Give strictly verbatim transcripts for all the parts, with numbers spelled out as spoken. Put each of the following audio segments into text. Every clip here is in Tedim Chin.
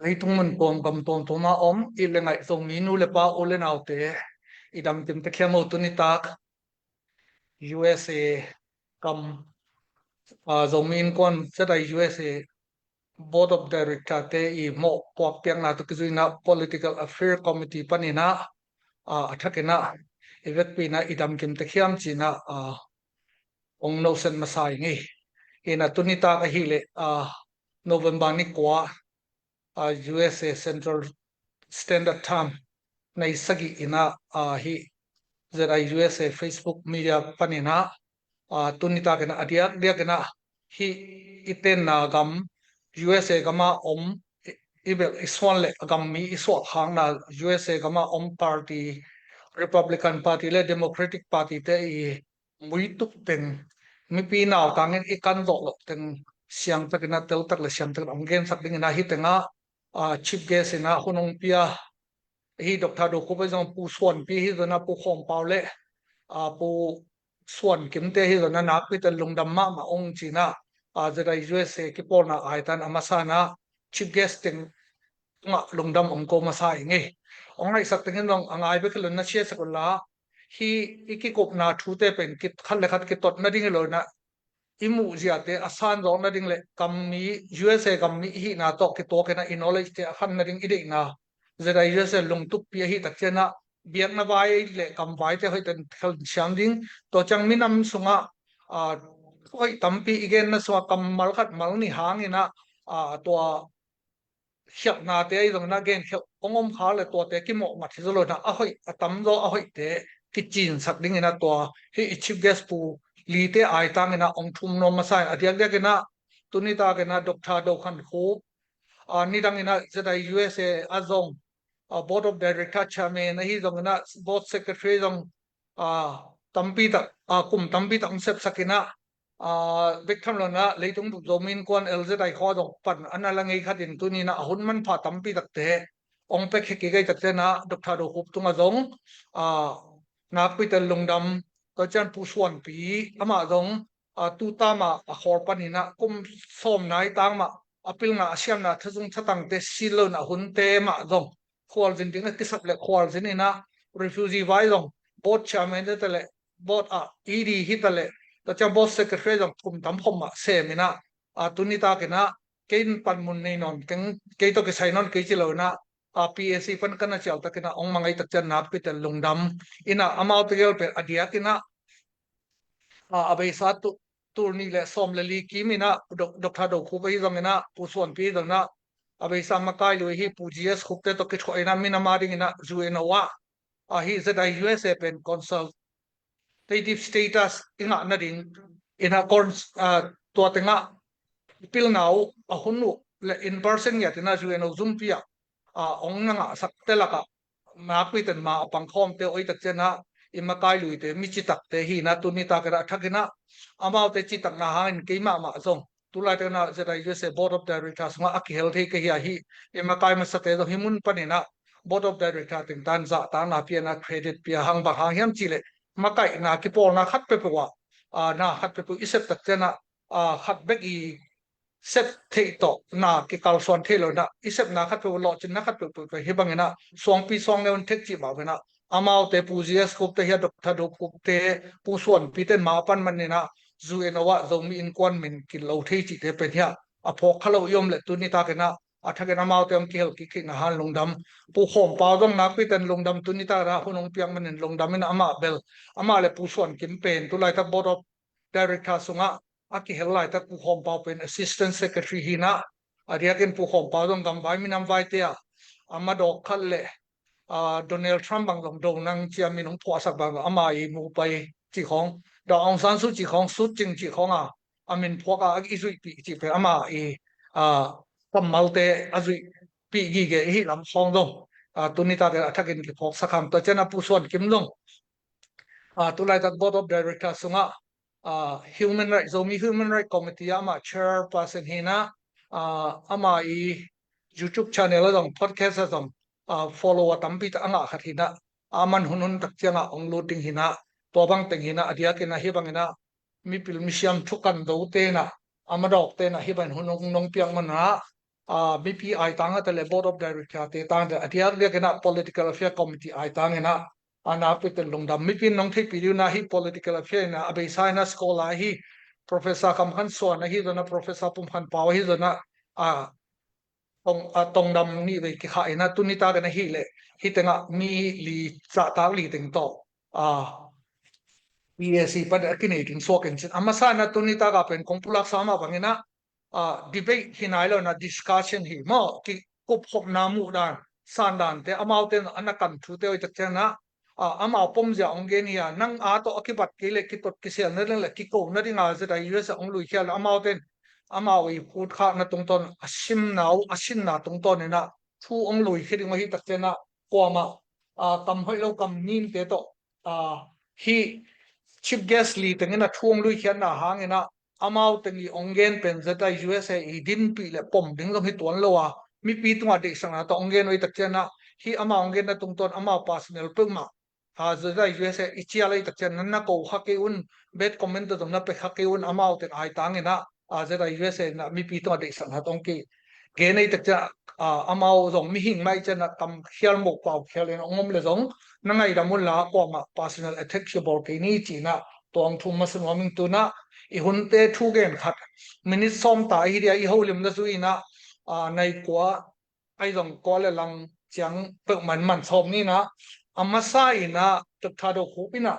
Leitung mun tuam gam tuamtuam ah om i le ngaih Zomi nu le pa u le naute, i dam kim te khiam o. Tuni tak U S A kam, ah, Zomi Innkuan Z I U S A Board of Director te i mawh puak piakna tawh kizuina Political Affair Committee paninah, ah, a thakinah i vekpina i dam kim te khiam cinah, ah, ong nosen masa i ngei. Ina tuni tak ahileh, ah, November ni kua, ah, U S A Central Standard Time nei sagih ina, ah, hi Z I U S A Facebook media panina, ah, tuni tak ina a diak diak ina hi i tenna gam U S A gama om i, i bel i suan le a gam mi i suak hangna U S A gama om party, Republican Party le Democratic Party te i muituk teng, mipi nautangin i kan zawh loh teng siangtakin a teltak le siangtakin a hong gensak dingin a hi tengah, ah, chief guest ina hun hong pia hi Doctor Do Khup ahi zong Pu Suan Pi hi zona Pu Khawm Pau le, ah, Pu Suan Kim te hi zona nakpi te lungdam mahmah ong cina, ah, Z I U S A kipawlna aitan a masana chief guest teng tungah lungdam ong ko masa i ngei. Ong ngaihsak tengin zong a ngai bek hi lo na siasak uh la, hi i kikupna thute pen khat le khat kitot nading hi lo na, i muh ziate a san zawk nading le gam mi, U S A gam mi i hihna tawh kituak ina i knowledge te a khan nading i deihna Z I U S A lungtukpi ahi tak ciana biakna vai le gam vai te hoih ten khel siam ding. Tua ciang minam sungah, ah, hoih tampi i genna sungah kammal khat mal ni hangina, ah, tua khialhnate ahi zongin a genkhialh ong om kha le tuate kimawh mat hi zaw lo ina a hoih a tamzaw a hoihte kicinsak dingina tua hi i chief guest Pu Lite aitangina ong thum nuam masa in a diakdiakina tuni takina Doctor Do Khan Khup, ah, nidangina Z I U S A a zong, ah, Board of Director Chairman ahi zongina Board Secretary zong, ah, tampi tak, ah, kum tampi tak ong sepsakina, ah, bek tham lona leitung bup Zomi Innkuan L Z I khua zong pan ana la ngei khatin tunina a hun manpha tampi takte ong pek hekik ei takte na Doctor Do Khup tunga zong, ah, nakpi te lungdam. Tua cian Pu Suan Pi amah zong, ah, tu tama a khawl panina kum sawm nai tang mah a pilna a siamna thazung thatangte si lona hunte mah zong khualzin ding a kisap le khualzin ina refugee vai zong board chairman te le board a E D hi ta le tua ciang board secretary zong kum tam khom mah sem ina, ah, tuni takina kei in panmun nei nawn keng, kei tawh kisai nawn kei ci lo ina, ah, P A C pan kana cial takina ong mangai tak cian nakpi te lungdam ina amaute gel pen a diak ina, ah, a beisa tu tul nih le sawm le li kim ina Doc-, Doctor Do Khup ahi zongina Pu Suan Pi ahi zongina a beisa makai lui hi Pu G S Khup te tawh kithuah ina minam a dingina U N O ah, ah, hi Z I U S A pen consultative status i ngah nading ina cons-, ah, tua tengah pilna uh a hun uh le in person ngiat ina U N O zumpi ah, ah, ong na ngahsak te lakah nakpi ten ma a pangkhawmte oi tak ciana i makai luite mi citakte hina tuni takina a thakina amaute citakna hangin kei mahmah zong tulai takina Z I U S A Board of Director sungah a kihel thei ka hi a hi i makai masate zong hi mun panina Board of Director tengtan zahtakna piana credit pia hang bang hang hiam cih le makaihna kipawlna khat peuhpeuh ah, ah, na khat peuhpeuh i sep tak ciana, ah, khat bek i sep theih tawh na kikalsuan thei lo ina i sepna khat peuh lawhcinna khat peuh peuh peuh hi bangina suangpi suang neun thek cih mah ina amaute Pu G S Khup te hi a Doctor Do Khup te Pu Suan Pi ten ma pan manina U N O ah Zomi Innkuan min kilo thei cihte pen hi a a phawk kha lo i om le tuni takina a thakin amaute ong kihel kik kik na han lungdam. Pu Khawm Pau zong nakpi ten lungdam tuni takina hun ong piak manin lungdam ina amah bel amah le Pu Suan Kim pen tulai tak Board of Director sungah a kihel laitak Pu Khawm Pau pen Assistant Secretary hina a diakin Pu Khawm Pau zong gamvai minam vaite ah a madawk khat le, ah, Donald Trump bang zong do nang cia min hong phuahsak bang zong ama i mu pai cih khawng, Daw Aung San Suu cih khawng, Suu Cing cih khawng a a min phuak a i zuihpih cih pen ama i, ah, kammalte a zuihpih gige i hih lam khawng zong, ah, tuni tate a thakin kiphawksak ham. Tua cian a Pu Suan Kim zong, ah, tulaitak Board of Director sungah, ah, Human Rights, Zomi Human Rights Committee ah amah chairperson hina, ah, ama i YouTube channel a zong podcast a zong, ah, follower tampi tak a ngah khat hina, a man hunhun tak ciangah ong lut ding hina, tua bang teng hina a diakin a hi bangina mipil misiam thukan do tena a madawk tena hi bangin hun ong nong piak mana ah, mipi ai tang a te le board of director te tang te a diak diak in ah political affair committee ai tang in ah, a nakpi te lungdam. Mipi in nong theihpih ding un ah hih political affair in ah a beisa in ah scholar ahi Professor Kam Khan Suan ahi zong ah, Professor Pum Khan Pau ahi zong ah, ah, tong, ah, tongdam nih vei kikhah in ah tuni tak in ah hih leh hih teng ah mi li, zahtak li teng tawh, ah, P A C pan a kinei ding suak in cin. A masa in ah tuni tak ah pen kong pulak sa mah bang in ah, ah, debate hi nai lo in ah discussion hi maw, kikup khopna muh dan, san dan te, amaute in a na kan thute uh i tak ciang ah, ah, amau pom zia hong gen hi a, nang a tawh a kibat kei leh kitot kisial nading leh kiko nading a Z I U S A hong luikhial leh amaute in amau i putkhakna tungtawn a simna uh, a sinna tungtawn in ah thu hong luikhia ding uh hi tak ciang ah kuamah, ah, kam hoih lo kam nimte tawh, ah, hih chief guest li teng in ah thu hong luikhiatna hang in ah amau teng i hong gen pen Z I U S A i dinpih leh pom ding zong hi tuan lo a, mipi tungah deihsakna tawh hong gen uh i tak ciang ah hih amau hong genna tungtawn amau personal peuhmah, ah, Z I U S A i cial a i tak ciang ah na ko kha kei un, bad comment tawh zong na pe kha kei un, amau teng ai tang in ah, ah, Z I U S A in ah mipi tungah deihsakna tawh hong ki gen a i tak ciang ah, ah, amau zong mihing mah i ciang ah kam khial mawh pau khial in hong om leh zong na ngaidam un la, kuamah personal attack hi bawl kei ni ci in ah tua hong thum masa nuam ing. Tu in ah i hunte thu gen khat minute sawm ta ahi dia i holimna zui in ah, ah, nai kua ai zong kua le lang ciang peuhmah in man sawm ni in ah, a masa in ah Doctor Do Khup in ah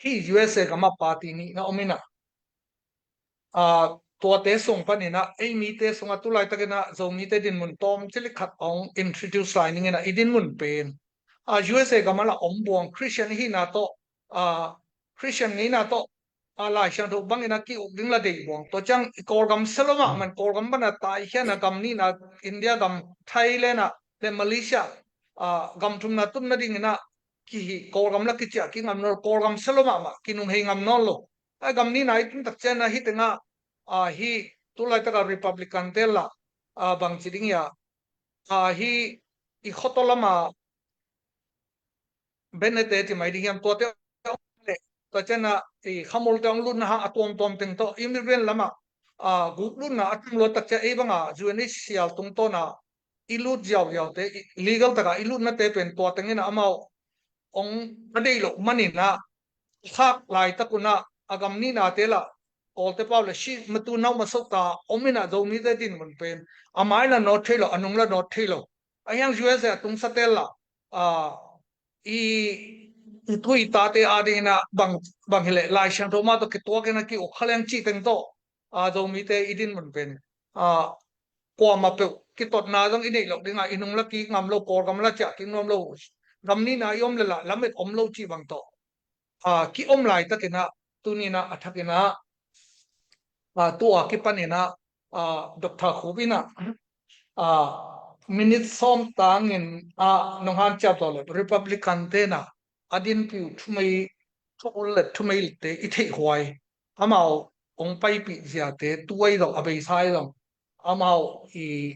hih U S A gam ah party nih na om in ah, ah, tuate sung pan in ah ei mite sung ah tu laitak in ah Zomite dinmun tawm cilik khat hong introduce lai ning in ah i dinmun pen, ah, U S A gam ah la om buang Christian i hihna tawh, ah, Christian ngeina tawh, ah, Lai Siangtho bang in ah ki-uk ding la deih buang. Tua ciang i Kawlgam sia lo mahmah in, Kawlgam pan a taikhia in ah gam nihna India gam, Thailand ah le Malaysia, ah, gam thumna tun nading in ah kihi, Kawlgam la kiciah kingam nawn lo, Kawlgam sia lo mahmah, kinunghei ngam nawn lo. A gam nihna i tun tak ciang ah hih teng ah, ah, hih tu laitak ah Republican te la, ah, bang ci ding hiam, ah, hih i khuataw lam ah Bennett te ci mai ding hiam, tuate hong leh, tua ciang ah i Khamul te hong lutna hang a tuamtuam teng tawh immigrant lam ah, ah, guk lutna a tam lua tak ciang ei bang ah U N H C R tungtawn ah i lut ziauziau te, i legal tak ah i lutna te pen tua teng in ah amau hong a deih loh man in ah, khak laitak un ah a gam nihna te la Kawlte pau le si matu nau maso ta om in ah Zomite dinmun pen a mai la nawt thei lo, a nung la nawt thei lo. A hiang U S A a tungsa te la, ah, i, i tu i tate a ding in ah bang, bang hi leh Lai Siangtho mah tawh kituak in ah ki-uk kha leng cih teng tawh, ah, Zomite i dinmun pen, ah, kuamah peuh kitotna zong i neih loh ding ah i nung la kik ngam lo, Kawlgam la ciah kik nuam lo, gam nihna i om le la lamet om lo cih bang tawh, ah, ki-om laitak in ah tuni in ah a thak in ah, ah, tu a kipan in ah, ah, Doctor Khup in ah, ah, minute sawm tang in ah nong hanciam zawh leh Republican te in ah a dinpih uh thumei, thu ul le thumei te i theihhuai, amau hong paipih ziate tu ahi zong, a beisa ahi zong, amau i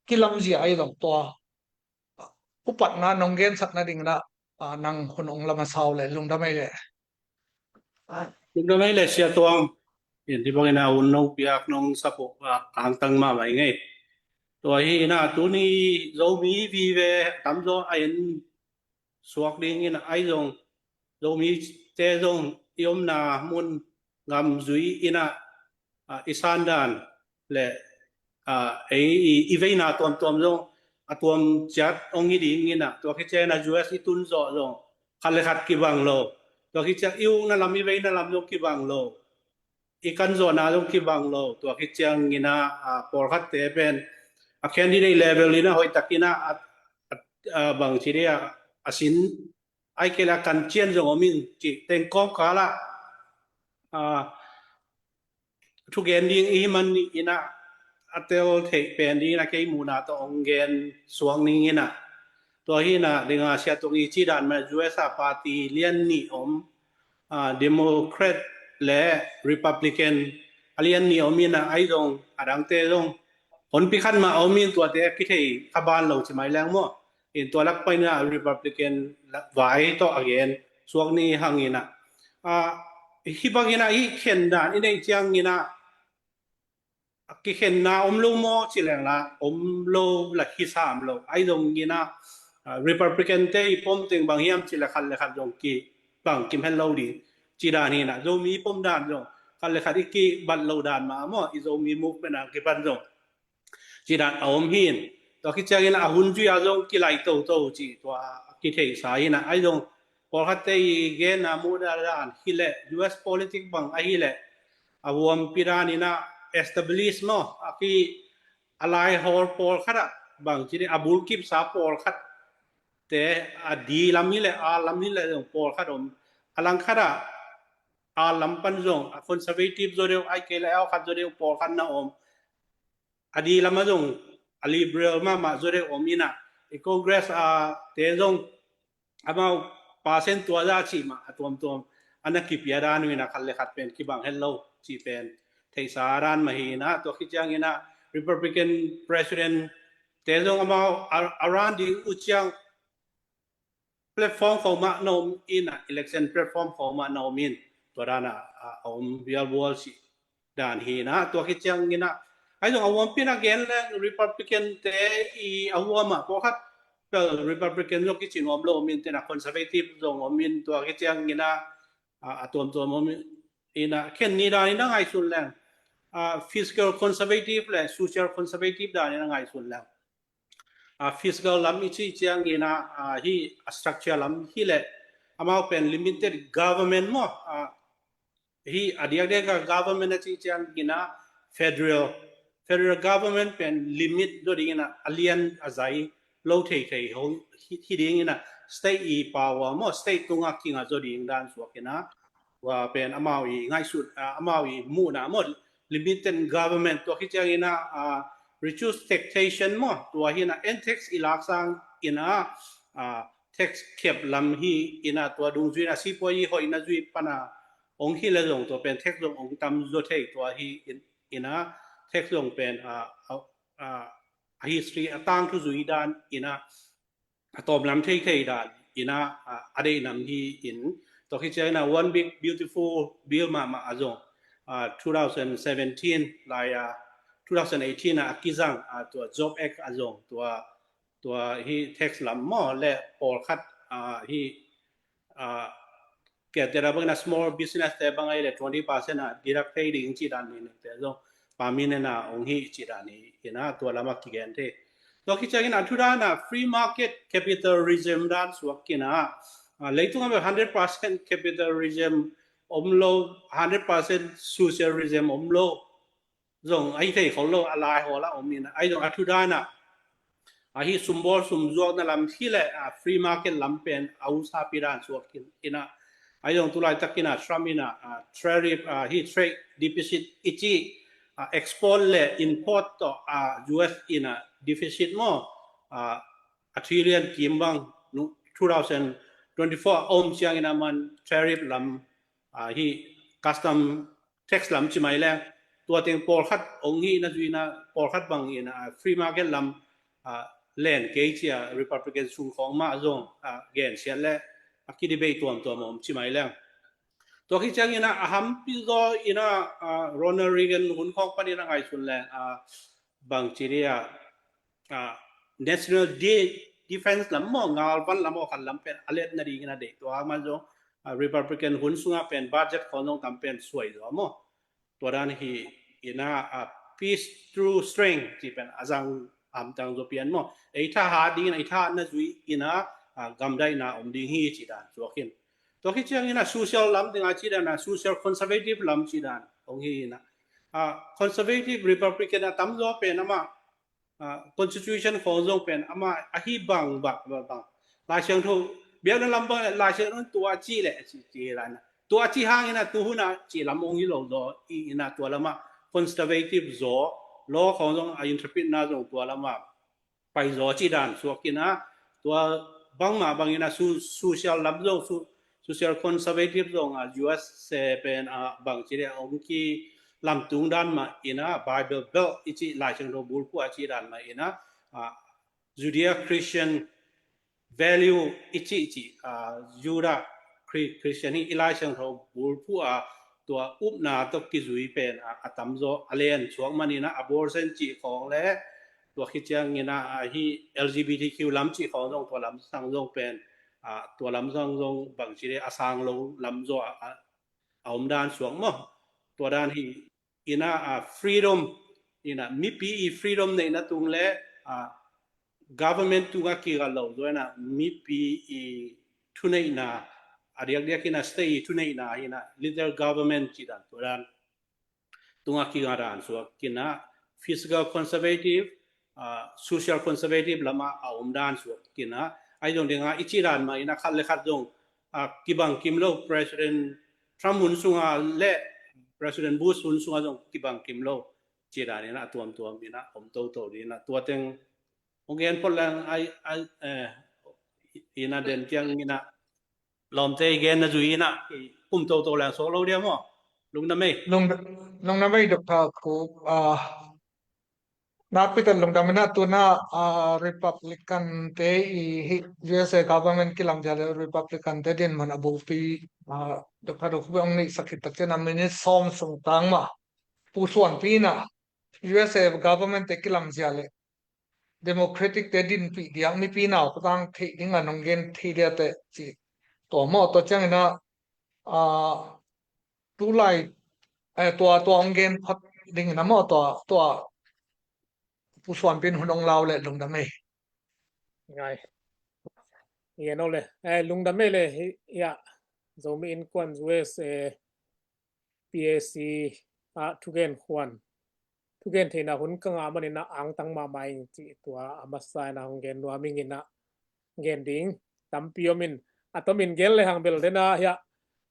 kilamzia ahi zong, tua upatna nong gensak nading in ah, ah, nang hun hong la masa uh leh lungdam ei leh. Lungdam ei leh Sia Tuang. In hih bangin a hun nong piak nong support, ah, tangtang mahmah ing ei. Tua hi in ah tuni Zomi vive tamzaw a en suak ding in ah ahi zong, Zomite zong i omna mun gam zui in ah, ah, i sandan le, ah, ei i, i veina tuamtuam zong a tuam ciat hong hi ding in ah, tua khit ciang in ah U S i tun zawh zong khat le khat kibang lo. Tua khit ciang i ukna lam i veina lam zong kibang lo. I kanzawhna zong kibang lo. Tua khit ciang in ah, ah, pawlkhatte pen a candidate level in ah hoihtak in ah, a, a, a bang ci ding a, a sin ai kei leh a kan cian zong om in cih teng kawmkal ah, ah, thugen ding i hih man nih in ah a tel theih pen ding in ah kei muhna tawh hong gen suak ning in ah. Tua hi in ah ding a Sia Tuang i cih dan mah U S A party lian nih om, ah, Democrat le Republican a lian nih om in ah ahi zong a dangte zong honpi khat mah om in tuate a kithei kha ban lo ci mai leng maw. In tua lak pan in ah Republican vai tawh a gen suak ni hang in ah. Ah, hih bang in ah i khen dan i neih ciang in ah kikhenna om lo maw ci leng la om lo la hi sam lo. Ahi zongin ah, ah, Republican te i pom teng bang hiam ci le khat le khat zong ki bang kim het lo ding ci dan hi na. Zomi pom dan zong khat le khat i ki bat lo dan mah maw, i Zomi movement a kipan zong ci dan a om hi in. Tua khit ciangin a hun zui a zong kilai toto ci tua kitheisa hi na. Ahi zong pawlkhatte i genna muhna dan hi leh U S politics bang ahi leh a huampi dan in ah establish maw, a ki a laihawl pawlkhat ah bang ci ding, a bulkipsa pawlkhat te a di lam hi leh a lam hi leh zong pawlkhat om. A langkhat ah a lam pan zong a conservative zaw deuh, ai kei leh a khat zaw deuh pawlkhat na om. A di lam ah zong a liberal mahmah zaw deuh om in ah, i Congress a te zong amau percent tua za cih mah a tuamtuam a na kipia dan uh in ah khat le khat pen kibang het lo cih pen theihsa dan mah hi in ah. Tua khit ciangin ah Republican president te zong amau a, a run ding uh ciang platform khawng mah na om in ah, election platform khawng mah na om in, tua dan ah a om vialvual cih dan hi na. Tua khit ciangin ah, ahi zong a huampi in a gen leng Republican te i a huam ah pawlkhat pel Republican zong kici nuam lo om in, te in ah conservative zong om in, tua khit ciangin ah a, a tuamtuam om in ah, khen ni dan in a ngaihsun leng, ah, fiscal conservative le social conservative dan in a ngaihsun leng, ah, fiscal lam i cih ciangin ah, ah, hi a structure lam hi leh amau pen limited government maw, ah, hi a diakdiak a government a cih ciangin ah federal, federal government pen limit zaw ding in ah a lian a zai lo theithei ho hi, hi ding in ah state i power maw, state tungah kinga zaw ding dan suak in ah, tua pen amau i ngaihsut, ah, amau i muhna maw, limited government. Tua khit ciangin ah, ah, reduce taxation maw, tua hi in ah en tax i laksang in ah, ah, tax cap lam hi in ah, tua dungzui in ah sipuai i hoihna zui pan a ong hi leh zong tua pen tax zong ong tam zaw thei tua hi in, in ah tax zong pen, ah, ah, ah, a history a tangthu zui dan in ah a tawm lam theithei dan in ah, ah, a deih nam hi in. Tua khit ciangin ah One Big Beautiful Bill mahmah a zong, ah, two thousand seventeen lai a, two thousand eighteen ah a kizang, ah, tua Job Act a zong tua, tua hi tax lam maw le pawlkhat, ah, hi, ah, kiate da bangin ah small business te bang ahi leh twenty percent ah deduct thei ding ci dan ni te zong permanent ah ong hi ci dan hi in ah tua lam ah kigen thei. Tua khit ciangin a thu dan ah free market capitalism dan suak in ah, ah, leitung ah bel hundred percent capitalism om lo, hundred percent socialism om lo zong ahi thei khol lo, a laihawl ah om in ah, ahi zong a thu dan ah, ah, hi sumbawl sumzuakna lam hi leh, ah, free market lam pen a usapi dan suak in, in ah, ahi zong tulaitak in ah Trump in ah, ah, tariff, ah, hi trade deficit i cih, ah, export le import tawh, ah, U S in ah deficit maw, ah, a trillion kim bang, two thousand twenty-four a om ciangin ah man tariff lam, ah, hi custom tax lam ci mai leng, tua teng pawlkhat ong hihna zui in ah pawlkhat bang in ah free market lam, ah, len kei ci a Republican sung khawng mah zong, ah, gensiat le a kidebate tuamtuam om ci mai leng. Tua khit ciangin ah a hampi zaw in ah, ah, Ronald Reagan hun khawng pan in ah ngaihsun leng, ah, bang ci ding ah, ah, national de-, defense lam maw, ngalvan lam aw, khat lam pen a let nading in ah deih, tua man zong, ah, Republican hun sungah pen budget khawng zong tam pen suai zaw maw. Tua dan hi in ah, ah, peace through strength ci pen a zang hamtang zaw pian maw. Ei thahat ding in ah, ei thahatna zui in ah, ah, gamdaihna om ding hi ci dan suak in. Tua khit ciangin ah social lam ding ah ci dan ah social conservative lam ci dan ong hi in ah, ah, conservative Republican a tam zaw pen amah, ah, constitution khawng zong pen amah ahi bang, bang, bang, bang. Lai Siangtho biakna lam bang, Lai Siangtho tua ci leh ci, ci dan ah, tua ci hang in ah tu hun ah ci lam ong hi lo zaw in ah tua lam ah conservative zaw, law khawng zong a interpret na zong tua lam ah pai zaw ci dan suak in ah, tua bangmah bang in ah su-, social lam zong, su-, social conservative zong, ah, U S pen, ah, bang ci ding ah ong kilamtung dan mah in ah, Bible Belt i cih Lai Siangtho bulphuh a ci dan mah in ah, ah, Judeo Christian value i cih, cih, ah, Judah Chri-, Christian hi i Lai Siangtho bulphuh a tua upna tawh kizui pen a, a tamzaw a len suak manin ah abortion cih khawng le tua khit ciangin ah a hi L G B T Q lam cih khawng zong tua lam sang zong pen a, tua lam sang zong bangci le a sang lo lam zaw a, a, a om dan suak maw? Tua dan hi in ah a, freedom in ah mipi i freedom neihna tung le a, government tungah kigal lo zaw in ah mipi i thuneihna a diakdiak in ah state i thuneihna hi in ah little government cih dan tua dan tungah kigal dan suak in ah physical conservative, a, social conservative lamah a om dan suak in ah ahi zong ding ah i cih dan mah in ah khat le khat zong a, kibang kim lo President Trump hun sungah le President Bush hun sungah zong kibang kim lo cih dan in ah a tuamtuam in ah om toto ding in ah tua teng hong gen phot leng ai ai eh, in ah den kiang in ah lawmte i gen na zui in ah i kum toto leng suak lo dia maw? Lungdam ei. Lungdam ei Doctor Kup. Ah, nakpi tak lungdam in ah tu in ah, ah, Republican te i hi U S A government kilamzia le Republican te dinmun a bulpi, ah, Doctor Kup hong neihsak khit tak ciang a minute sawm sung tang mah pusuanpi in ah U S A government te kilamzia le Democratic te dinpih diak mipi nau kutang theih ding a nong gen thei dia teh ci. Tua maw tua ciangin ah, ah, tulai, eh, tua tua hong gen phot ding in ah maw tua tua pusuanpi in hun hong lau le lungdam ei. Ngai. Ngai no le. Eh, lungdam ei le hi ya. Zomi Innkuan U S A P A C ah thugen khuan thugen theihna hun ka ngah manin ah angtang mahmah ing cih tua a masa in ah hong gen nuam ing in ah gen ding tampi om in a tomin gen le hang bel den ah hi a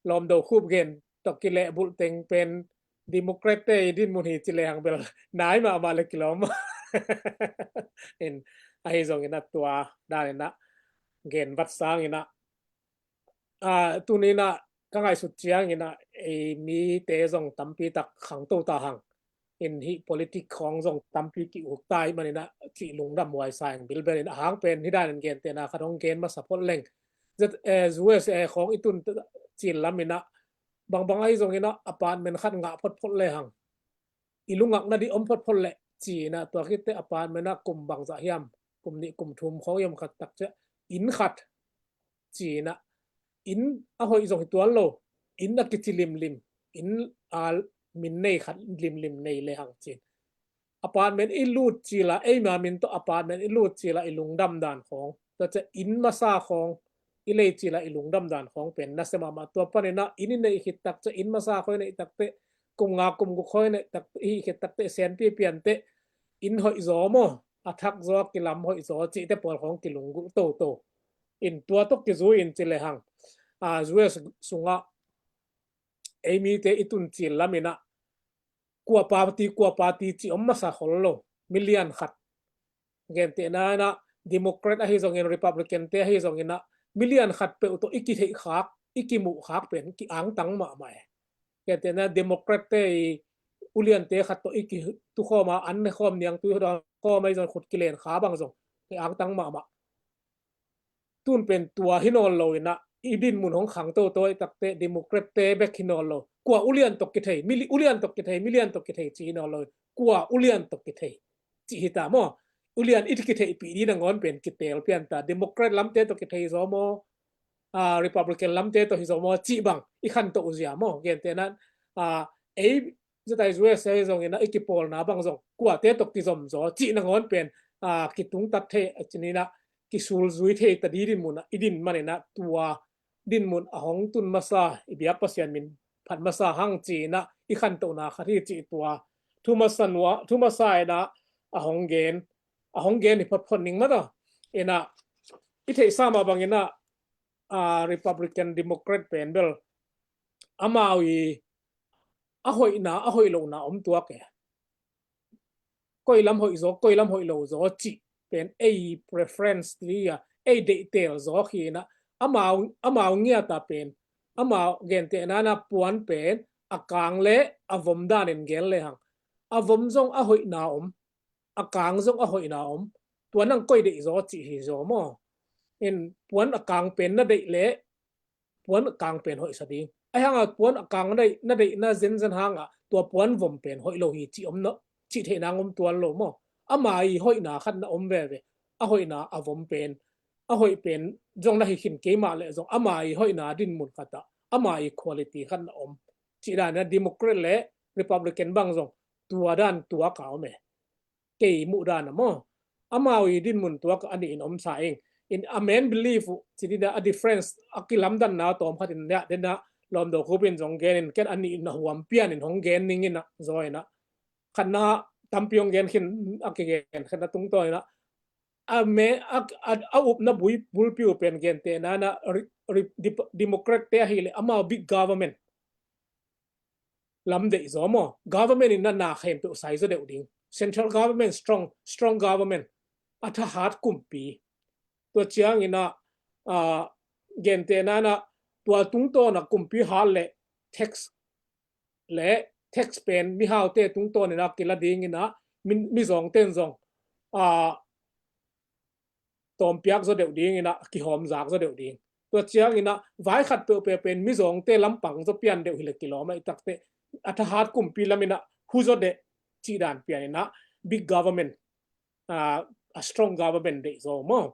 lawm do khup gen tawh kilehbulh teng pen Democrat te i dinmun hi ci le hang bel nai mahmah le kilawm in ahi zongin ah tua dan in ah gen vat sang in ah a, tuni in ah ka ngaihsut ciangin ah ei mite zong tampi tak khangto ta hang in hih politic khawng zong tampi ki-uk ta ih manin ah cih lungdam huai sa ing bilbel in a hang pen hi dan in gentehna khat hong gen masa phot leng Z, eh, U S A khawng i tun cil lam in ah bangbang ahi zongin ah apartment khat ngah photphot le hang i lungak nadih om photphot leh ci in ah tua khit teh apartment ah kum bangzah hiam kum nih kum thum khawng i om khat tak ciah inn khat ci in ah inn a hoih zong hi tuan lo inn a kici limlim inn a min nei khat limlim nei le hang ci in apartment i lut cil a eima min tawh apartment i lut cil a i lungdam dan khawng tua ciah inn masa khawng i lei cil a i lungdam dan khawng pen nasia mahmah tua panin ah inn i neih khit tak ciah inn masa khawng i neih tak teh kum nga kum guk khawng i neih tak i hih khit tak teh senpi pian teh inn hoih zaw maw a thak zaw a kilam hoih zaw cih teh pawl khawng kilunggulh toto in tua tawh kizui in ci le hang a U S sungah ei mite i tun cil lam in ah kua party kua party ci om masa khol lo milian khat gentehna in ah Democrat ahi zongin Republican te ahi zongin ah milian khat peuh tawh i kitheih khak i kimuh khak pen ki angtang mahmah e. Gentehna Democrat te i ulian te khat tawh i kitukhawm a an ne khawm niang tui khawm ahi zong khut kilen kha bang zong ki angtang mahmah. Tun pen tua hi nawn lo in ah i dinmun hong khangto tawi tak teh Democrat te bek hi nawn lo kua ulian tawh kithei mili ulian tawh kithei milian tawh kithei ci hi nawn lo kua ulian tawh kithei ci hi ta maw? Ulian i kitheihpih dih nangawn pen kitel pian ta Democrat lamte tawh kithei zaw maw? A, Republican lamte tawh hi zaw maw cih bang i khanto uh zia maw? Gentehna a, ei Zeta U S A zongin ah i kipawlna bang zong kuate tawh kizom zaw cih nangawn pen a, kitungtat thei a cinin ah kisulzui thei ta dih dinmun ah i din manin ah tua dinmun a hong tun masa i biak Pasian min phat masa hang ci in ah i khantohna khat hi cih tua thu masa nua thu masa in ah a hong gen a hong gen hi photphot ning mata in ah i theihsa mah bangin ah a, Republican Democrat pen bel amau i a hoihna a hoih lohna om tuak e. Koi lam hoih zaw koi lam hoih lo zaw cih pen ei preference ti a ei deihtel zaw hi in ah amau amau ngiat a pen amau gentehna in ah puan pen a kang le a vom dan in gen le hang a vom zong a hoihna om a kang zong a hoihna om tua nang koi deih zaw cih hi zaw maw? In puan a kang pen na deih le puan a kang pen hoihsa ding Ahi hanga puan a kang na deih, na deihna zenzen hanga tua puan vom pen hoih lo hi cih om na, cih theihna om tuan lo maw? Ama i hoihna khat na om veve. A hoihna a vom pen, a hoih pen zong na hi khin keimah leh zong ama i hoihna dinmun khatah ama i quality khat na om. Cih dan a Democrat le Republican bang zong tua dan tua ka om e. Kei muh dan a maw? Amau i dinmun tuak a nih in om sa ing. In a main belief uh, ci dina a difference a kilamdanna tawm khat in nia dena lawmdo khupin zong gen in ken a nih in a huam pian in hong gen ning ina zaw ina. Khatna tampi hong gen khin a kigen khatna tungtawn ina. A me a, a, a upna bui bulpi uh pen gente nana ri, ri, dip, democrat te ahileh amau big government lam deih zaw maw? Government in na na khempeuh sai zaw deuh ding. Central government strong, strong government. A thahat kumpi. Tua ciangin a, a, gente nana tua tungtawn a kumpi hat le tax le tax pen mihaute tungtawn in a kila dingin a mi, mizawngte in zong a tawmpiak zaw deuh dingin a kihawm zak zaw deuh ding. Tua ciangin a vai khat peuhpeuh pen mizawngte lampang zaw pian deuh hileh kilawm a i takte a thahat kumpi lamin a hu zaw deuh cih dan pian in a big government, a, a strong government deih zaw maw?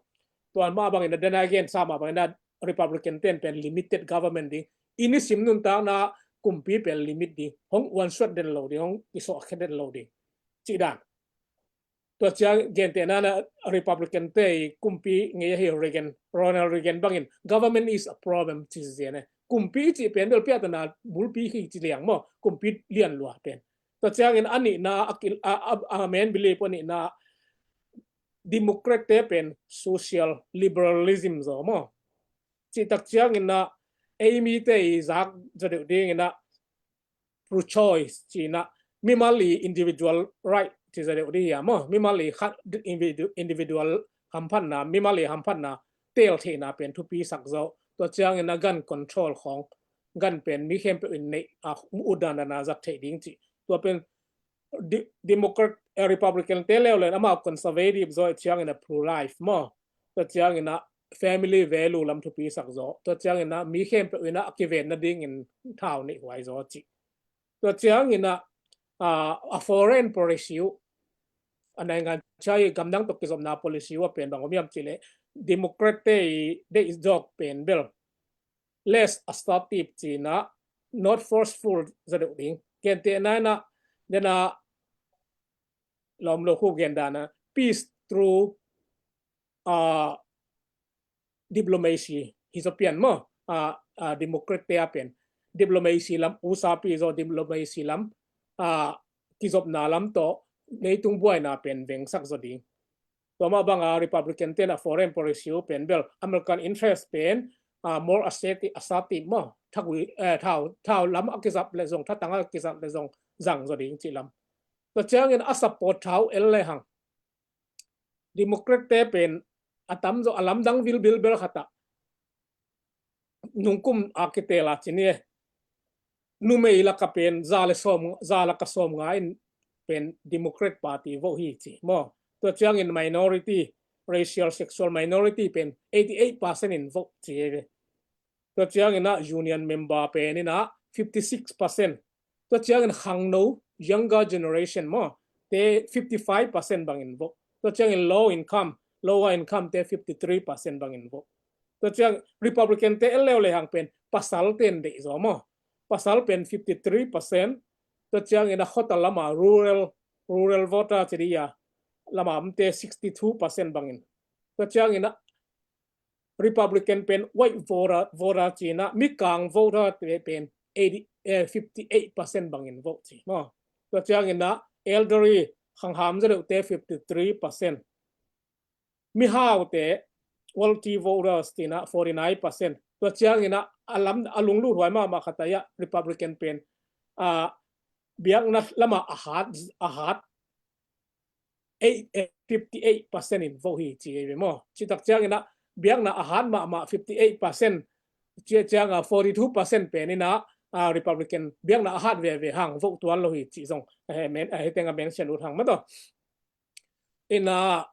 Tua mah bangin a dena gen sa mah bangin a Republican ten pen limited government ding. I nisim nuntakna kumpi pen limit ding. Hong uansuat den lo ding, hong kisawhkhia den lo ding. Cih dan. Tua ciang gente nana Republican te i kumpi ngei ahi Reagan, Ronald Reagan bangin government is a problem ci zian e. Kumpi cih pen bel piatana bulpi hi ci liang maw? Kumpi lian lua pen. Tua ciangin a nihna a, a, a, a main belief a nihna Democrat te pen social liberalism zaw maw? Cih tak ciangin a eimi te i zak zaw deuh dingin a pro-choice cih na mimal i individual right ci zaw deuh ding hi a maw? Mimal i khat individu, individual hamphatna, mimal i hamphatna tel theihna pen thupi sak zaw. Tua ciangin a gun control khawng, gun pen mi khempeuh in neih a mu dandan a zat theih ding cih. Tua pen di, Democrat, eh, Republican te leuleu in amau conservative zaw ciangin a pro-life maw? Tua ciangin a family value lam thupi sak zaw. Tua ciangin a mi khempeuh in a kiven nadingin thau neih huai zaw cih. Tua ciangin a, a, a foreign policy uh, a naingan chai gamdang tawh kizopna policy uh a pen bang om hiam cih leh Democrat te i deih zawk pen bel less assertive cih na, not forceful zaw deuh ding. Gente nana dena lawmlo khu gen dana peace through, a, diplomacy hi zaw pian maw? A, a, Democrat te a pen diplomacy lam usapi zaw, diplomacy lam, a, kizopna lam tawh leitung buaina pen vengsak zaw ding. Tua mah banga Republican ten a foreign policy uh pen bel American interest pen, a, more assertive, assertive maw? Thagui, eh, thau, thau lam a kizap le zong, thatang a kizap le zong zang zaw ding cih lam. Tua ciangin a support thau el le hang Democrat te pen a tamzaw a lamdang vilbil bel khatah nungkum a kitela cini e. Numei laka pen za le sawm, za laka sawm nga in pen Democrat Party vote hi ci maw? Tua ciangin minority, racial, sexual minority pen eighty eight percent in vote ci e. Tua ciangin a union member pen in a fifty six percent. Tua ciangin khangno, younger generation maw, te fifty five percent bangin vote. Tua ciangin low income, lower income te fifty three percent bangin vote. Tua ciang Republican te el leuleu hang pen pasal ten deih zaw maw? Pasal pen fifty three percent. Tua ciangin a khuata lama rural, rural voter ci dih a lama omte sixty two percent bangin. Tua ciangin a Republican pen white voter, voter ci na, mikang voter te pen eighty, eh, fifty eight percent bangin vote ci maw? Tua ciangin a elderly, khangham zaw deuhte fifty three percent. Mihaute, wealthy voters ci na, forty nine percent. Tua ciangin a a lam a lunglut huai mahmah khat a Republican pen, a, biakna lama a hat, a hat eight, eh, fifty eight percent in vote hi ci ei ve maw? Citak ciangin a biakna a hat mahmah fifty eight percent, cia cianga forty two percent pen in a, a, Republican biakna a hat veve hang vote tuan lo hi ci zong, eh, men, eh, hiteng a mention ut hang mah tawh. In a,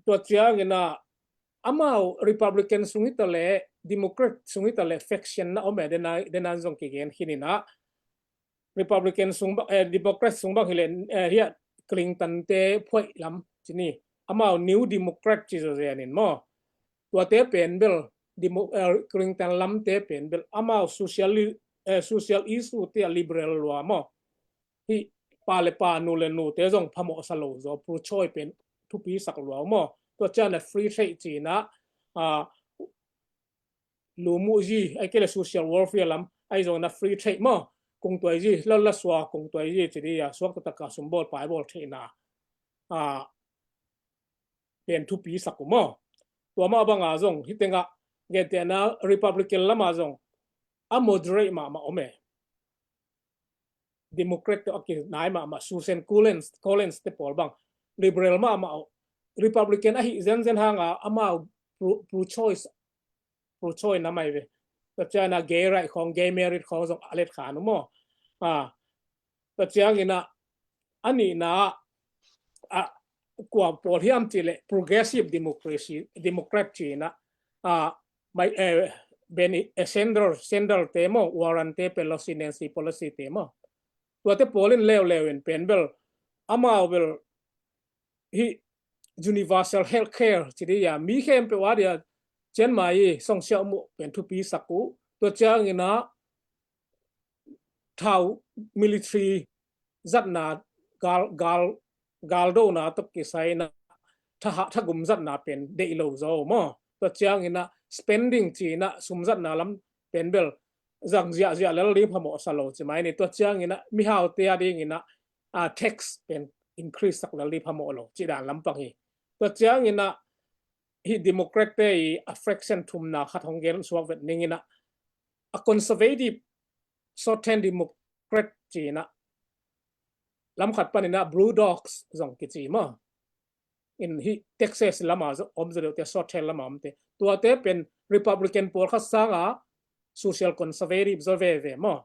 tua ciangin a amau Republican sung hi ta leh Democrat sung hi ta leh faction na om e, dena, dena zong kigen khin inah Republican sung bang, eh, Democrat sung bang hi leh, eh, hiah Clinton te phuaih lam ci ni, amau New Democrat ci zaw zen in maw. Tuate pen bel Demo-, eh, Clinton lamte pen bel amau social, eh, social issue te a liberal lua maw. Hih pa le pa, nu le nu te zong phamawhsa lo zaw, pro-choice pen thupi sak lua maw. Tua ciang a free trade ci inah, ah, lumuh zi, ai kei le social welfare lam, ai zong na free trade maw. Kungtuai zi, lal la sua kungtuai zi ci di a, suak taktak a sumbawl paibawl theihna, ah, pen thupi sak uh maw. Tua mah banga zong hih tengah gentehna Republican lama zong a moderate mahmah om e. Democrat tawh a kinai mahmah Susan Collins, Collins te pawl bang liberal mahmah uh. Republican ahi zenzen hanga amau pro-, pro-choice, pro-choice na mai ve. Tua ciang a gay right khawng, gay marriage khawng zong a let khan uh maw. Ah, tua ciang inah a nihna ah, kua pawl hiam ci leh progressive democracy, Democrat ci inah, ah, mai, eh, Bernie, eh, Sanders, Sanders te maw, Warren te, Pelosi, Nancy Pelosi te maw. Tuate pawl in leuleu in pen bel, amau bel hih universal health care ci di a, mi khempeuh a dia cian mai i song siah muh pen thupi sak uh. Tua ciang inah thau military zatna, gal, gal, galdona tawh kisai inah thaha, thagum zatna pen deih lo zaw maw. Tua ciang inah spending ci inah sum zatna lam pen bel zang ziahziah lel ding phamawhsa lo ci mai ni. Tua ciang inah mihaute a ding inah, ah, tax pen increase sak lel ding phamawh lo ci dan lampang hi. Tua ciang inah hih Democrat te i a faction thumna khat hong gen suak vet ning inah, a conservative, short-term Democrat ci inah, lam khat pan inah Blue Dogs zong kici maw. In hih Texas lama zong om zaw deuh te, short-term lama om te. Tuate pen Republican pawl khat sanga social conservative zaw veve maw.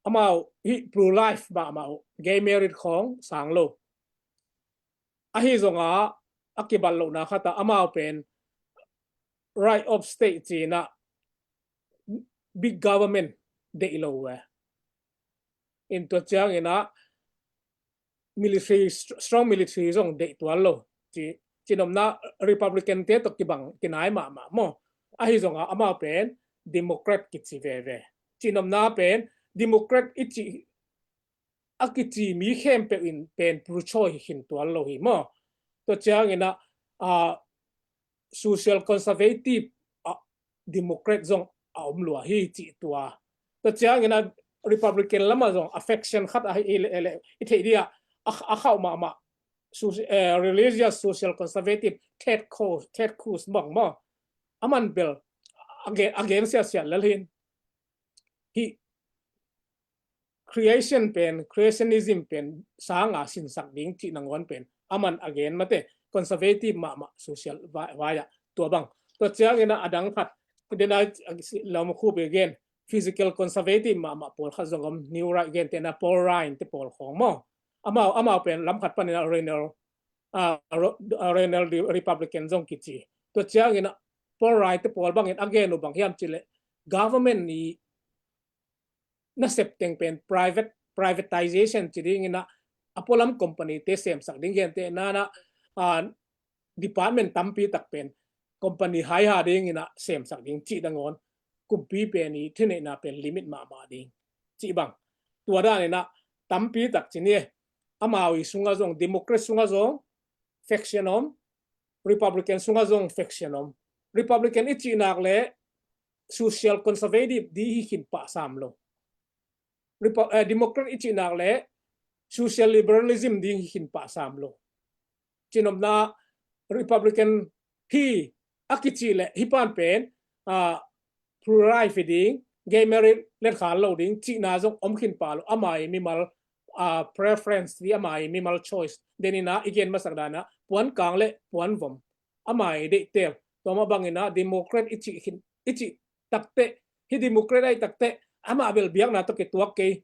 Amau hih pro-life mahmah uh, gay marriage khawng sang lo. Ahi zonga a kibat lohna khat ah amau pen right of state ci inah big government deih lo uh e. In tua ciang inah military, str-, strong military zong deih tuan lo. Ci, cinomna Republican te tawh kibang kinai mahmah maw. Ahi zonga amau pen Democrat kici veve. Cinomna pen Democrat i ci a kici mi khempeuh in pen pro-choice hi khin tuan lo hi maw. Tua ciang inah, ah, social conservative, ah, Democrat zong a om lua hi cih tua. Tua ciang inah Republican lama zong a faction khat ahi i le, le, i theih dia a, a khauh mahmah so-, eh, religious social conservative Ted Cruz, Ted Cruz bang maw. Aman bel a gen, a gen siasia lel hin. Hih creation pen, creationism pen sanga sinsak ding cih nangawn pen aman a gen mate, conservative mahmah social vai, vai ah tua bang. Tua ciang inah a dang khat, dena lam khup i gen, physical conservative mahmah pawl khat zong om, New Right gentehna Paul Ryan te pawl khawng maw. Amau, amau pen lam khat pan inah renal, ah, ro-, ah, renal Republican zong kici. Tua ciang inah Paul Ryan te pawl bangin a gen uh bang hiam ci leh, government i nasep teng pen private, privatization ci ding inah, a pualam company te semsak ding, gentehna inah, ah, department tampi tak pen company haiha ding inah semsak ding cih nangawn, kumpi pen i thuneihna pen limit mahmah ding cih bang. Tua dan inah tampi tak ci ni e. Amau i sungah zong, Democrat sungah zong faction om, Republican sungah zong faction om. Republican i cih nak leh social conservative ding hi khin pah sam lo. Repu-, eh, Democrat i cih nak leh social liberalism ding hi khin pah sam lo. Cinomna Republican hi a kici leh hih pan pen, ah, pro-life hi ding, gay marriage let khan lo ding cihna zong om khin pah lo. Amau i mimal, ah, preference ding, amau i mimal choice. Den inah i gen masak dan ah puan kang le puan vom amau i deih tel. Tua mah bang inah Democrat i cih khin, i cih takteh, hih Democrat ahi takteh amau bel biakna tawh kituak kei.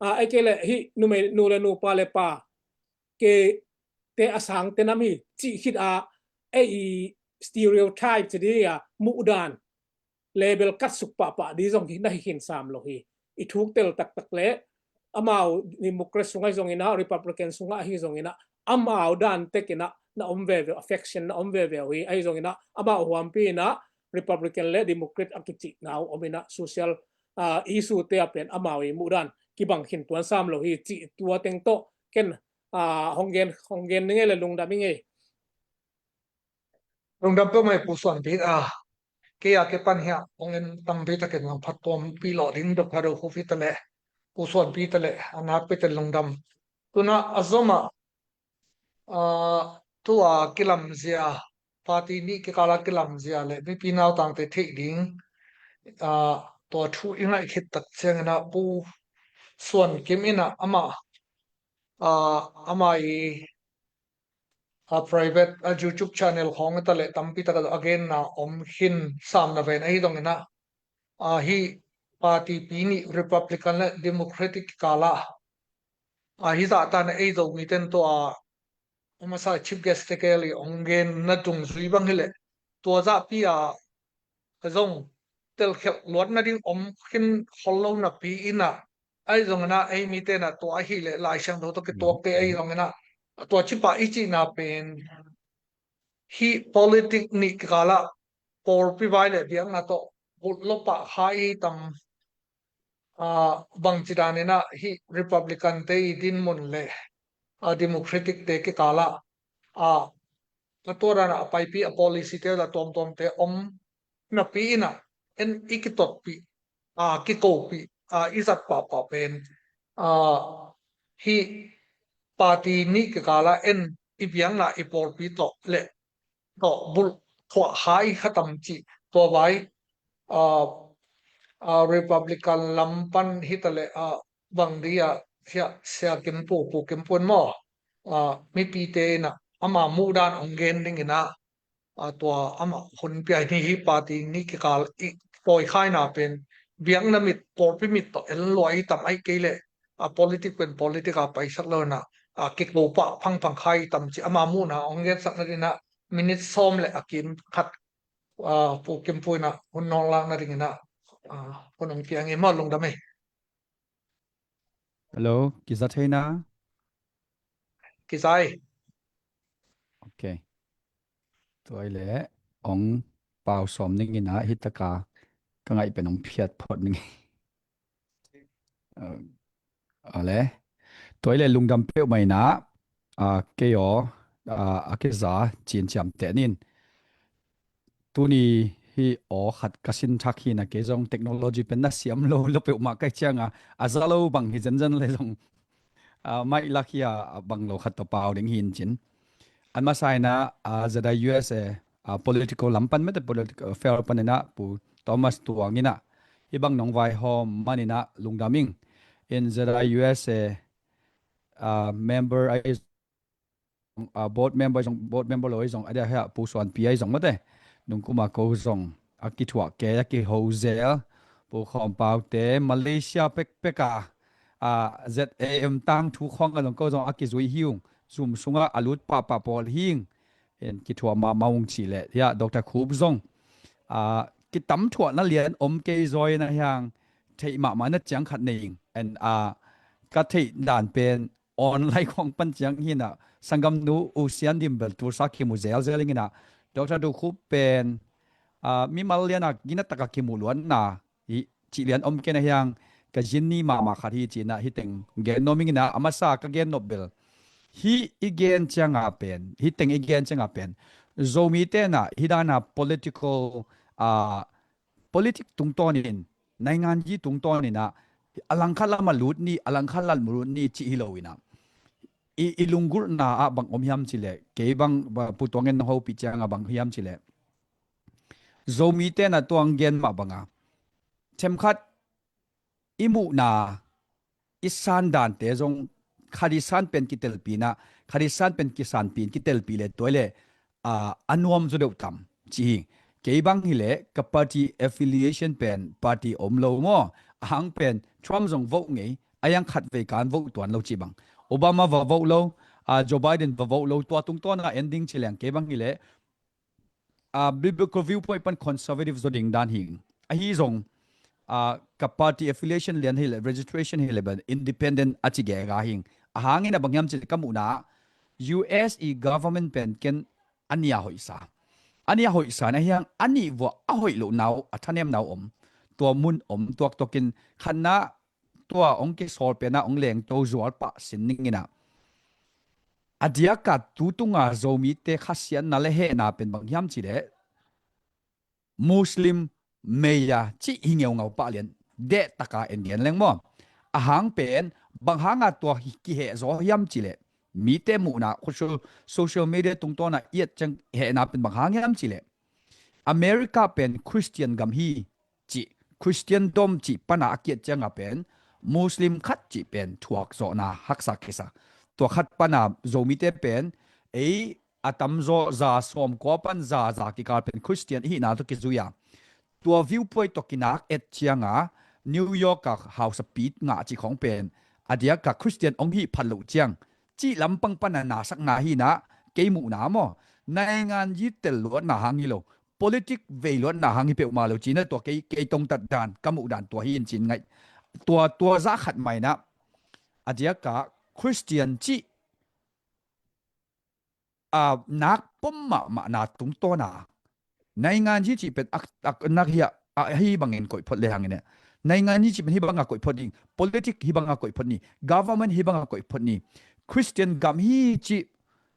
Ah, ai kei leh hih numei, nu le nu, pa le pa, kei te a sang te nam hi cih khit a, ei i stereotype ci ding a, muhdan, label kat suk pahpah ding zong hi na hi khin sam lo hi. I thuk tel taktak le amau Democrat sungah hi zongin ah, Republican sungah hi zongin ah, amau dan tekin ah na om veve, affection na om veve uh hi. Ahi zongin ah amau huampi in ah Republican le Democrat a kicihna uh om in ah, social, ah, issue te ah pen amau i muhdan kibang khin tuan sam lo hi cih tua teng tawh ken, ah, hong gen, hong gen ning ei le, lungdam ing ei. Lungdam peuhmah ei Pu Suanpi. Ah, kei a kipan hiah hong en tampi takin zong phattuampih lawh ding Doctor Do Khup hi ta leh, Pu Suanpi ta leh, a nakpi takin lungdam. Tuna a zom ah, ah, tua kilamzia, party nih kikala kilamzia le mipi nautangte theih ding, ah, tua thu i ngaih khit tak ciangin ah Pu Suan Kim in ah amah, ah, amah i, ah, private, ah, YouTube channel khawng ta le tampi tak a genna om khin sam na ven. Ahi zongin ah, ah, hih party pi nih Republican le Democratic kikala, ah, hih zahtan a ei Zomite in tua a masa chief guest te kei le hong genna dungzui bang hi leh, tua zahpi a zong telkhialh luat nading om khin khol lo napi in ah, ahi zongin ah ei mite in ah tua ahih leh Lai Siangtho tawh kituak te ahi zongin ah, tua cih pah i cihna pen hih politic nih kikala pawlpi vai le biakna tawh bulh lo pah kha i tam, ah, bangci danin ah hih Republican te i dinmun le, ah, Democratic te kikala, ah, a tua dan a paipi a policy te la tuamtuamte om napi in ah en i kitotpih, ah, kikopih, ah, i zat pahpah pen, ah, hih party nih kikala en i biakna i pawlpi tawh le tawh bulh thuah kha i kha tam cih tua vai, ah, ah, Republican lam pan hi ta leh, ah, bang di ah, sia, Sia Kim Pu, Pu Kim Pu in maw, ah, mipite in ah ama muhdan hong gen dingin ah, ah, tua amah hun pia ni hi, party nih kikal i tawikhaina pen biakna mit, pawlpi mit tawh en lua i tam ahih kei leh, ah, politic pen politic a paisak lo in ah, ah, kiko pah phangphang kha i tam cih ama muhna hong gensak nadin ah minute sawm le a kim khat, ah, Pu Kim Pu in ah hun nong lak nadingin ah, ah, hun hong piang hi maw, lungdam ei. Hello, kiza thei na? Kiza ei. Ok. Tua i le, ong pau sawm ning in ah, hi taka ka ngaih pen ong phiat phot ning. Ah, ale. Tua i le lungdam peuhmah in ah, ah, kei aw, ah, a kiza cin ciamteh nin. Tuni hi aw khat ka sin thak hi na, kei zong technology pen na siam lo, lo peuhmah ka hih ciangin a za lo bang hi zenzen le zong, ah, maih lak hi a, a bang lo khat tawh pau ding hi in cin. An masa in ah, ah, Z I U S A, ah, political lam pan mete, political affair pan in ah Pu Thomas Tuang in ah hih bang nong vaihawm man in ah lungdam ing. In Z I U S A, ah, member ahi, ah, board member zong, board member lo ahi zong, a dia hia Pu Suanpi ahi zong mate. Nungkum a ko zong a kithuah kei a kiho zel, Pu Khawm Pau te, Malaysia pekpek a, ah, Z A M tangthu khawng a zong ko zong a kizui hi ung, Zoom sungah a lut pahpah pawl hi ing. En kithuah mahmah ung cih leh, hia Doctor Khup zong, ah, kitam thuahna lian om kei zaw in a hiang theih mahmah na ciang khat nei ing. En, ah, ka theih dan pen online khawng pan ciang hi na, sanggamnu U Sian Dim bel Tulsa kimu zelzel ing in ah, Doctor Do Khup pen, ah, mimal lian a gina tak a kimuh luatna hi cih lian om kei na hiang, ka zin ni mahmah khat hi ci in ah hih teng gen nuam ing in ah, a masa ka gen nop bel hih i gen ciang a pen, hih teng i gen ciang a pen Zomite in ah hih dan a political, ah, politic tungtawn in, nainganyi tungtawn in ah, a langkhat lam a lut ni, a langkhat lam lut ni cih hi lo in ah, i, i lunggulhna ah bang om hiam cih leh, kei bang, ba, Pu Tuang in nong hopih ciang a bang hiam cih leh, Zomite in ah tuang gen mah bang a, themkhat i muhna, i san dante zong khat i san pen kitelpih in ah, khat i san pen kisanpih in kitelpih le tua i le, ah, a nuam zaw deuh tam ci hi. Kei bang hi leh ka party affiliation pen party om lo maw, a hang pen Trump zong vote ngei, a hiang khatvei kan vote tuan lo ci bang. Obama va vote lo, ah, Joe Biden va vote lo, tua tungtawn a en ding ci leng kei bang hi leh uh, biblical viewpoint pan conservative zaw ding dan hi. Ahi zong uh, ka party affiliation lian hi le, registration hi le, ban independent a ci gega hi. Ahang in a bang hiam ci le ka muhna U S i government pen ken a nia hoihsa. A nia hoihsa na hiang a nih vua a hoih loh nau, a thanem nau om. Tua mun om tuaktuakin khatna tua ong kisawl pena ong lengto zual pah sin ning in a. A diaka tu tunga Zomite khasiatna le hehna pen bang hiam ci le Muslim meya ci hi ngeungau pah lian dehtaka en gen leng maw. Ahang pen bang hanga tua hi kiheh zaw hiam ci le mite muhna social, social media tungtawna iat ciang hehna pen bang hang hiam ci le America pen Christian gam hi ci, Christian dom ci pana a kiat cianga pen Muslim khat ci pen thuak zawhna haksa kisa. Tua khat pana Zomite pen ei a tamzaw za sawm kua pan za za kikal pen Christian ihina tawh kizui a. Tua viewpoint tawh kinak et cianga New York a hausapi ngah ci khong pen a diaka Christian ong hih phat loh ciang cih lampang pana nasakna hina kei muhna maw. Naingan yi tel luatna hang hi lo, politic vei luatna hang hi peuhmah lo cina tua kei, kei tongtat dan ka muh dan tua hi in cin ngaih. Tua, tua zah khat maina a diaka Christian cih a nak pom mahmahna tungtawna naingan yi cih pen a, a nak hi a, a hi bangin koih phot le hangin e. Naingan yi cih pen hi banga koih phot ding, politic hi banga koih phot ni, government hi banga koih phot ni, Christian gam hi cih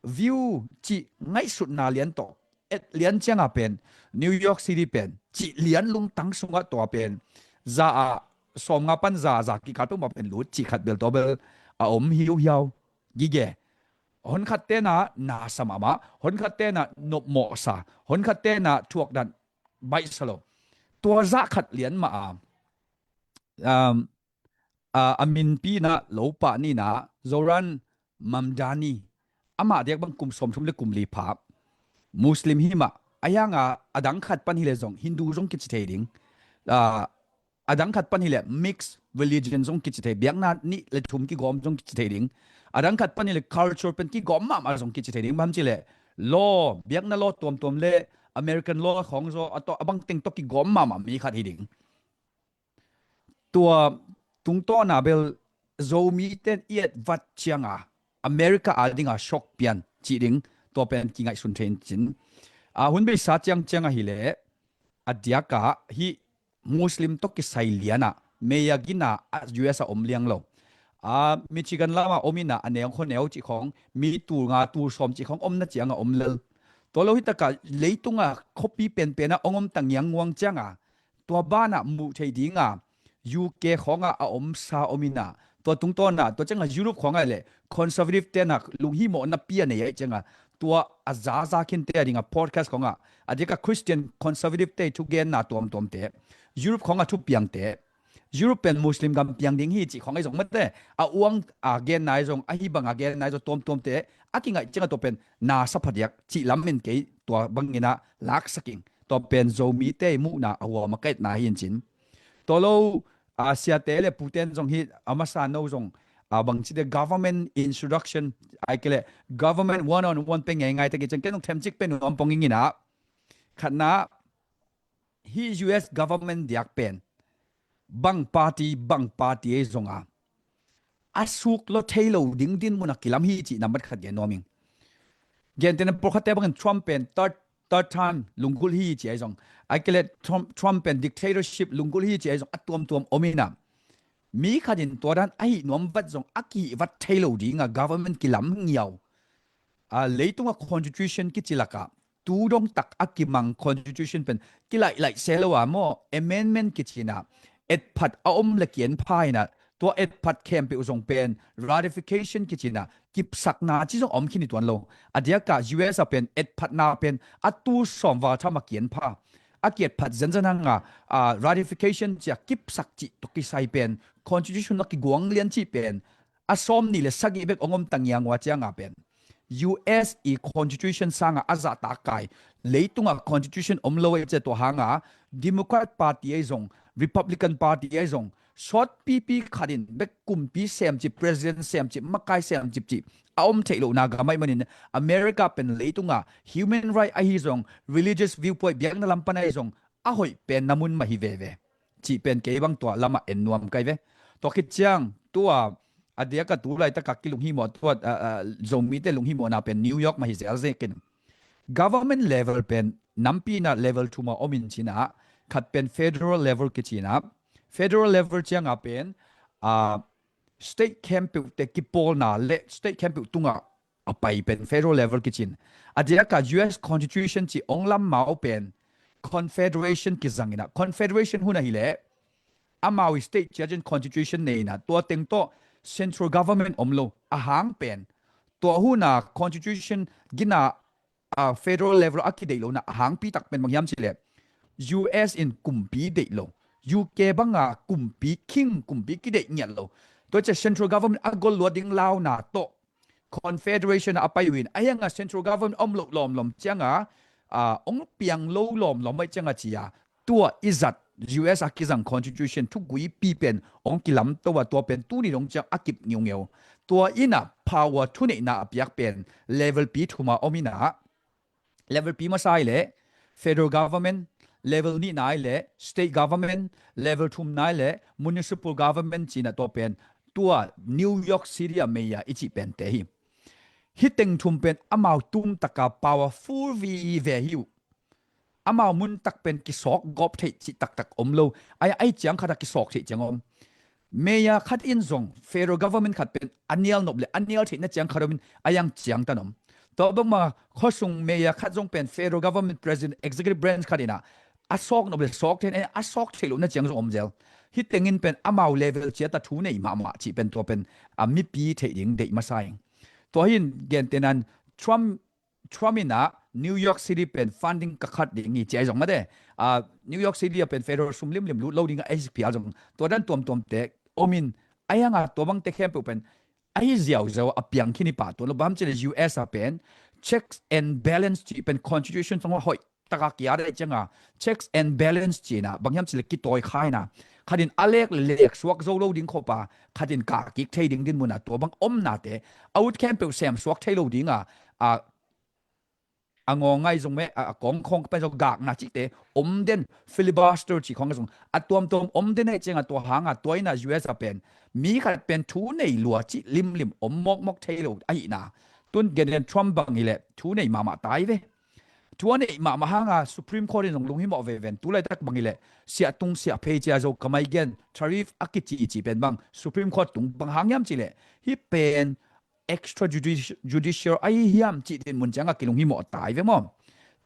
view cih ngaihsutna lian tawh et lian cianga pen New York City pen cih lian lungtang sungah tua pen za a sawm nga pan za za kikal peuhmah pen lut cih khat bel tua bel a om hiuhiau gige. Honkhat tena nasa mahmah, honkhat tena nopmawhsa, honkhat tena thuakdan baihsa lo. Tua zah khat lian mah a um, a, a minpi na lopa nina Zohran Mamdani, amah diak bang kum sawmthum le kum li pha, Muslim hi mah. A hianga a dang khat pan hi le zong Hindu zong kici thei ding, a, a dang khat pan hi le mixed religion zong kici thei, biakna nih le thum kigawm zong kici thei ding. A dang khat pan hi le culture pen kigawm mahmah zong kici thei ding. Bang ci le law, biakna law tuamtuam le American law khawng zaw a bang teng tawh kigawm mahmah mi khat hi ding. Tua tungtawna bel Zomi ten iat vat cianga America a dinga shock pian cih ding tua pen kingaihsun thei in cin. A hun beisa ciang cianga hi le a diaka hi Muslim tawh kisai liana meya gina a U S a om liang lo. A Michigan lama om ina a neu kho neu cih khawng mi tul nga tul sawm cih khawng omna cianga om lel. Tua lo hitaka leitunga khuapi penpena ong om tangiang nguang cianga tua banah muh thei dinga U K khawnga a omsa om ina tua tungtawna tua cianga Europe khawnga le conservative tena lunghimawhna pia nei aih cianga tua a zaza khinte a dinga podcast khawnga a dika Christian conservative te thugenna tuamtuamte Europe khawnga thupiangte Europe pen Muslim gam piang ding hi cih khawnga i zong mate a uang a genna i zong a hi banga genna i zong tuamtuamte a kingaih cianga tua pen nasa phadiak cih lam in kei tua bangina laksaking. Tua pen Zomite muhna a huam a kaitna hi in cin. Tua lo a siate le puten zong hi a masa no zong a bangcite government introduction ai kele government one on one pe ngeingai taki ciang ken zong themcik pe nuam pong ingina khatna hi U S government diak pen bang party bang party ei zonga a suk lo thei lo ding din muna kilam hi cih nambat khat gen nuam ing. Gentena pawlkhatte bangin Trump pen third, third time lunggulh hi ci ai zong ai kele Trump, Trump pen dictatorship lunggulh hi ci ai zong a tuamtuam om ina mi khatin tua dan a hih nuam vat zong a kihih vat thei lo dinga government kilam ngiau. A leitunga constitution kici laka tu dong tak a kimang constitution pen kilaih laih se lo a maw amendment kicina etphat a om le kian pha ina tua etphat khempeuh zong pen ratification kicina kipsakna ci zong om khini tuan lo. A diaka U S a pen etphatna pen a tu sawm val tham a kian pha a kiatphat zenzen hanga a ratification cia kipsak cih tua kisai pen constitution a kiguang lian cih pen a sawm ni le sagih bek ong om tangiang ua cianga pen U S i constitution sanga a zahtak kai leitunga constitution om lo ei cia tua hanga Democrat Party ei zong Republican Party ei zong sawtpipi khat in bek kumpi semcip, president semcip, makai semcip cih a om theih lohna gam ahih manin America pen leitungah human right ahi zong, religious viewpoint, biakna lam pan ahi zong a hoih pen na mun mah hi veve cih pen kei bang tua lamah en nuam kai ve. Tua khit ciang tua a diaka tu laitakah kilunghimawh tua, a, a, Zomite lunghimawhna pen New York mah hi zelzek in. Government level pen nampi inah level thum a om in cinah, khat pen federal level kicinah, federal level cianga pen, a, state khempeuhte kipawlna le state khempeuh tungah a pai pen federal level kicin. A diaka U S Constitution ci ong lam mau pen Confederation kizang inah, Confederation hun ahileh amau i state ciacin Constitution nei inah, tua teng tawh central government om lo, a hang pen tua huna Constitution gina, a, federal level a kideih lo na a hangpi tak pen bang hiam cihleh U S in kumpi deih lo, U K banga kumpi, king kumpi kideih ngiat lo. Tua cia central government a gol luat ding launa tawh Confederation a pai uh in, a hianga central government om lo lawmlawm cianga, a, ong piang lo lawmlawm mai cianga cia tua i zat U S a kizang Constitution thuguipi pen ong kilamto a, tua pen tuni dong ciang a kip ngiungeu. Tua ina power thuneihna a piak pen level pi thuma om ina, level pi masa i le federal government, level nihna i le state government, level thumna i le municipal government cina tua pen tua New York City a mayor i cih pente hi. Hih teng thum pen amau tumtaka powerful vive hi uh. Amau muntak pen kisawk gawp theih cih taktak om lo. Ai, ai ciang khata kisawk theih ciang om. Mayor khat in zong federal government khat pen a nial nop le a nial theihna ciang khat om in a yang ciang tan om. Tua bangma khuasung mayor khat zong pen federal government president executive branch khat ina a sawk nop le sawk theihna, a sawk theih lohna ciang zong om zel. Hih tengin pen amau level ciata thu nei mahmah cih pen tua pen a mipi theih ding deih masa ing. Tua hin gentenan Trump Trump ina New York City pen funding ka khat ding hi ci ai zong mate. A, New York City a pen federal sum limlim lut lo ding a ei phial zong tua dan tuamtuamte om in ai hanga tua bangte khempeuh pen ahi ziauziau a piang khin hi pah tuan lo bang hiam cile U S a pen checks and balance ci pen constitution song hoih taka kia dai cianga checks and balance cina bang hiam cile kitawi khaina khatin a lek le lek suak zo lo ding khopa khatin kah kik thei ding din muna tua bang omnate a ut khempeuh sem suak thei lo dinga a a ngawng ngai zong meh, a, a kawng khawng pen zong gakna cihte om den, filibuster cih khawng zong a tuamtuam om den ahi cianga tua hanga tua ina U S a pen mi khat pen thu nei lua cih limlim om mawkmawk thei lo ahihna. Tun gen den Trump bang hileh thu nei mahmah tai ve. Thu a neih mahmah hanga Supreme Court in zong lunghimawh veven tu laitak bang hileh siah tung siah phei cia zo ka mai gen tariff a kici i ci pen bang Supreme Court tung bang hang hiam cileh hih pen extrajudicial ahi hiam cih din mun cianga kilunghimawh tai ve maw?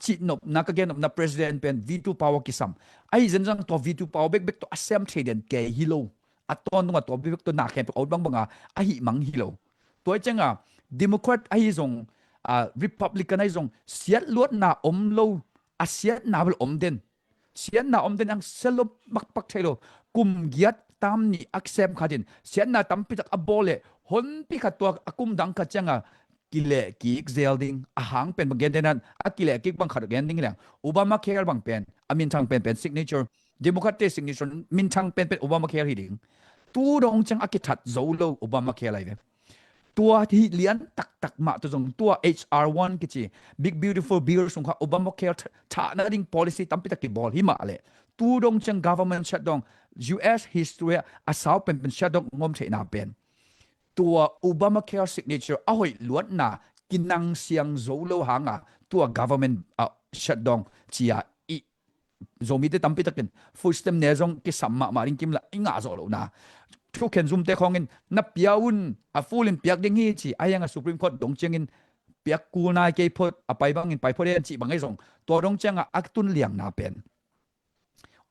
Cihnopna ka gennopna president pen veto power kisam ahi zenzang tua veto power bekbek tua a sem thei den kei hi lo. A tawntunga tua bekbek tua na khempeuh out bangbanga ahi mang hi lo. Tua cianga Democrat ahi zong, a, Republican ahi zong siatluatna om lo, a siatna bel om den. Siatna om den ang selo makpak thei lo. Kum giat tam ni a kisem khatin siatna tampitak a bawl le honpi khat tua a kum dang khat cianga kileh kik zel ding a hang pen bang gen den a kileh kik bang khat gen ding hileng Obamacare bang pen a minthang penpen signature Democrat te signature minthang penpen Obamacare hi ding. Tu dong ciang a kithat zo lo Obamacare lai ve. Tua hi lian taktak mah tu zong tua H R one kici Big Beautiful Bill sung kha Obamacare thahna ding policy tampi tak kibawl hi mah le tu dong ciang government shutdown U S history a sau penpen shutdown ngom theihna pen tua Obamacare signature a hoih luatna kinang siang zo lo hanga tua government a shutdown cia i Zomite tampi takin food stamp ne zong kisam mahmah ding kimla i ngah zawh lohna thukhen zumte khawngin na pia un a full in piak ding hi ci a hianga Supreme Court dong ciangin piak kul nai kei phot a pai bangin pai phot en cih bang ahi zong tua dong cianga a tun liangna pen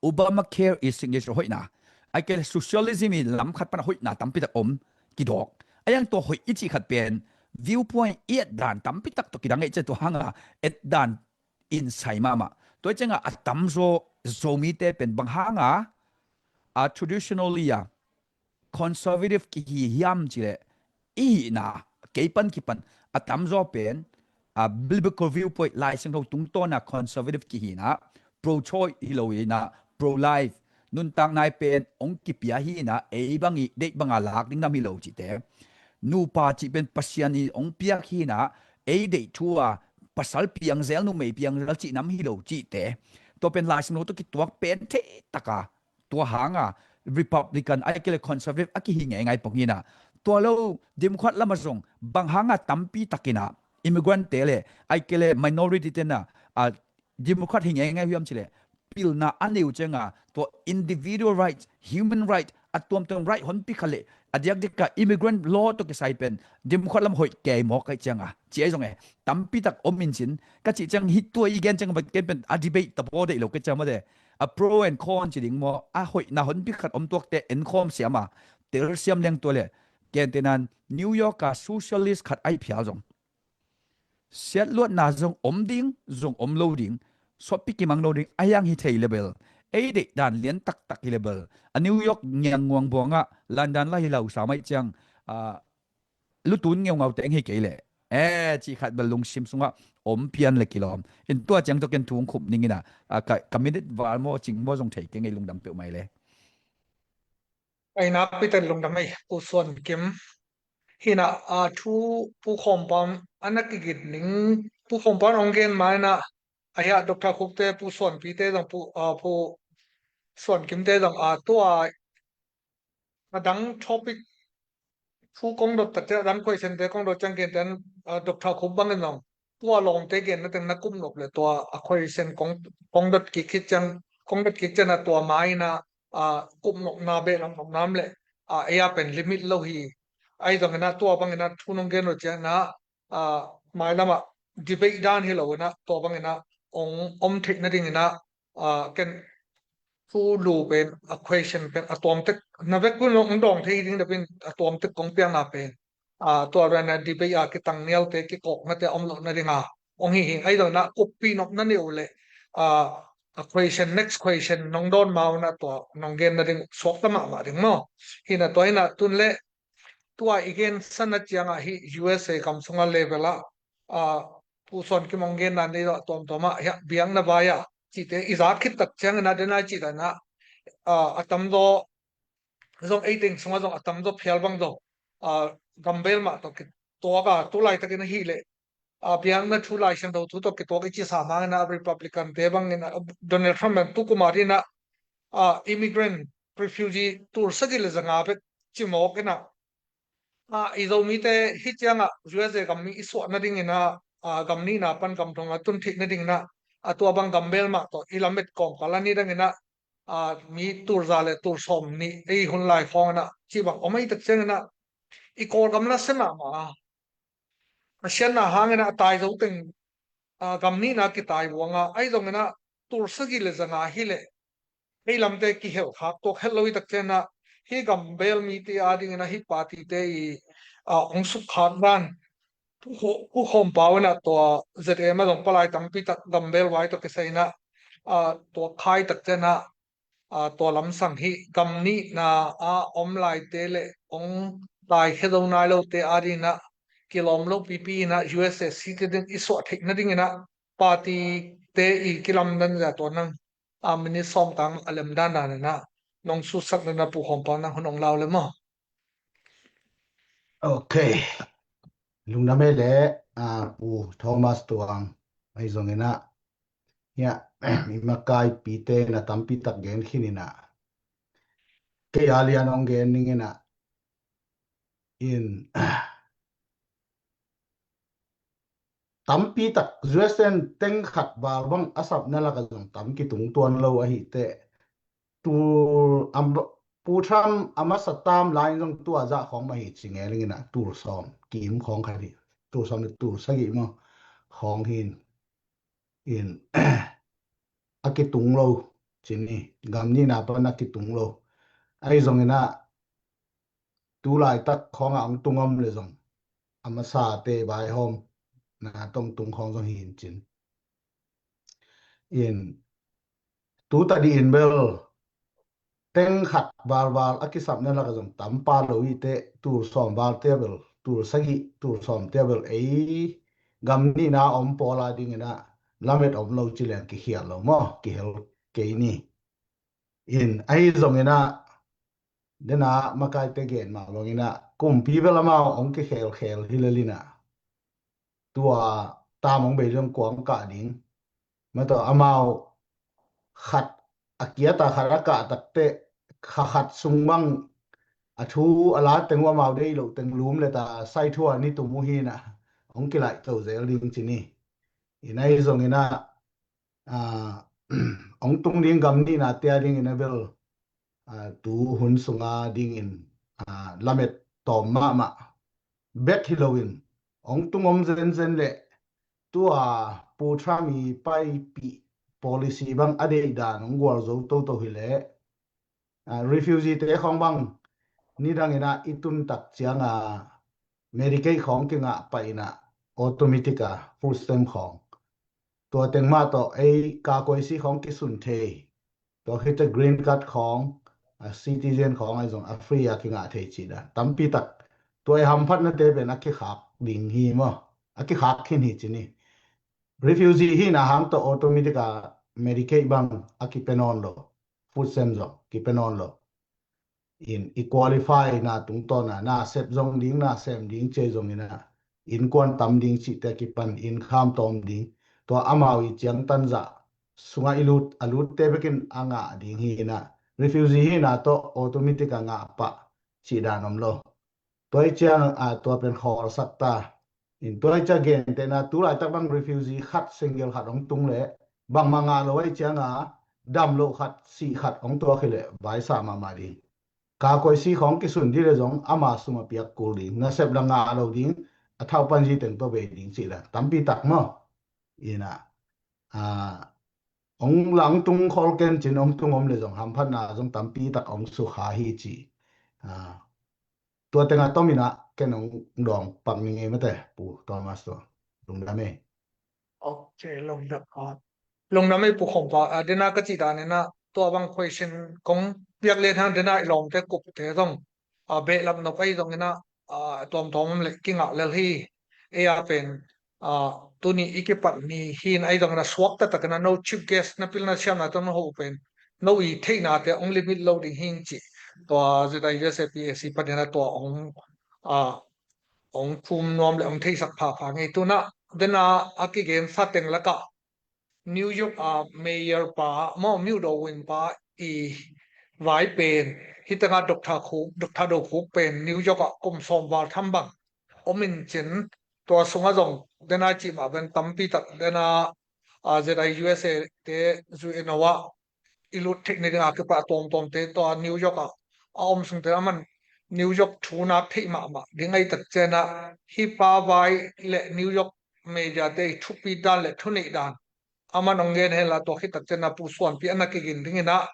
Obamacare i signature hoihna a kei socialism i lam khat pana hoihna tampi tak om kidawk a hiang tua hoih i cih khat pen viewpoint i et dan tampi tak tua kidang ei cian tua hanga et dan in sai mahmah. Tua cianga a tamzaw Zomite pen bang hanga a traditionally a conservative kihi hiam cileh i hihna kei pan kipan a tamzaw pen a biblical viewpoint Lai Siangtho tungtawna conservative kihina pro choice hi lo ina pro life nuntak nai pen hong kipia hi inah, ei bang i deih banga lak ding nam hi lo cihte. Nupa cih pen Pasian i hong piak hi inah, ei deih thu a pasal piangzel, numei piangzel cih nam hi lo cihte. Tua pen Lai Siangtho tawh kituak pen thei taka, tua hanga Republican ahih kei leh Conservative a kihi ngeingai pong hi inah. Tua lo Democrat lamah zong bang hanga tampi tak inah immigrant te le ahih kei leh minority te inah, a, Democrat hi ngeingai hiam cih leh, pilna a nei uh cianga tua individual right, human right, a tuamtuam right honpi kha leh, a diakdiaka immigrant law tawh kisai pen Democrat lam hoih kei mawk ahih cianga ci ahi zong e, tampi tak om in cin, ka cih ciang hih tua i gen ciang bang ken pen a debate tabaw deih lo ka ciang mawte, a pro and con ci ding maw, a hoihna honpi khat om tuakte enkhawm siam a, telsiam leng tua le, gentehna in New York a socialist khat ahi phial zong siatluatna zong om ding, zong om lo ding, suahpi kimang lo ding, a hiang hi thei le bel, ei deih dan lian taktak hi le bel, a New York ngiangnguang buangah London lah hi lo sa mai ciang, a, lutun ngeungaute eng hi kei leh, e, cih khat bel lungsim sungah om pian le kilawm. In tua ciang tawh ken thu hong khup ning inah, a, ka, ka minute val maw, cing maw zong thei kei ngei, lungdam peuhmah le. Ai nakpi ten lungdam ei, Pu Suan Kim. Hi inah, a, thu Pu Khawm Pau a na kigit ning, Pu Khawm Pau hong gen ma inah, a hiah Doctor Khupte, Pu Suan Pite zong, Pu, a, Pu Suan Kimte zong, a, tua a dang topic thu kong dot takte, a dang question te kong dot ciang gentehna in, a, Doctor Khup bangin zong tua lawngte genna teng na kup nop le tua a question kong, kong dot kik khit ciang, kong dot kik ciang a tua ma inah, a, kup nopna, behlap nopna om le, a, ei a pen limit lo hi. Ahi zong inah tua bang inah thu nong gen lo ciang inah, a, mailamah debate dan hi lo inah, tua bang inah hong om theih nading inah, a, ken thu lu pen, a, question pen a tuamtek, na vek kun hong dawng thei ding dapin a tuamtek kong piakna pen, a, tua rian a debate a kitang nialte, kikawknate a om loh nadinga hong hi hi. Ahi zong inah kuppih nop na nei uh le, a, a question, next question nong dawn ma uh inah tua nong gen nading suakta mahmah ding maw. Hi inah tua hi inah tun le tua i gensan a ciangah hih U S A gam sunga level ah, a, Pu Suan Kim hong genna nei lo a tuamtuam ah, hiah biakna vai ah cihte i zak khit tak ciang inah, den a cih dan ah, a, a tamzaw zong, ei teng sungah zong a tamzaw phial bang zong, a, gambel mah tawh kituak a, tu laitakin ahih leh, a, biakna thu, Lai Siangtho thu tawh kituak i cisa hangin ah, Republican te bangin ah, Donald Trump in tu kum a ding ah, a, immigrant, refugee tul sagih le za nga bek ci mawk in ah, a, i Zomite hih ciangah U S A gam mi i suah nadingin ah, a, gam nihna pan gam thum a tun theih nadingin ah, a, tua bang gambel mah tawh i lamet kawmkal a ni dangin ah, a, mi tul za le tul sawm nih ei hun lai khawng in ah, cih bang om ahih tak ciangin ah, i Kawlgam nasia mahmah a, a siatna hangin ah a tai zo teng, a, gam nihna kitai buang a, ahi zongin ah tul sagih le za nga hi leh ei lamte kihel khak tuak het lo ahih tak ciangin ah, hih gambel mite a dingin ah hih party te i, a, hong sukkhak dan, Pu Kho-, Pu Khawm Pau in ah tua Z M a zong palai tampi tak gambel vai tawh kisai in ah, a, tua khai tak ciangin ah, a, tua lamsang hih gam nihna a om laite le hong taikhia zo nai lote a dingin ah kilawm lo pipi in ah U S A citizen i suah theih nadingin ah party te i kilamdan zia tua nang, a, minute sawm tang a lemdan dan in ah nong sutsak dan in ah Pu Khawm Pau nang hun hong lau le maw. Ok. Lungdam ei le, a, Pu Thomas Tuang, ahi zongin ah, hiah, i makaipite na tampi tak gen khin in ah, kei a lian hong gen ning in ah, in, tampi tak U S A teng khat val bang a sapna lakah zong tam kitung tuan lo ahih teh, tul am, Pu Trump a masa tam lai in zong tua zah khawng mah hi ci ngel ing in ah, tul sawm kim khawng khat hi, tul sawm le tul sagih maw khawng hi in, a kitung lo ci ni, gam nihna pan a kitung lo. Ahi zongin ah tu laitak khawngah hong tung om le zong a masate vaihawmna tawh hong tung khawng zong hi in cin. In, tu tadih in bel teng khat valval a kisapna lakah zong tampa lo hi teh, tul sawm valte a bel, tul sagih, tul sawmte a bel ei gam nihna a om pawl a dingin ah lamet om lo ci leng kikhial lo maw, kihel kei ni. In ahi zongin ah, dena makaite gen mah bangin ah kumpi bel amau hong kikhelkhel hi lel in ah, tua tam hong bei ding kuang kah ding. Mataw amau khat a kiat a khat a kah takteh kha khat sung bang a thu a la teng uh amau deih loh teng lum le ta sai thu a ni tum uh hi in ah hong kilaih to zel ding ci ni. In ahi zongin ah, ah, hong tung ding gam nihna tia dingin a bel, ah, tu hun sunga dingin, ah, lamet tawm mahmah bek hi loin hong tung om zenzen le tua Pu Trump i paipih policy bang a deih dan hong gual zo toto hi leh, ah, refugee te khawng bang nidangin ah i tun tak cianga Medicaid khawng kingah pah in ah automatic a food stamp khawng, tua teng mah tawh ei ka koisi khawng kisun thei. Tua khit teh green card khawng, a citizen khawng ahi zong a free a kingah thei cih dan tampi tak. Tua i hamphatnate pen a kikhak ding hi maw? A kikhak khin hi ci ni. Refugee hihna hang tawh automatic a Medicaid bang a kipe nawn lo, food stamp zong kipe nawn lo. In i qualify na tungtawn a na sep zong ding, na sem ding ci zongin ah innkuan tam ding cihte a kipan inn kham tawm ding, tua amau i ciangtan zah sungah i lut, a lutte bekin a ngah ding hi in ah, refugee hihna tawh automatic a ngah pah cih dan om lo. Tua i ciang, ah, tua pen khawlsak ta. In tua i ciang gentehna tu laitak bang refugee khat single khat hong tung leh bangmah ngah lo i cianga dam loh khat sih khat hong tuak hi leh vaisa mahmah ding. Ka koisi khawng kisun dih le zong ama sum a piak kul ding, nasep la ngah lo ding, a thau panzi teng tua bei ding cih la tampi tak maw? Ina, ah, hong lang tung khol ken cin hong tung om le zong hamphatna zong tampi tak hong sukha hi ci. Ah, tua tengah tomin ah ken hong dawng pak ni ngei mate, Pu Thomas tua. Lungdam ei. Ok, lungdam. Ah, lungdam ei Pu Khawmpa. Ah, dena ka cih dan ina tua bang question kong piak lian hang dena i lawmte kupte zong, ah, behlap nop ei zong ina, ah, tuamtuam om le kingah lel hi. Ei a pen, ah, tuni i kipat ni hi in ahi zongin a suak taktakin a no chief guest na pilna siamna tawh na hoh pen no i theihnate hong limit lo ding hi in cih tua Z I U S A P A C panin a tua hong, ah, hong phum nuam le hong theisak phapha ngei. Tuna dena a kigen sa teng lakah New York a mayor pa maw, Myodo Win pa i vai pen, hi tengah Doctor Khuk, Doctor Do Khuk pen New York ah kum sawm val tham bang om in cin, tua sungah zong dena cih mah ven tampi tak dena, ah, Z I U S A te zu ina wah i lut theih ni dingah kipah tuamtuamte tua New York ah a om sungte aman New York thu nak theih mahmah ding ahi tak ciangin ah hi pa vai le New York media te i thupi dan le thuneih dan aman hong gen hen la tua khit tak ciangin ah Pu Suanpi a na kigin dingin ah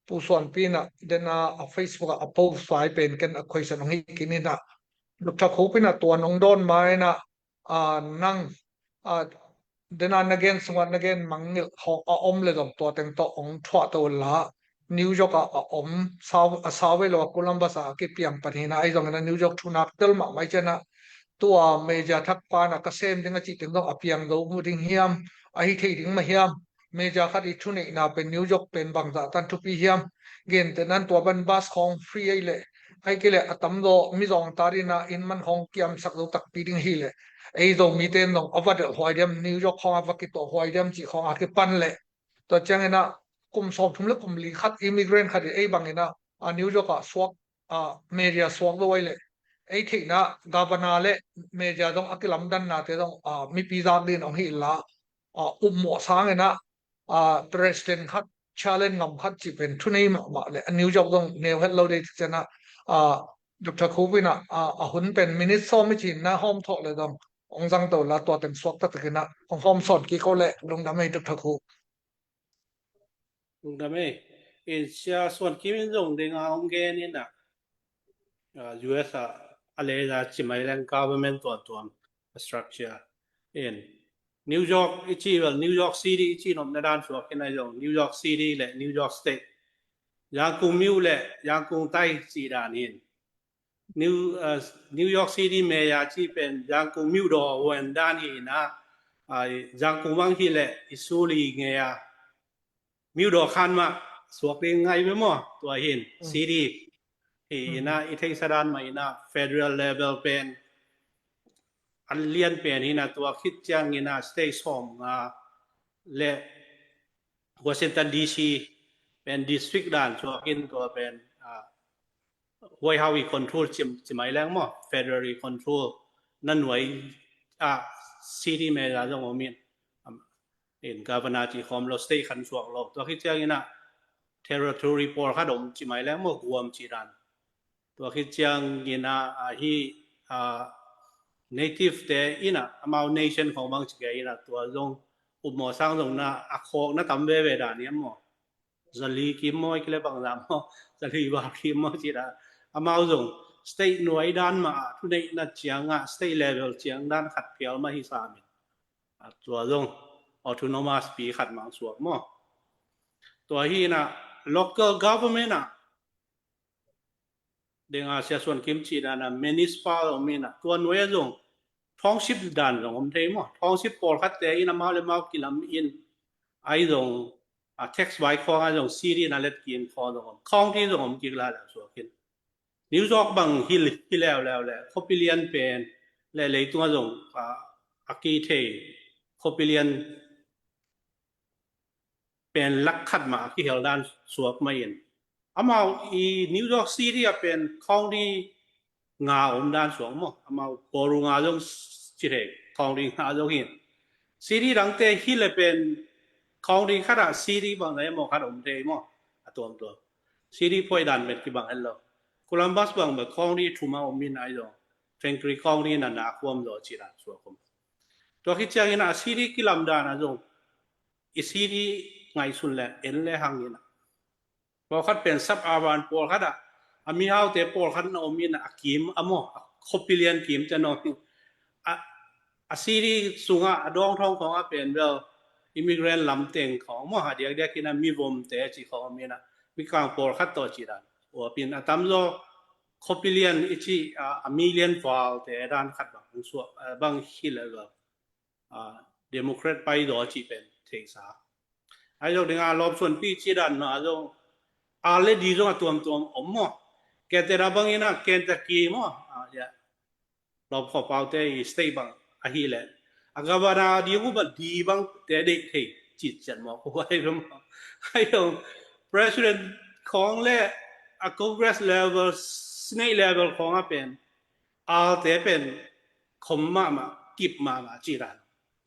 Pu Suanpi in ah dena a Facebook ah a post vai pen ken a question hong hi kinin ah Doctor Khuk in ah tua nong dawn ma in ah, ah, nang, ah, dena na gen sungah na gen mangngilh hawk a om le zong tua teng tawh hong thuah to la. New York ah a om sau, a sau vei lo a Columbus ah a kipiang panin ah ahi zongin a New York thunak tel mahmah i ciangin ah tua media thak pan a ka sem ding a cih teng zong a piang zo mu ding hiam, a hi thei ding mah hiam? Media khat i thuneihna pen New York pen bangzah tan thupi hiam? Gentehna in tua ban bus khawng free ei leh, ahi kei leh a tamzaw mizawng ta dingin ah inn man khawng kiamsak zo takpi ding hi leh, ei Zomite in zong a va delh huai diam, New York khawng a va kituah huai diam cih khawng a kipan leh. Tua ciangin ah kum sawmthum le kum li khat immigrant khat in ei bangin ah, a New York ah suak, ah, media suak zo ei leh, ei theihna governor le media zong a kilamdannate zong, ah, mipi zak dingin hong hi inla, ah, upmawh sangin ah, ah, president khat, challenge ngam khat cih pen thunei mahmah le a New York zong neu het lo dei ciangin ah, ah, Doctor Khuk in ah, ah, a hun pen minute sawm i cin na hawm thawh le zong hong zang to la tua teng suak taktakin ah hong hawm sawn kik o le. Lungdam ei Doctor Khuk. Lungdam ei. In Sia Suan Kim in zong ding a hong gen in ah, ah, U S a, a lei a ci mai leng government tuamtuam a structure in New York i ci, well, New York City i ci nopna dan suak in ahi zong New York City le New York State, Yangon myo le Yangon tae cih dan in New, uh, New York City mayor ci pen Yangon myodaw huan dan hi in ah, uh, Yangon bang hi le i suli ngei a myodaw khan mah suak ding ngai ve maw, tua hin city hi ina, i theihsa dan mah ina federal level pen an lian pen ina, tua khit ciang ina state sawm nga le Washington D C pen district dan suak in, tua pen ah, huai hau i control ci mai leng maw, federal i control na nuai ah city mayor zong om in, in governor ci khawm lo, state khan suak lo. Tua khit ciang ina territory pawlkhat om ci mai leng maw, guam ci dan. Tua khit ciang ina ahi ah, native te ina amau nation khawng bang ci kei ina, tua zong upmawh sang zong na a khawk na tam veve dan iam maw. Zali kim maw, i kile bangza maw, zali val kim maw ci dan. Amau zong state nuai dan mah ah thuneihna ciang ah state level ciang dan khat phial mah hi sam in, tua zong autonomous pi khat mang suak maw. Tua hi ina local government ah denga Sia Suan Kim ci dan a municipal om ina, tua nuai a zong township dan zong om thei maw. Township pawlkhat te ina mau le mau kilam in, ai zong a tax vai khawng a zong city na let kin khawng zong om, county zong om kik la le suak in. New York bang hi leuleu le khuapilian pen le leitung a zong a ki thei khuapilian pen lak khat mah a kihel dan suak mah in. Amau i New York City a pen county nga om dan suak maw. Amau ballroom nga zong ci thei, county nga zong hin. City dangte hi le pen county khat ah city bang na emaw khat om thei maw. A tuamtuam city phuai dan pen kibang het lo. Columbus bang bang county thum a om in ai zong Fengkri county na na khuam zaw ci dan suak om. Tua khit ciang ina city kilam dan a zong i city ngaihsun le en le hang ina. Pawlkhat pen sub-urban pawlkhat ah a mihaute pawlkhat na om ina a kim a maw, a khuapilian kim te na om in. A, a city sungah a dawngthawng khawng a pen bel immigrant lamteng khawng maw, a diakdiak ina mivomte ci khawng om ina, mikang pawlkhat tawh ci dan. Uapin a tamzaw khuapilian i ci a, a million valte dan khat bang suak, a, bang hi le bel a, Democrat pai zaw cih pen theisa. Ai zong dinga lawmsuanpi ci dan mah zong a le di zong a tuamtuam om maw. Kente na bang ina Kentucky maw. A, ya. Lawmkhawpaute i state bang ahi le a governor ding uh bang di bang te deih thei citciat maw. Ko ai bang maw. Ai zong president khawng le a Congress level, Senate level khawng a pen alte pen khom mahmah, kip mahmah ci dan.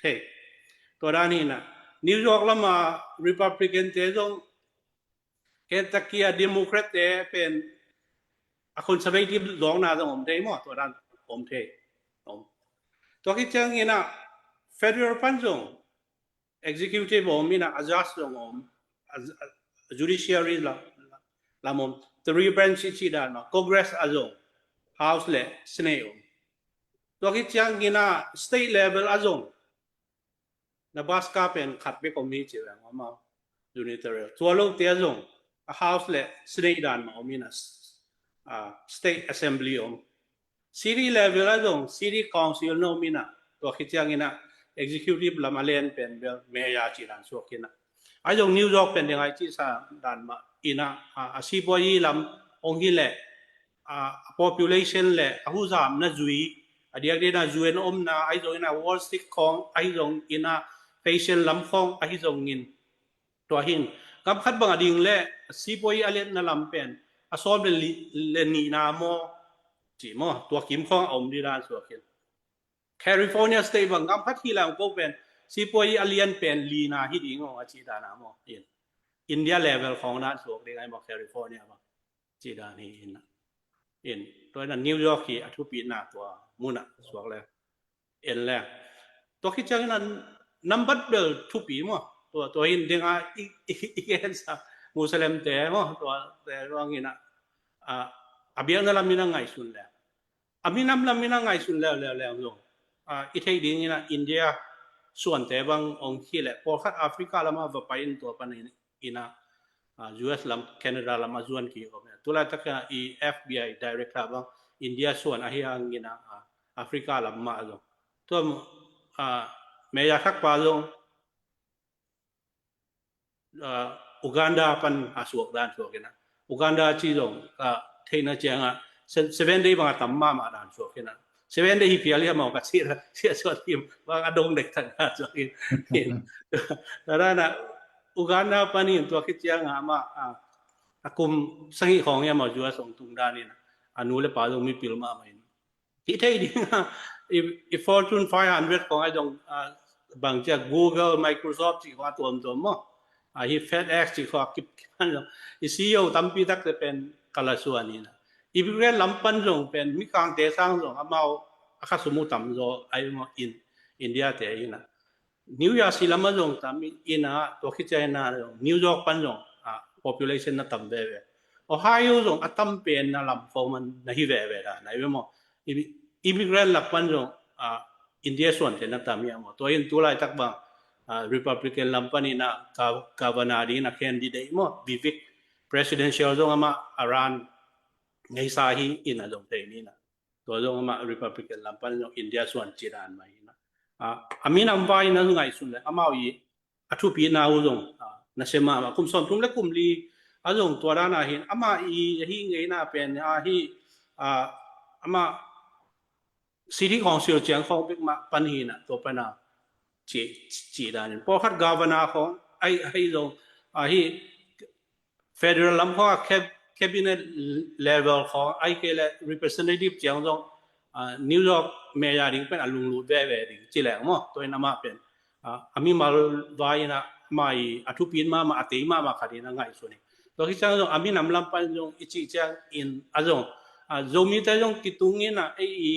Thei. Tua dan hi na. New York lama Republican te zong Kentucky a Democrat te pen a conservative zawkna zong om thei maw, tua dan om thei. Om. Tua khit ciang ina federal pan zong executive om ina a judge zong om, a, a judiciary lam, lam om, three branch ci dan maw, Congress a zong, House le Senate om. Tua khit ciang ina state level a zong Nebraska pen khat bek om hi ci veng om a, unitary. Tua lo te a zong a House le Senate dan mah om ina, a, state assembly om. City level a zong city council na om ina, tua khit ciang ina executive lam a len pen bel mayor ci dan suak ina. Ai zong New York pen ding ai ci sa dan mah ina, a, a sipuai lam ong hi le a, a population le a huzamna zui, a diakdiakna U N omna ahi zong ina, Wall Street khawng ahi zong ina, fashion lam khawng ahi zong in. Tua hin gam khat bang a ding le sipuai a lianna lam pen a sawm le li, le nihna maw, ci maw, tua kim khawng a om di dan suak in. California state bang gam khat hi lam ko pen sipuai a lian pen lina hi ding aw a ci dan a maw in. India level khawng dan suak ding ai maw California bang. Ci dan hi ina. In, tua ina New York hi a thupina tua muna suak le. En le. Tua khit ciang ina nambat bel thupi maw. Tua, tua hin dinga i, i, i, i en sa Muslim te maw. Tua, te ruang ina. A, a biakna lam ina ngaihsun le. A minam lam ina ngaihsun leuleu le zong. A, i thei ding ina India suante bang ong hi le. Pawlkhat Africa lama va pai in tua pan in ina, a, U S lam, Canada lam a zuan ki om. Tulai tak i F B I director bang India suan ahi hang ina, a, Africa lam mah zong. Tua, a, mayor thak pa zong, a, Uganda pan a suak dan suak ina. Uganda ci zong ka theihna cianga se- seven day bang a tam mahmah dan suak ina. Seven day hi phial hi a mau ka ci ra sia suak hi bang a dong dek thang dan suak ina. Tua dan a Uganda pan in tua khit cianga ama a, a kum sangih khawng hi a mau zua song tung dan ina. A nu le pa zong mipil mahmah ina. Hi thei ding a, i, i Fortune five hundred khawng a zong a, bang cia Google, Microsoft ci khawng a tuamtuam maw. A hi FedEx ci khawng a kip kip a zong. I C E O tampi takte pen kalasuan ina. Immigrant lam pan zong pen mikangte sang zong amau a kha sum uh tam zaw a i maw in India te ina. New Jersey lam a zong tam ina tua khit ciang ina zong New York pan zong a population na tam veve. Ohio zong a tam pen na lam khawng man na hi veve dan a i maw. Immigrant lak pan zong a India suante na tam hi a maw. Tua in tulaitak bang a Republican lam pan ina ka- governor ding ina candidate maw Vivek presidential zong ama a run ngeisa hi ina zong thei ni ina. Tua zong ama Republican lam pan zong India suan ci dan mah ina. A, a minam vai ina zong ngaihsun le amau i a thupina uh zong a, na se mahmah kum sawmthum le kum li a zong tua dan a hin ama i a hi ngeina pen a hi a, ama city council ciang khawng bek mah pan hi ina tua pan a ci, ci dan in pawlkhat governor khawng a hi, a hi zong a hi federal lam khawng a cab- cabinet level khawng a hi kei le representative ciang zong a, New York mayor ding pen a lunglut veve ding ci leng maw tua in amah pen a, a mimal vai ina ama i a thupin mahmah a tei mahmah khat ina ngaihsun hi. Tua khit ciang zong a minam lam pan zong i cih ciang in a zong a, Zomite zong kitung ina ei i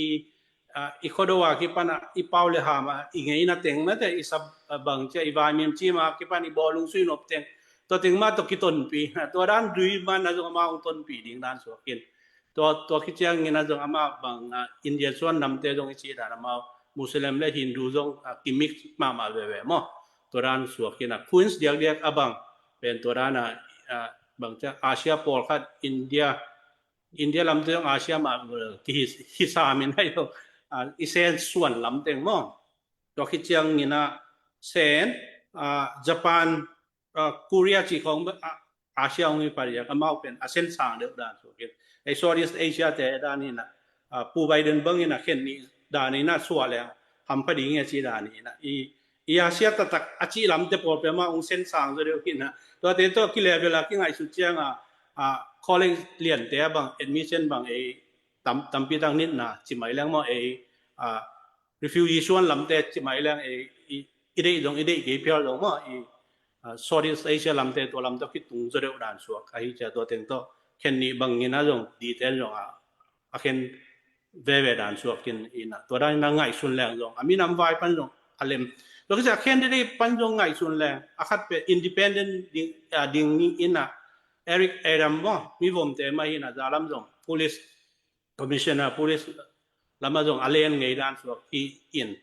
a, i khuado a kipan a i pau le ham a i ngeina teng mate i sap a, bang cia i vaimim cim a kipan i bawlung sui nop teng tua teng mah tua kitonpi na tua dan dui man a zong amah hong tonpi ding dan suak in. Tua, tua khit ciang ina zong amah bang a, India suan namte zong i cih dan amah Muslim le Hindu zong a, kimix mahmah veve maw. Tua dan suak ina Queens diakdiak a bang pen tua dan a, a bang cia Asia pawlkhat India India lamte zong Asia mah kihi hi sam in hai lo a, i sen suan lamteng maw. Tua khit ciang ina sen a, Japan a, Korea ci khawng a, Asia hong hi pariak amau pen a sen sang deuh dan suak in. Ei Southeast Asia te dan ina a, Pu Biden bang ina khen ni dan ina suak leng hampha ding a ci dan ina i i Asia taktak a cih lamte pawl pia mah hong sen sang zaw deuh hi na. Tuate tawh kilevel a kingaihsut cianga a, college liante a bang admission bang ei tam- tampi tak nitna ci mai leng maw ei a, refugee suan lamte ci mai leng ei i, i deih zong i deih kei phial zong maw i a, Southeast Asia lamte tua lam tawh kitung zaw deuh dan suak ahi cia tua teng tawh khen nih bangin a zong diten zong a a khen veve dan suak in ina tua dan ina ngaihsun leng zong a minam vai pan zong a lem. Tua khit ciang a candidate pan zong ngaihsun leng a khat pe independent ding, a, ding ni ina Eric Adam maw mi vomte mah ina zalam zong police commissioner police lama zong a len ngei dan suak hi in.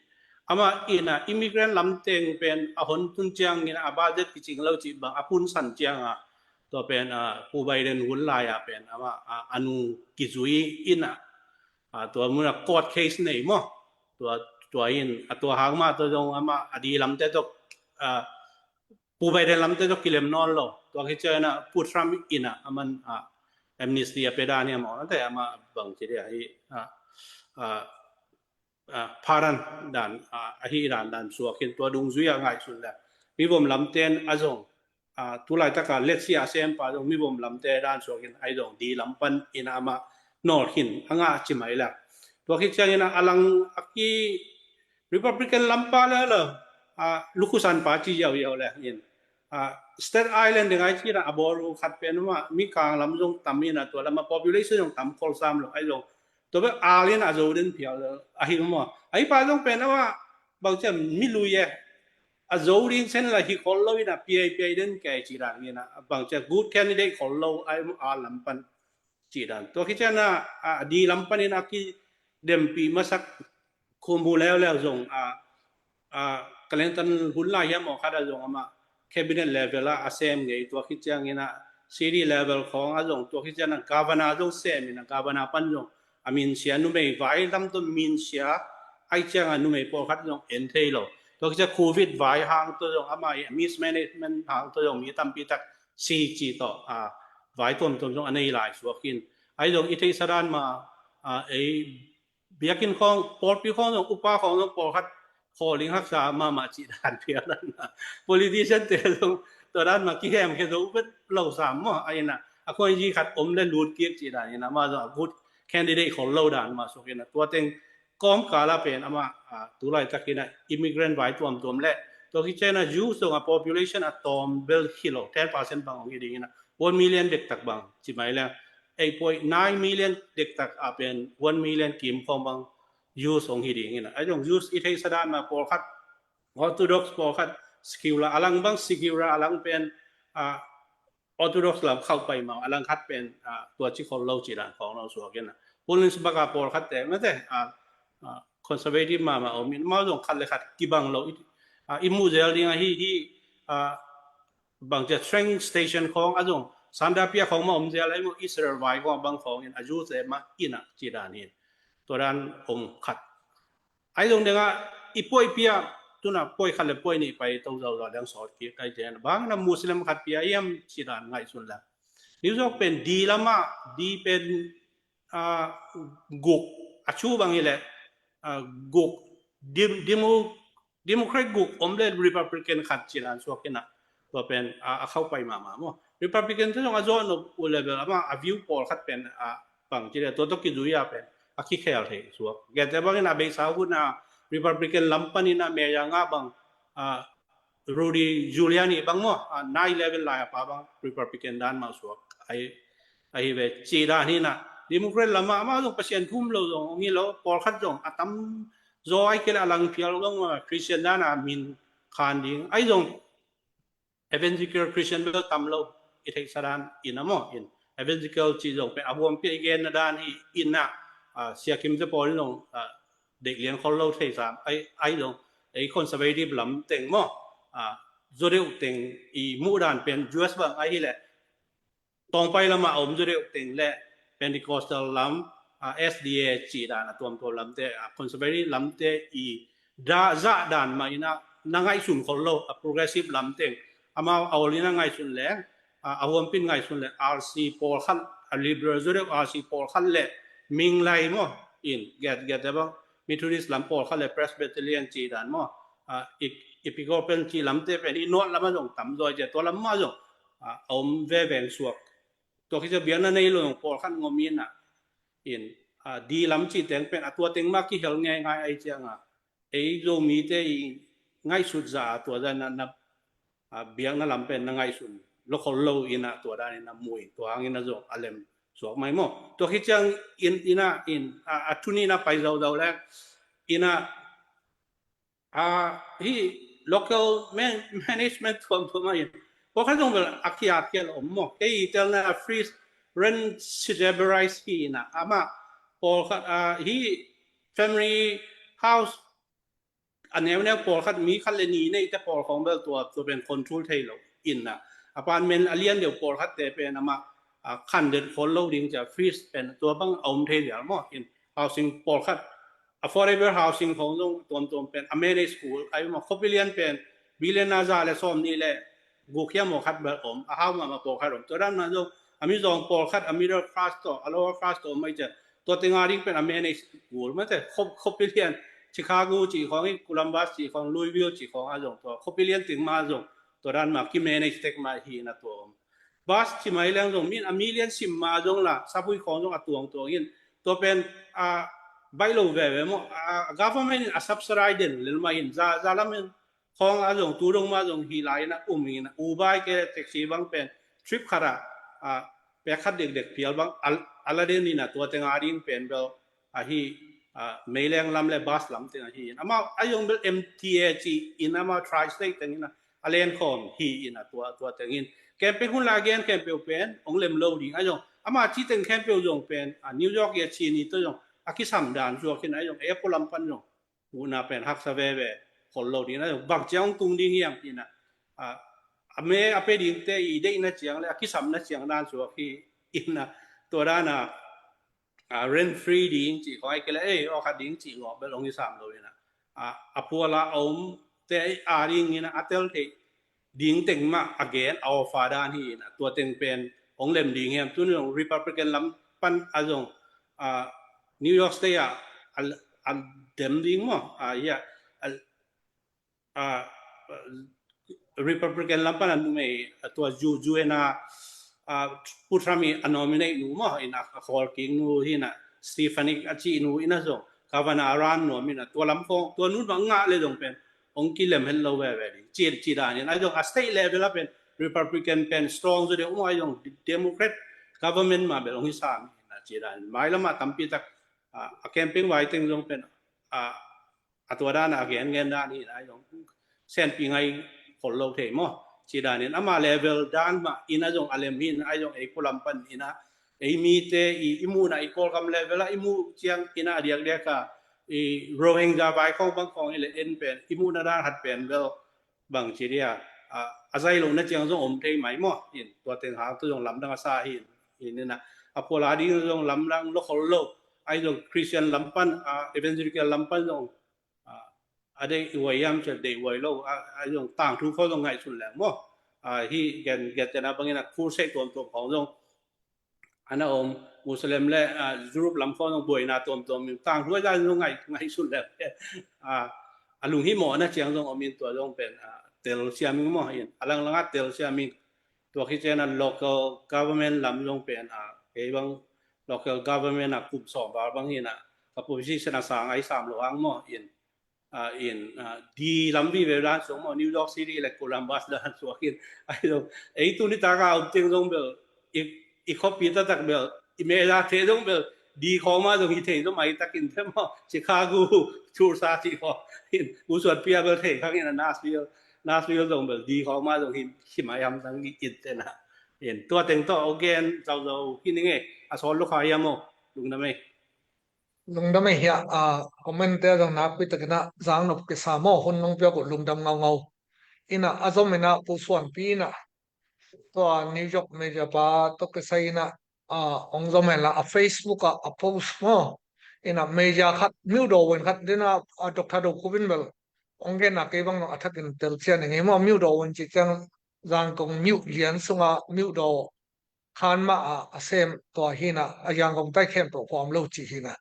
Ama ina immigrant lamteng pen a hon tun ciang ina a budget kicing lo cih bang a punsan cianga tua pen a Pu Biden hun lai a pen ama a, a nu kizui ina a, tua muna court case nei maw tua, tua in a tua hang mah tua zong ama a di lamte tua a, Pu Biden lamte tua kilem nawn lo tua khit ciang ina Pu Trump ina aman a, amnesty a pe dan hi a maw nate ama bang ci dia hi a, a, a, pardon dan a, ahi dan dan suak in tua dungzui a ngaihsun le mi vom lamten a zong a, tulaitaka letsia a sempa zong mi vom lamte dan suak in ai zong di lam pan ina ama nawl khin a ngah ci mai le tua khit ciang ina a lang a ki Republican lampa le lo a lukhusan pa ci yau yau le in a Staten Island ding ai ci na a bawl uh khat pen ma mi kang lam zong tam ina tua lama population zong tam khol sam lo ai zong tua be alin a zo den phial lo ahi maw ai pa zong pen ama bang ciam mi lui e a zo ding sen la hi khol lo ina piai piai den kai ci dan ina bang ciam good candidate khol lo ai a lam pan ci dan tua khit ciang a di lam pan ina ki dempi masak khumu leuleu zong a, a Clinton hun lai hiam aw khat a zong ama cabinet level a a sem ngei tua khit ciang ina city level khawng a zong tua khit ciang a governor zong sem ina governor pan zong a minsia numei vai lam tua minsia ai ciang a numei pawlkhat zong en thei lo tua khit ciang covid vai hang tua zong ama i mismanagement hang tua zong mi tampi tak si ci tawh a vai tuamtuam zong a nei lai suak in. Ahi zong i theihsa dan ma a ei biakinn khawng, pawlpi khawng zong, upa khawng zong pawlkhat khawl ding haksa mahmah cih dan phial dan a, politician te zong tua dan ma kihemkhia zo vet lo sam maw. A ina a khuainzi khat om le lut kik cih dan ina ma zong a good candidate khol lo dan ma suak ina tua teng kawmkal ah pen amah a tulaitak ina immigrant vai tuamtuam le tua khit ciang a Jews zong a population a tawm bel hi lo, ten percent bang hong hi ding ina one million dektak bang ci mai le eight point nine million dektak a pen one million kim khawng bang Jews hong hi ding ina. Ahi zong Jews i theihsa dan ma pawlkhat Orthodox, pawlkhat secular, a lang bang secular, a lang pen a Orthodox lam khauh pai ma, a lang khat pen a tua ci khol lo cih dan khawng lo suak ina. Pulins baka pawlkhat te mate a conservative mahmah om in, amau zong khat le khat kibang lo i muh zel ding ahi hi. Bang cia train station khawng a zong Sandapia khawng ma om zel ahi maw, Israel vai khawng a bang khawng in a Jews e mah ina cih dan hi. Tua dan om khat. Ahi zong dengah i puai pia tuna puai khat le puai nih pai to zauzaw deng sawt kik kai ten bang na Muslim khat pia hiam cih dan ngaihsun le New York pen di lamah di pen guk a cu bang hi le guk Democrat guk om le Republican khat cih dan suak ina tua pen a khauh pai mahmah maw. Republican te zong a zawh nop uh le bel amah a view pawlkhat pen a pang ci le tua tawh kizui a pen a kikhel thei suak. Gete bangin a beisa hun a Republican lam panin a mayor ngah bang a Rudy Giuliani bang maw, a nine eleven lai a pa bang Republican dan mah suak ahi ve cih dan hi ina. Democrat lamah amah zong Pasian thum lo zong hong hi lo, pawlkhat zong a tam zaw ahi kei le a lang phial zong maw Christian dan a min khan ding ahi zong evangelical Christian bel tam lo i theihsa dan ina maw in. Evangelical cih zong pen a huampia i genna dan hi ina. Siakim te pawl in zong deih lian khol lo thei sam ahi zong ei conservative lam teng maw, zaw deuh teng i muh dan pen U S bang ahi le tawngpai lamah a om zaw deuh teng le Pentecostal lam, S D A cih dan a tuamtuam lamte, conservative lamte i zah dan mah ina na ngaihsun khol lo a progressive lam teng amau a ol ina ngaihsun leng a huampin ngaihsun le R C pawlkhat, a liberal zaw deuh R C pawlkhat le Minglai maw in, get get bang Methodist lam pawlkhat le Presbyterian cih dan maw, Episcopal cih lamte pen i north lamah zong tam zaw cia, tua lamah zong a om veveng suak. Tua khit ciang biakna nei lo zong pawlkhat ngom ina in di lam cih teng pen a tua teng mah kihel ngeingai ahi cianga ei Zomite i ngaihsut zah a tua zah na biakna lam pen na ngaihsun lo khol lo ina tua dan ina mui tua hang ina zong a lem suak mai maw. Tua khit ciang in ina in a thu nih na pai zauzau le ina hi local management tuamtuam ah in pawlkhat zong bel a kiat kial om maw. Kei i telna a Fritz Rentziberius hi ina amah pawlkhat hi family house a neuneu pawlkhat mi khat le nih neite pawl khawng bel tua tua pen control thei lo ina apartment a lian deuh pawlkhat te pen amah khandet khol lo ding cia Fritz pen tua bang a om thei lial maw in housing pawlkhat affordable housing khawng zong tuamtuam pen a manage kul ahi maw. Khuapi lian pen billion a za le sawm nih le guk hiam maw khat bel om a hau mahmah pawlkhat om. Tua dan mah zong a mizawng pawlkhat a middle class tawh a lower class tawh om ahi cia tua teng a ding pen a manage kul mate. Khuapi lian Chicago cih khawng hi, Columbus cih khawng, Louisville cih khawng a zong tua khuapi lian teng mah zong tua dan mah ki manage tek mah hi ina tua om. Bus ci mai leng zong min a million sim mah zong la sapui khawng zong a tuangtuang in tua pen a baih lo veve maw. A government in a subsidize den lel mah in za za lam in khawng a zong tu dong mah zong hi lai ina um ina Uber kei taxi bang pen trip khat a pek khat dekdek phial bang a la den ina tua teng a ding pen bel ahi meileng lam le bus lam teng ahi in amau a zong bel M T A ci in amau tri-state teng ina a len khawm hi ina tua tua teng in campaign hun la gen khempeuh pen ong lem lo ding a zong ama ci teng khempeuh zong pen a New York i a ci ni to zong a kisam dan zuak in a zong airport lam pan zong uhna pen haksa veve khol lo ding a zong bang ciang ong tung ding hiam ina a me a pe dingte i deihna ciang le a kisamna ciang dan zuak hi ina tua dan a rent free ding cih khawng ahi kei le ei aw khat ding cih ngawh bel ong i sam lo ina a phuala a om te a ding ina a tel thei ding teng mah a gen a offer dan hi in a, tua teng pen hong lem ding hiam? Tuni zong Republican lam pan a zong, ah, New York State ah a, a dem ding maw? Ah, yeah. A, ah, Republican lam pan a numei, ah, tua Ju-, Juena, ah, Pu Trump i a nominate nu maw, in a, a khawl kik nu hi in a, Stefanik a cih nu in a zong, Governor a run nuam in a, tua lam khong, tua nun bang ngah le zong pen hong kilem het lo veve ding. Ci, ci dan in a zong a state level a pen Republican pen strong zaw deuh maw, a zong Democrat government mah bel hong hi sam in a, ci dan in. Mailam ah tampi tak, ah, a campaign vai teng zong pen, ah, a tua dan a gen gen dan hi in a zong senpi ngai khol lo thei maw? Ci dan in ama level dan mah in a zong a lem hi in a zong ei pualam pan in a, ei mite i, i muhna i Kawlgam level a i muh ciang in a diakdiak a i Rohingya vai khong bang khong i le en pen i muhna dan khat pen bel bang ci dia, a, a zai lo na ciang zong om thei mai maw? In tua teng hang tu zong lamdang a sa hi in, in a, a phual a ding zong lamdang lo khol lo, ai zong Christian lam pan, a, Evangelical lam pan zong, a, a dei i wai yam cia dei wai lo, a, ai zong tangthu khong zong ngaihsun leng maw? A, hi gen, gen tena bangin a crusade tuamtuam khong zong a na om, Muslim le, ah, Europe lam khong zong buaina tuamtuam in tangthu a zong ngai, ngaihsun le, ah, a lunghimawhna ciang zong om in tua zong pen, ah, tel siam ing maw in, a langlanga tel siam ing. Tua khit ciang a local government lam zong pen, ah, kei bang local government a kum sawm val bang hi in a, ka position a sang ai sam lo ang maw in, ah, in, ah, di lam vive dan sung maw, New York City le Columbus dan suak in, ai zong, ei tuni taka om teng zong bel, i, i khuapi taktak bel, i meh la thei zong bel, di khawng mah zong hi thei zong mai takin te maw, Chicago, Tulsa cih khawng, in, Pu Suanpi a bel thei khang in a Nashville, Nashville zong bel, di khawng mah zong hi, hi mai ham tang in te na. In, tua teng tawh, again, zau zau, hi ning e, a sawl lukha hiam maw, lungdam e. Lungdam e hia, a, comment te zong nakpi takin a zang nop kisa maw, hun nong piak uh lungdam ngaungau. In a, a zom in a Pu Suanpi in a, tua New York media pa tawh kisai in a, a, ong zom hen la a Facebook a, a post maw. In a media khat, Myo Daw Win khat, din a, a Doctor Do Khup in bel ong gen a kei bang a thakin tel cian ing e maw, Myo Daw Win cih ciang Zangkong Myo lian sunga Myo Daw khan mah a, a sem tua hi in a, a Yangon tai khempeuh khua om lo cih hi in a.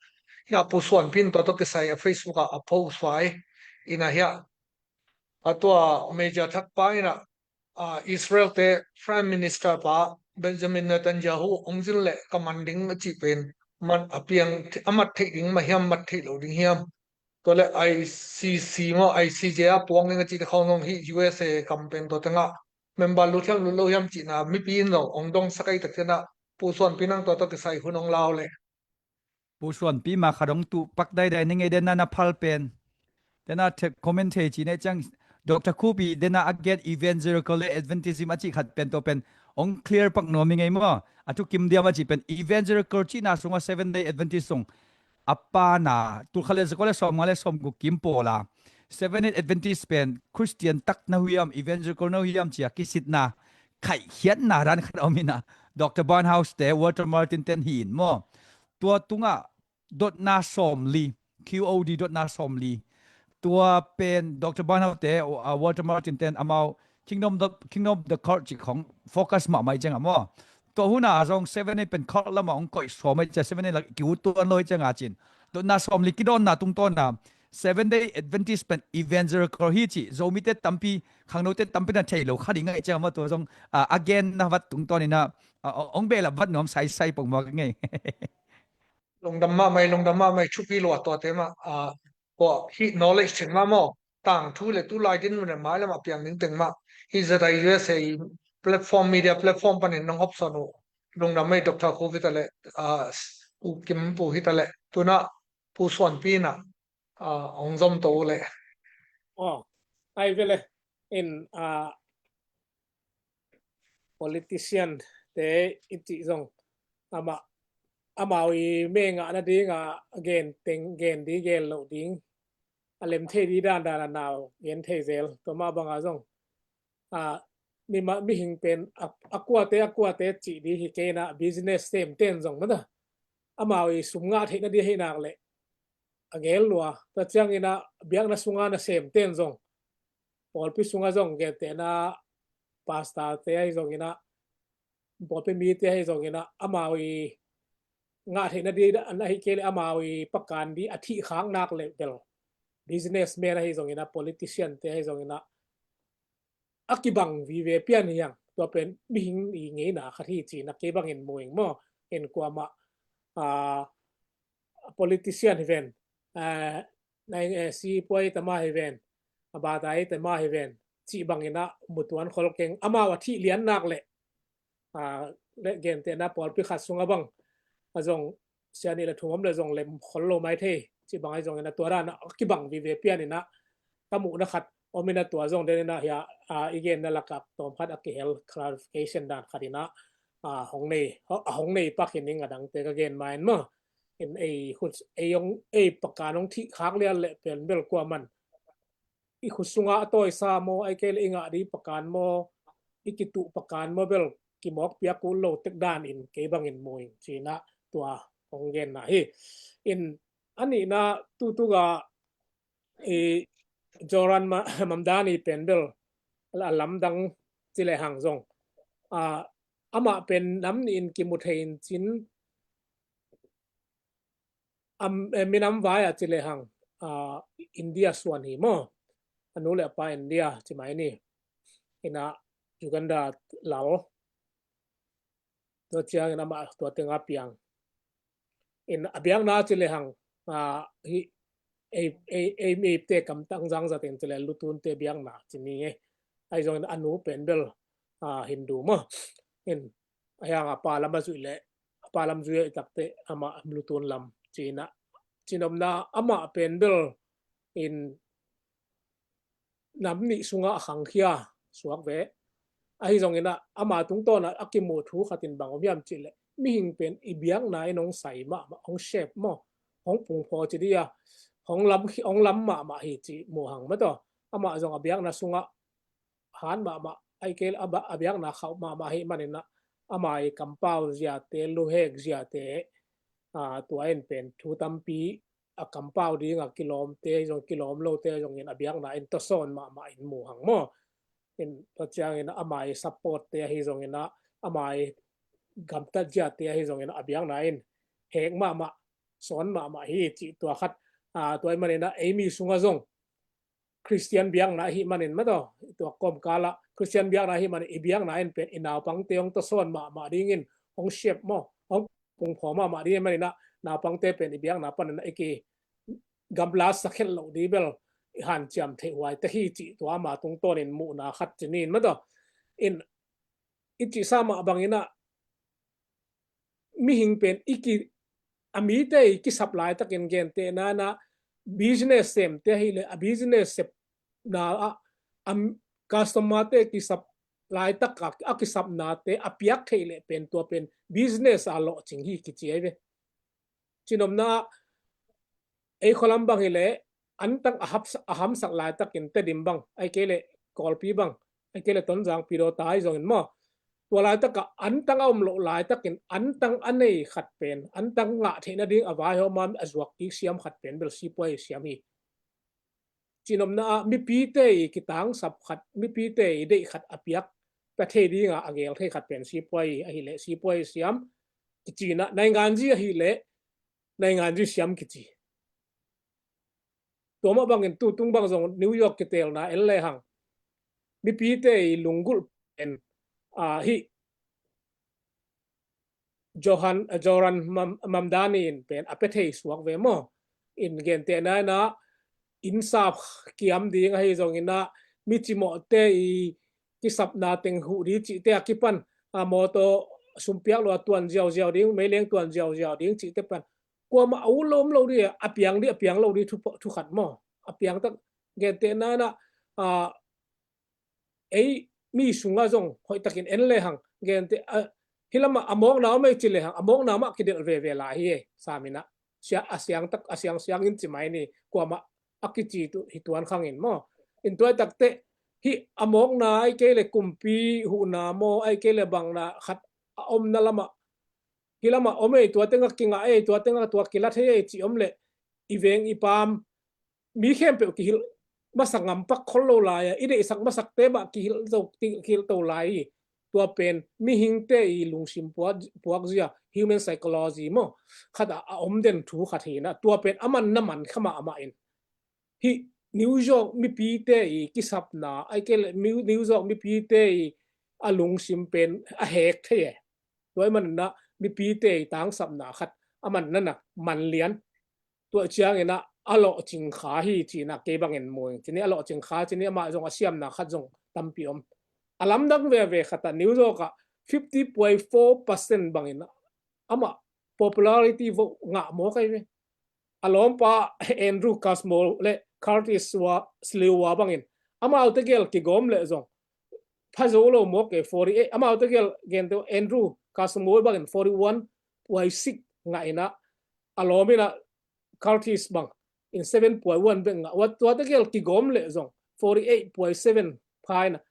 Hia Pu Suanpi in tua tawh kisai a Facebook a, a post vai in a hia. A tua media thak pa in a, a, Israel te Prime Minister pa Benjamin Netanyahu ong zin le ka man ding a cih pen man a piang a mat theih ding mah hiam, mat theih lo ding hiam? Tua le I C C maw, I C J a puang ding a cih te khawng zong hi U S A kam pen tua tengah member lut hiam lut lo hiam cihna mipi in zong ong dong sak ei tak ciangin ah Pu Suanpi nang tua tawh kisai hun ong lau le. Pu Suanpi ma khat ong tuh pak daidai ning ei, den a na phal pen. Den a thek comment thei ci ne ciang Doctor Khup i den a a gen evangelical le Adventism a cih khat pen tua pen ong clear pak nuam ing ei maw. A thukim diam a cih pen evangelical cihna sungah Seventh Day Adventist sung a pana, tul khat le zakua le sawmnga le sawmguk kim pawl a Seventh Day Adventist pen Christian tak na hiam, evangelical na hiam cia kisitna, khaihkhiatna dan khat a om in ah, Doctor Barnhouse te, Walter Martin ten hi in maw. Tua tungah dotna sawmli, Q O D dotna sawmli. Tua pen Doctor Barnhouse te, uh, Walter Martin ten amau Kingdom of the, Kingdom of the Cult cih khong focus mahmah i ciangah maw. Tua hun a zong Seventh Day pen cult lamah hong koih sawm i ciang, Seventh Day la kiu tuan lo i ciangah cin. Dotna sawmli kidawnna tungtawn a Seventh Day Adventist pen evangelical hi cih Zomite tampi, khangnote tampi na thei lo kha ding a i ciangah maw, tua zong, ah, a genna vat tungtawn in ah, ah, hong behlap vat nuam saisai pongmawk ing ei. Lungdam mahmah ei, lungdam mahmah ei, thupi lua tuate mah, ah, tua hih knowledge teng mah maw, tangthu le tulai dinmun le mailam a piang ding teng mah, hih Z I U S A platform, media platform panin nong hopsawn uh lungdam ei, Doctor Khup hi ta le, ah, Pu Kim Pu hi ta le, tu in ah Pu Suanpi in ah, ah, hong zom to uh le. Oh, ai ve le, in, ah, politician te i cih zong amah, amau i mengah nading a gen teng, gen ding, gen loh ding, a lem thei ding dandan a nau gen thei zel. Tua mah bangah zong, a, mi ma, mihing pen a, a kuate, a kuate cih ding hi kei in ah business sem ten zong mah ta, amau i sum ngah theih nading hi nak leh a gel lua. Tua ciangin ah biakna sunga nasem ten zong, pawlpi sungah zong gentehna pastor te ahi zongin ah, pawlpi mite ahi zongin ah, amau i ngah theihna di, an ahi kei le amau i pakan di a thih khak nak le bel businessman ahi zongin ah, politician te ahi zongin ah, a kibang vive pian hi hang. Tua pen mihing i ngeina khat hi ci-in ah kei bangin mu ing maw. In kuamah, ah, politician hi ven, ah, nai, eh, sipuai tama hi ven, a batai tama hi ven, cih bangin ah mutuan khol keng, amau a thih lian nak le, ah, le gentehna pawlpi khat sungah bang a zong sia nih le thum om le zong lem khol lo mai thei, cih bang ahi zongin ah tua dan a kibang vive pian in ah ka muhna khat om in ah tua zong den in ah hia, ah, i genna lakah tawm khat a kihel clarification dan khat in ah, ah, hong nei, a hong nei pak hi ning a dangte ka gen ma in maw. In ei khut, ei hong, ei pakan hong thih khak lian le pen bel kuaman i khut sungah a tawisa maw, ahi kei le i ngah di pakan maw, i kituh pakan maw bel kimawk piak uh lo tek dan in kei bangin mu ing ci-in ah tua hong genna hi. In a nihna tutuga i Joran ma, Mamdani pen bel a lamdang ci le hang zong, ah, amah pen nam nih in kimu thei in cin, am, eh, minam vai a ci le hang, ah, India suan hi maw. A nu le a pa India ci mai ni. In ah Uganda lal. Tua ciangin amah tua tengah piang. In a biakna ci le hang, ah, hi, ei, ei, ei, eite kamtang zangzat in ci le lutunte biakna ci ni e. Ahi zongin a nu pen bel, ah, Hindu maw. In a hiang a pa lam a zuih le, a pa lam zuih a i takte amah lutun lam ci-in ah, cinopna amah pen bel in nam nih sungah a khangkhia suak ve. Ahi zongin ah ama tungtawn ah a kimuh thu khat in bang om hiam cih leh mihing pen i biakna in hong sai mahmah, hong shape maw, hong pungphaw ci dih a, hong lam, hong lam mahmah hi cih mu hang maw taw. Amah zong a biakna sungah han mahmah, ahi kei leh a ba-, a biakna khauh mahmah ahih manin ah ama i kampau ziate, luhek ziate, aa, tua in pen thu tampi a kampau ding a kilawmte zong, kilawm lote zongin a biakna in tawsawn mahmah in mu hang maw. In tua ciangin ama i supportte ahi zongin ah, ama i gamtat ziate ahi zongin ah a biakna in hek mahmah, sawn mahmah hi cih tua khat, aa, tua ahih manin ah ei mi sungah zong Khristian biakna ahih manin maw taw, tua kawmkal ah Khristian biakna ahih manin i biakna in pen i naupangte hong tawsawn mahmah dingin hong shape maw, hong pungphaw mahmah ding ahih manin ah naupangte pen i biakna panin ah i kigamla sakhelh loh ding bel i hanciam theih huai ta hi cih tua ama tungtawnin muhna khat ci ni in maw taw. In i cihsa mah bangin ah mihing pen i ki, a mite i kisap laitakin gentehna in ah business semte ahih leh a business sepna ah a customer-te kisap laitak a, a kisapnate a piak theih leh pen tua pen business a lawhcing hi kici ahi ve. Cinopna ah ei khualam bang hi leh antang a hap-, a hamsak laitakin Tedim bang, ahi kei leh Kawlpi bang, ahi kei leh Tonzang, Pidawta ahi zongin maw, tua laitakah antang a om loh laitakin antang a nei khat pen, antang ngah theihna ding a vaihawm a zuak kik siam khat pen bel sipuai siam hi. Cinopna ah mipite i kitangsap khat, mipite i deih khat a piak pia thei dinga a gel thei khat pen sipuai ahih leh sipuai siam kici in ah, nainganzi ahih leh nainganzi siam kici. Tua mah bangin tutung bang zong New York kitelna en lehang mipite i lunggulh pen, aa, hih Johan, Joran Mam-, Mamdani in pen a pia thei suak ve maw. In gentehna in ah innsap kiam ding ahi zongin ah mi cimawhte i kisapna teng huh ding cihte a kipan, a mawtaw sumpiak lo a tuan ziauziau ding, meileng tuan ziauziau ding cihte pan kuamah a ut lo om lo ding, a piang ding, a piang lo ding thu, thu khat maw. A piang tak gentehna in ah, a, ei mi sungah zong hoihtakin en lehang gente, a, hih lamah a mawkna om ei ci lehang a mawkna mah kidelh veve lai hi ei, sam in ah. Sia, a siang tak, a siangsiang in ci mai ni, kuamah a kici tu hi tuan khang in maw. In tua i takteh hih a mawkna ahi kei leh kumpi huhna maw, ahi kei leh bangna khat a omna lamah, hih lamah om ei, tua tengah kingah ei, tua tengah tua kila thei ei cih om leh i veng i paam mi khempeuh kihilh masak ngampak khol lo lai a, i deihsak masakte mah kihilh to, kihilh to lai hi. Tua pen mihingte i lungsim puak, puakzia, human psychology maw, khat a, a om den thu khat hi na, tua pen a man na man kha mahmah in. Hih New York mipite i kisapna, ai ke le, New, New York mipite i a lungsim pen a hek thei e. Tua i man na mipite i tangsapna khat a man na na man lian. Tua ciangin a, a lawhcing kha hi ci na kei bangin mu ing. Ci ni a lawhcing kha, ci ni amah zong a siamna khat zong tampi om. A lamdang veve khat a New York a fifty point four percent bangin amah popularity vote ngah mawk ahi ve. A lawmpa Andrew Cuomo le Curtis Wa, Sliwa bangin amau tegel kigawm le zong pha zo lo mawk e, forty-eight. Amau tegel gente Andrew Cuomo bangin forty-one point six ngah in a, a lawm in a Curtis bang in seven point one bek ngah. Tua, tua tegel kigawm le zong forty-eight point seven pha in a,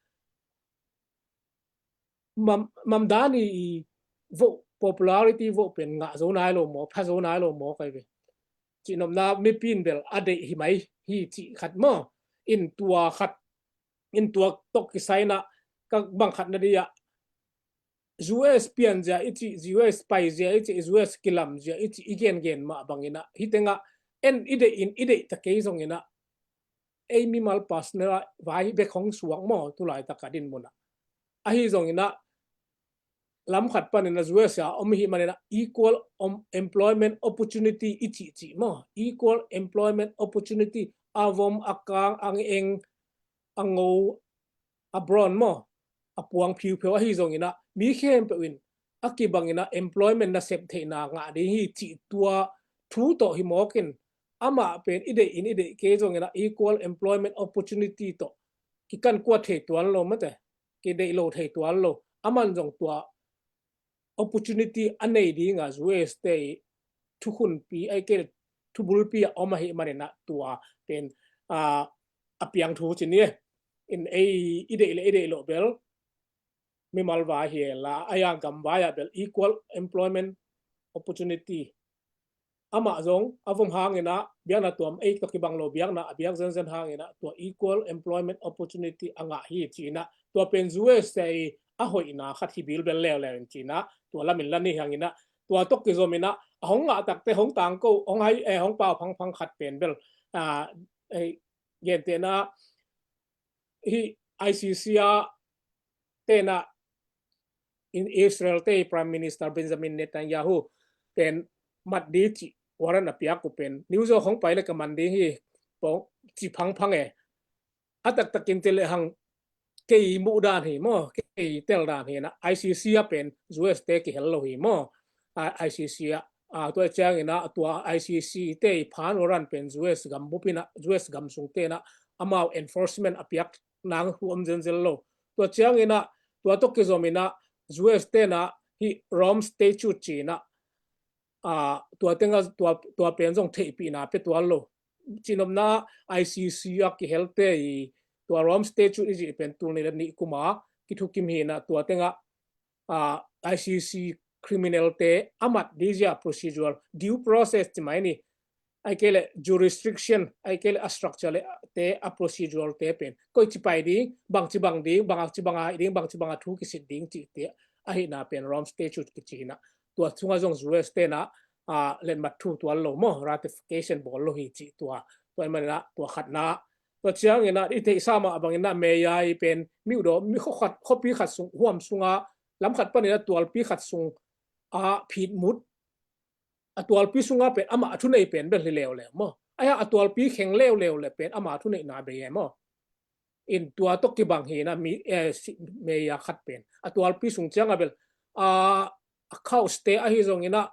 Mam, Mamdani i vote, popularity vote pen ngah zo nai lo maw, pha zo nai lo maw kai ve. Cihnopna mipi in bel a deih hi mai hi cih khat maw. In tua khat, in tua tawh kisai na ka bang khat na dia. U S pian zia i cih, U S pai zia i cih, U S kilam zia i cih, i gen gen mah bangin a. Hi tengah en i deih in, i deih ta kei zongin a. Ei mimal personal vai bek hong suak maw, tulai taka din mun a. Ahi zongin a, lam khat panin a U S a om hi manin a equal om, employment opportunity i cih cih maw. Equal employment opportunity, a vom, a kang, a eng, a ngo, a brown maw, a puang phiupheu ahi zongin a, mi khempeuh in a kibangin a employment nasep theihna ngah ding hi cih tua thu tawh hi mawkin, amah pen i deih in i deih kei zongin a equal employment opportunity tawh kikan kuat thei tuan lo mate, kideih lo thei tuan lo. Aman zong tua opportunity a nei dinga U S te i thukhunpi, ai ke thubulpi a om ahi manin a tua pen, a, a piang thu ci ni e. In ei i deih le i deih lo bel mimal vai hi la, a yang gam vai a bel equal employment opportunity. Amah zong a vom hangin a biakna tuam ei tawh kibang lo biakna a biak zenzen hangin a tua equal employment opportunity a ngah hi ci in a, tua pen U S te i a hoihna khat hi bilbel leuleu in ci in a, tua lamin la ni hangin a, tua tawh kizom in a, a hong ngah takte hong tangko, hong hai, eh, hong pau phangphang khat pen bel, a, eh, gentehna hi I C C a tena in Israel te Prime Minister Benjamin Netanyahu pen mat di ci warrant a piak uh pen New York hong pai le ka man ding hi pong ci phangphang e. A taktakin te le hang kei muh dan hi maw, kei tel dan hi na, I C C a pen U S te kihel lo hi maw. A, I C C a, a, tua ciangin a, tua I C C te i phan warrant pen U S gam bupin a, U S gam sung te na, amau enforcement a piak nang hu om zenzel lo. Tua ciangin a, tua tawh kizom in a, U S te na hi Rome Statute ci in a, a, tua tenga, tua, tua pen zong theihpihna pe tuan lo. Cihnopna I C C a kihel te i tua Rome Statute i cih pen tul nih le nih kuma kithukim hi na, tua tenga, a, I C C criminal te a mat di zia procedural due process ci mai ni. Ai ke le jurisdiction, ai ke le a structure le te a procedural te pen koi ci pai ding, bang ci bang ding, bang ci bang a ding, bang ci bang a thu kisit ding ci te ahi na pen Rome Statute kici hi na. Tua sunga zong U S te na, a, letmat thu tuan lo maw, ratification bawl lo hi ci tua, tua i man na, tua khat na. Tua ciangin a, i theihsa mah bangin a, meya i pen, miudaw, mi khuakhat, khuapi khat sung, huam sunga, lam khat panin a tualpi khat sung a phitmut, a tualpi sunga pen, amah a thunei pen bel hi leuleu maw. Aia a tualpi kheng leuleu le pen, amah a thuneihna bei e maw. In tua tawh kibang hi na mi, eh, si, meya khat pen. A tualpi sung cianga bel, a, a house te ahi zongin a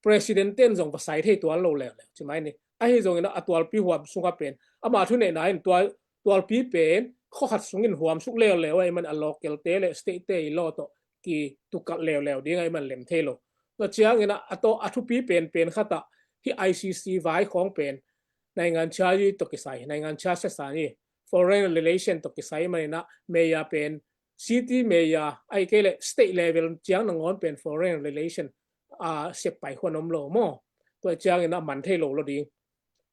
president ten zong va sai thei tuan lo leuleu. Ci mai ni. Ahi zongin a tualpi huam sunga pen. Amah thuneihna in tua, tualpi pen, khuakhat sungin huam suk leuleu, ai man a local te le state te i law tawh kitukalh leuleu ding ai man lem thei lo. Tua ciangin a, a tawh a thupi pen pen khat a, hi I C C vai khawng pen, naingan charge tawh kisai, naingan charge sa ni, foreign relation tawh kisai manin a, meya pen, city meya, ai ke le state level ciang nangawn pen foreign relation, a, sep pai huan om lo maw. Tua ciangin a man thei lo lo ding.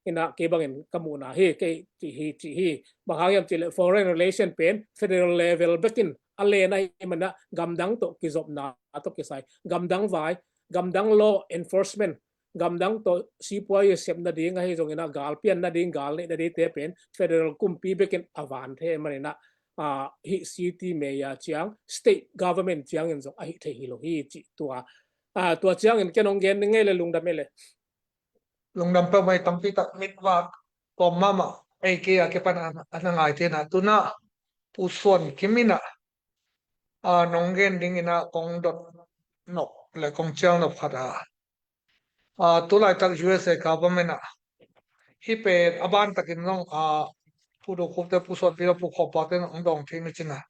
Inah kei bangin ka muhna hi, kei cih hi, cih hi. Bang hang hiam cihleh foreign relation pen federal level bekin a len ahih manin ah gamdang tawh kizopna tawh kisai, gamdang vai, gamdang law enforcement, gamdang tawh sipuai i sep nading ahi zongin ah gal pian nading, gal neih nadingte pen federal kumpi bekin a van thei manin ah, ah, hih city mayor ciang, state government ciangin zong ahi thei hi lo hi cih tua. Ah, tua ciangin ken hong gen ngei le lungdam e le. Lungdam peuhmah, tampi tak mit vak kawm mahmah ei kei a kipan a, a na ngai tena tuna Pu Suan Kim inah, a, nong gen ding inah kong dot nop le kong cial nop khat a, a, tulaitak U S A government ah hih pen a ban takin zong, a, Pu Do Khup te, Pu Suan Pi le Pu Khawm Pau te nong dawng thei ni cin a,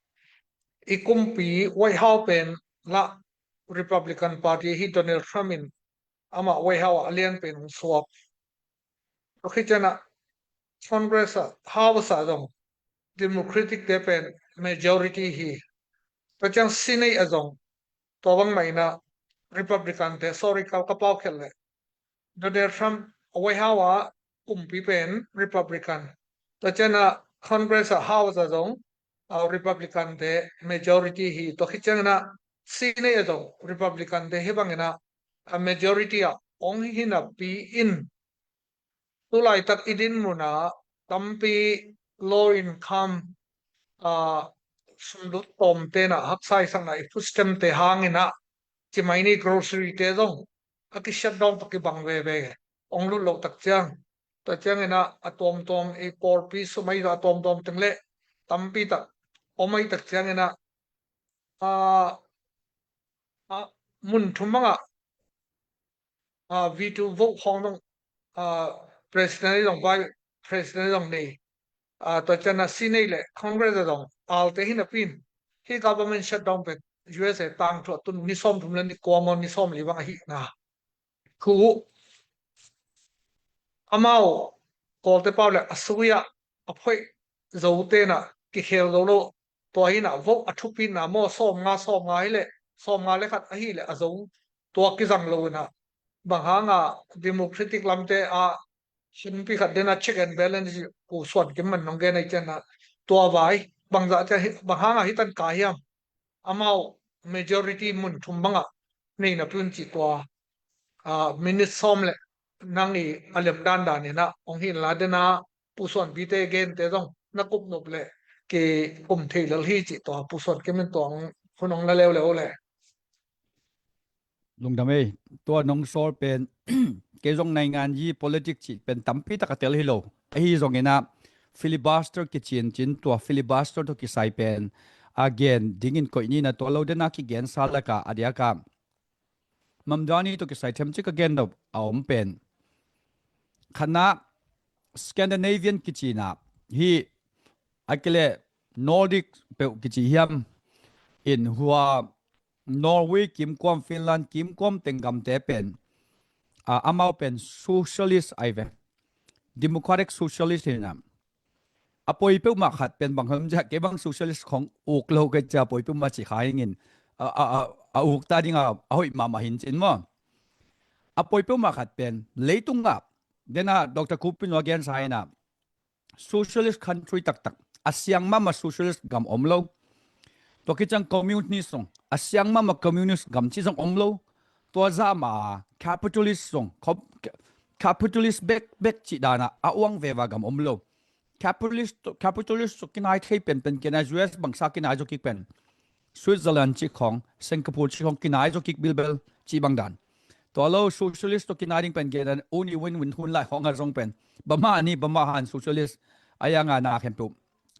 i kumpi White House pen lah Republican Party hi, Donald Trump in amah White House ah a lian pen hong suak. Tua khit ciangin ah Congress ah, House ah zong Democratic te pen majority hi. Tua ciang Senate ah zong tua bangmah inah Republican te, sorry, ka, ka pau khelh leh Donald Trump White House ah kumpi pen Republican. Tua ciangin ah Congress ah, House ah zong, ah, Republican te majority hi. Tua khit ciangin ah Senate ah zong Republican te hih bangin ah, a, majority ah hong hi napi in tulaitak i dinmun ah tampi low income, a, sumlut tawmte inah haksa i sakna, i food stamp te hangin ah, cimai ni grocery te zong a ki shutdown, tua kibang veve hong lut loh tak ciang. Tua ciangin ah a tuamtuam i pawlpi sum ahi zong a tuamtuam teng le tampi tak om ahi tak ciangin ah, a, a, mun thum bangah, a, veto vote khawng zong, a, President ahi zong, Vice President ahi zong nei. A, tua ciangin ah Senate le Congress ah zong alte hi napi in hih government shutdown pen U S A tangthu a tun ni sawmthum le ni kua maw, ni sawmli bang ahihna. Khu amau Kawlte pau le a sui ah a phoih zote inah kikhel zo lo. Tua hi inah vote a thupina maw, sawmnga, sawmnga hi leh, sawmnga le khat ahi leh a zo, tua kizang lo inah, bang hanga Democratic lamte ah hingpi khat dena check and balance, Pu Suan Kim man nong gen ahi ciangin ah, tua vai bangzah ciang, bang hanga hi tan ka hiam? Amau majority mun thum bangah nei napi un cih tua, a, minute sawm le nang i a lem dandan inah hong hi inla, dena Pu Suan Pi te gente zong na kup nop le kikum thei lel hi cih tua Pu Suan Kim in tua hun hong la leuleu le. Lungdam ei, tua nong sawl pen kei zong naingan yi politics cih pen tampi tak a tel hi lo. Ahi zongin ah filibuster kicincin, tua filibuster tawh kisai pen a gen dingin koih ni inah, tua lo dena kigensa lakah a diakah Mamdani tawh kisai themcik a gen nop a om pen, khatna Scandinavian kici inah, hih a kileh Nordic peuh kici hiam, in hua Norway kimkuam, Finland kimkuam teng gamte pen, a, amau pen socialist ahi ve. Democratic socialist hi inah, a poi peuhmah khat pen bang hiam cih leh, kei bang socialist khong uk lo kei cia, poi peuhmah cih kha hingin, a, a, a, a uk ta ding a, a hoih mahmah hi in cin maw. A poi peuhmah khat pen leitung ah, dena Doctor Khup in a gensa inah, socialist country taktak, a siang mahmah socialist gam om lo. Tua khit ciang communist zong, a siang mahmah communist gam cih zong om lo. Tua zah mah capitalist zong, com-, capitalist bek, bek cih dan a, a uang veva gam om lo. Capitalist, capitalist zong kinai thei penpen, kinai, U S bangsa kinai zaw kik pen, Switzerland cih khong, Singapore cih khong kinai zaw kik bilbel cih bang dan. Tua lo socialist tawh kinai ding pen gen dan, uni win win hun lai khong a zong pen, bangmah ni, bangmah han socialist a yang a na khempeuh,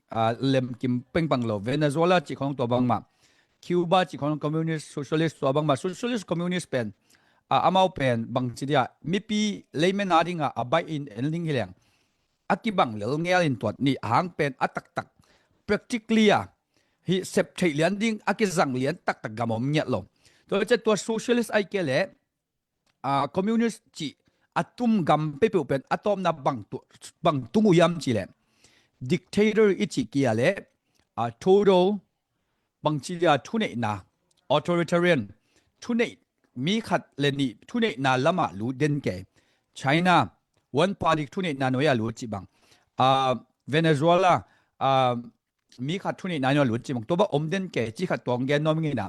a, lemkim pengpang lo. Venezuela cih khong tua bangmah, Cuba cih khong communist, socialist tua bangmah, socialist, communist pen, a, amau pen bangci dia, mipi layman a ding a, a baih in en ding hi leng, a kibang lel ngel in tuat ni, a hang pen a taktak practically a hih sep theih lian ding, a kizang lian taktak gam om ngiat lo. Tua ciang tua socialist ahih kei leh, a, communist cih a tum gam peuhpeuh pen a tawpna bang tu, bang tung uh hiam cih leh, dictator i cih kei leh, a, total bangci dia thuneihna, authoritarian, thuneih, mi khat le nih thuneihna lamah lut den kei. China, one party thuneihna nuai a lut cih bang. Ah, Venezuela, ah, mi khat thuneihna nuai a lut cih bang. Tua bang om den kei cih khat tuang gen nuam ing ina.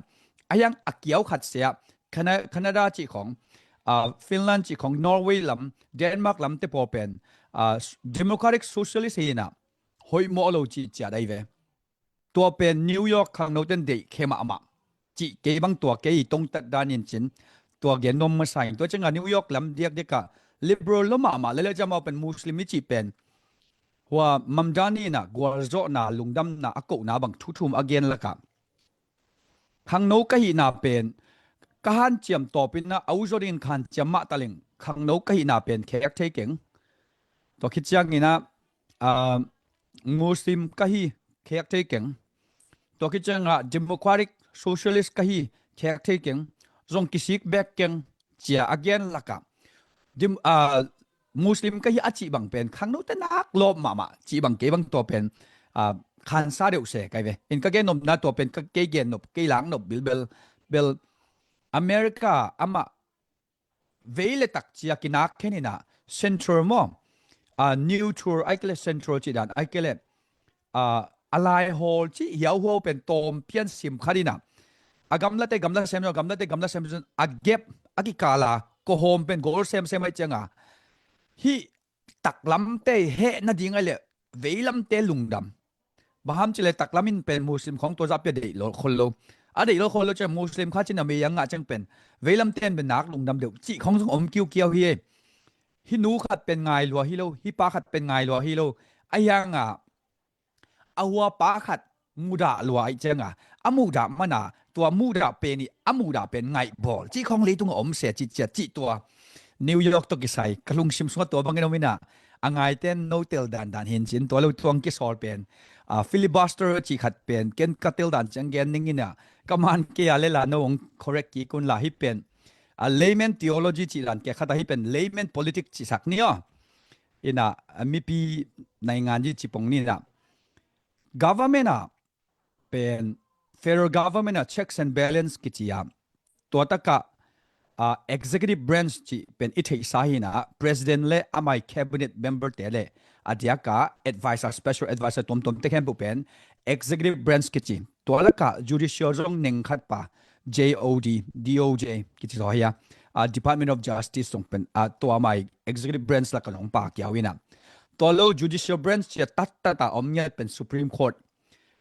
A hiang a kiau khat sia, Cana-, Canada cih khong, ah, Finland cih khong, Norway lam, Denmark lam te pawl pen, ah, democratic socialist hi ina, hoih mawh lo cih ciat ahi ve. Tua pen New York khangno ten deih khe mahmah. Cih kei bang tua kei tongtat dan in cin. Tua gen nuam masa in. Tua ciangah New York lam diakdiak ah liberal lo mahmah lele ciamau pen Muslim i cih pen. Hua Mamdani ina gualzawhna, lungdamna, a kohna bang thu thum a gen lakah. Khangno ka hihna pen, ka hanciam tawpin a, a uzaw dingin ka hanciam mah taleng, khangno ka hihna pen khek thei keng. Tua khit ciangin a, ah, Muslim ka hi khek thei keng. Tua khit ciangah democratic socialist ka hi khek thei keng. Zong kisik bek keng cia a gen lakah. Dim-, ah, Muslim ka hi a cih bang pen, khangno te nak lawp mahmah, cih bang kei bang tua pen, ah, khansa deuh se kai ve. In ka gen nopna tua pen, ka kei gen nop, kei lang nop bilbel, bel America amah vei le tak cia kinak khen ina, central maw, ah, neutral ai kele central cih dan, ai kele, ah, a laihawl cih hiauhaw pen tawm pian sim khat ina. A gamlate gamla sem zong, gamlate gamla sem zong, a gap, a kikala, kohawm pen goal sem sem ai cianga. Hih taklamte heh nading ai le, veilamte lungdam. Bang ham cile taklam in pen Muslim khong tua zah pia deih lo khol lo. A deih lo khol lo ciang Muslim kha cin a mei a ngah ciang pen. Veilamte in pen nak lungdam deuh. Cih khong zong om kiukiau hi e. Hih nu khat pen ngai lua hi lo, hih pa khat pen ngai lua hi lo. A hianga, a hua pa khat mudah lua aih cianga, a mudah mana, tua mudah pen i, a mudah pen ngaih bawl. Cih khong leitung a om se, cih ciat, cih tua. New York tawh kisai, ka lungsim sungah tua bangin om ina, a ngaiten no tel dandan hin cin, tua lo tuang kisawl pen. Ah, filibuster cih khat pen, ken ka tel dan ciang gen ning ina, ka man kei a lela no hong correct kik un la hi pen. Ah, layman theology cih dan ke khat a hi pen, layman politics cih sak ni aw. Ina, ah, mipi naingan ji cipong ni ina. Government ah pen, federal government ah checks and balance kici a. Tua takah, ah, executive branch cih pen i theihsa hi ina, president le amai cabinet member te le a diaka advisor, special advisor tuamtuam te khempeuh pen executive branch kici. Tua lakah judicial zong neng khat pa, J O D, D O J kici zaw hi a, ah, Department of Justice zong pen, ah, tua mai executive branch lakah zong pa kiau ina. Tua lo judicial branch cia tattat a om ngiat pen Supreme Court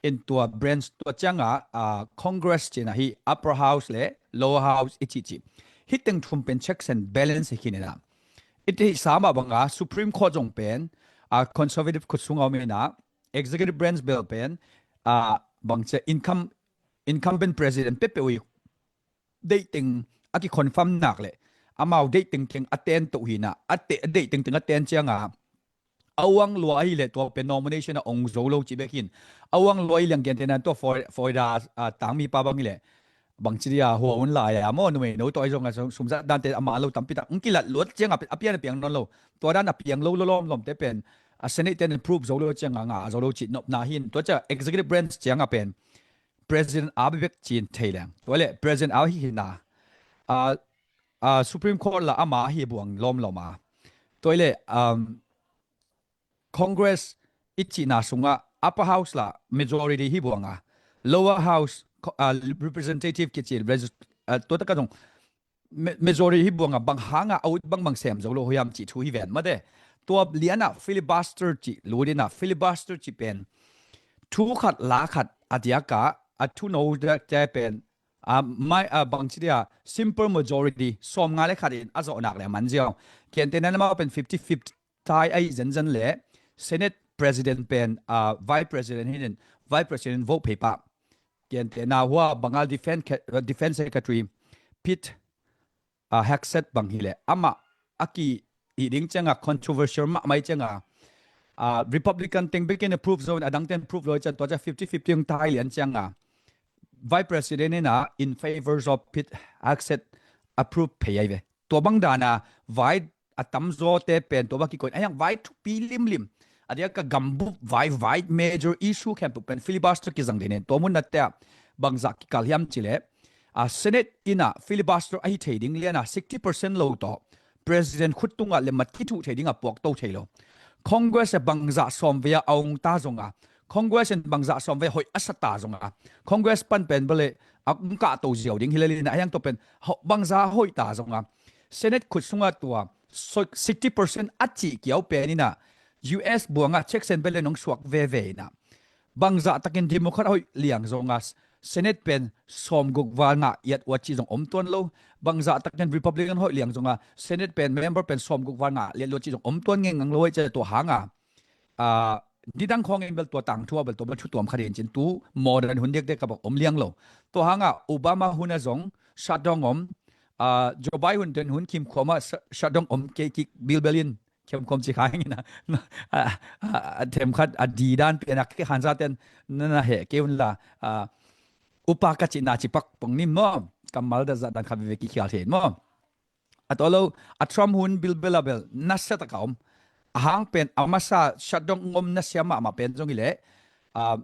in tua branch tua cianga, ah, Congress cina hi upper house le lower house i cih cih. Hih teng thum pen checks and balance hi khin ina. I theihsa mah banga Supreme Court zong pen, ah, conservative khut sunga om ina, executive branch bel pen, ah, bang cia income, incumbent president peuhpeuh i deih teng a kiconfirm nak le amau deih tengteng a ten toh hi ina, a te-, a deih tengteng a ten cianga a uang lua ahi le tua pen nomination a ong zo lo cih bek hin. A uang lua ahi liang gentehna tua Flor-, Florida, ah, tangmi pa bang hi le bangci dia hua un lai a maw, numei no tawh ahi zong a sum-, sumzat dante a man lo tampi tak hong kilat luat cianga a pian a piang nawn lo. Tua dan a piang lo lo lawmlawm te pen, a Senate ten approve zo lo cianga ngah zo lo cih nopna hin. Tua cia executive branch cianga pen president a bebek cin thei leng. Tua le president a hi hina. Ah, ah, Supreme Court la ama hi buang lawmlawm a. Tua le, um, Congress i cihna sungah upper house la majority hi buang a. Lower house, co-, ah, representative kici, regis-, ah, tua taka zong ma-, majority hi buang a, bang hanga a ut bangbang sem zo lo hiam cih thu hi ven mate. Tua liana filibuster cih, lut ina filibuster cih pen. Thu khat la khat a diaka, a thuno te pen. Ah, mai, ah, bangci dia, simple majority, sawm nga le khat in a zawh nak le a man ziau. Gentehna amau pen fifty fifty tie ahi zenzen le, Senate President pen, ah, Vice President hi in, Vice President vote phei pah. Gentehna hua banga Defense, Defense Secretary Pete, ah, Hegseth bang hi le. Amah a ki hih ding cianga controversial mahmah cianga, ah, Republican teng bekin approve zo in a dang ten approve lo ciang tua cia fifty fifty ang tie lian cianga Vice President ina in favor of Pete Hegseth approve phei ahi ve. Tua bang dana vai a tamzaw te pen tua bang kikoin a hiang vai thupi limlim. A diaka gambup vai, vai major issue khempeuh pen filibuster kizang dene. Tua mun na te a bangzah kikal hiam cile. A Senate ina filibuster ahi thei ding liana sixty percent lo tawh President khut tungah le mat kithuh thei dingah puakto thei lo. Congress e bangzah sawm vei a ong ta zonga, Congress in bangzah sawm vei hoih a sa ta zonga, Congress pan pen bale a ong kahto ziau ding hi le lina a hiang to pen bangzah hoih ta zonga, Senate khut sungah tua sixty percent a cih kiau pen inah U S buangah checks and balance ong suak veve inah bangzah takin Democrat hoih liang zonga Senate pen sawmguk val ngah iat uat cih zong om tuan lo. Bangzah takin Republican hoih liang zonga Senate pen member pen sawmguk val ngah liat luat cih zong om tuan ngengang lo ai cia tua hanga, ah, nidang khawng in bel tua tangthu a bel tua bel thu tuam khat in cin tu modern hun diakdiak ka bak om liang lo. Tua hanga Obama hun a zong shutdown om, ah, Joe Biden hun kim khuama shutdown om kei kik bilbel in khemkhom ci kha hengina a themkhat a didan pianak kei khanzaten nana heh kei unla, a upa ka cihna cipak pong nim maw, kammal da zahdan khat veve kikhial thei maw? A tawh lo, a Trump hun bilbel a bel nasia taka om. A hang pen a masa shutdown ngom nasia mahmah pen zong hileh, a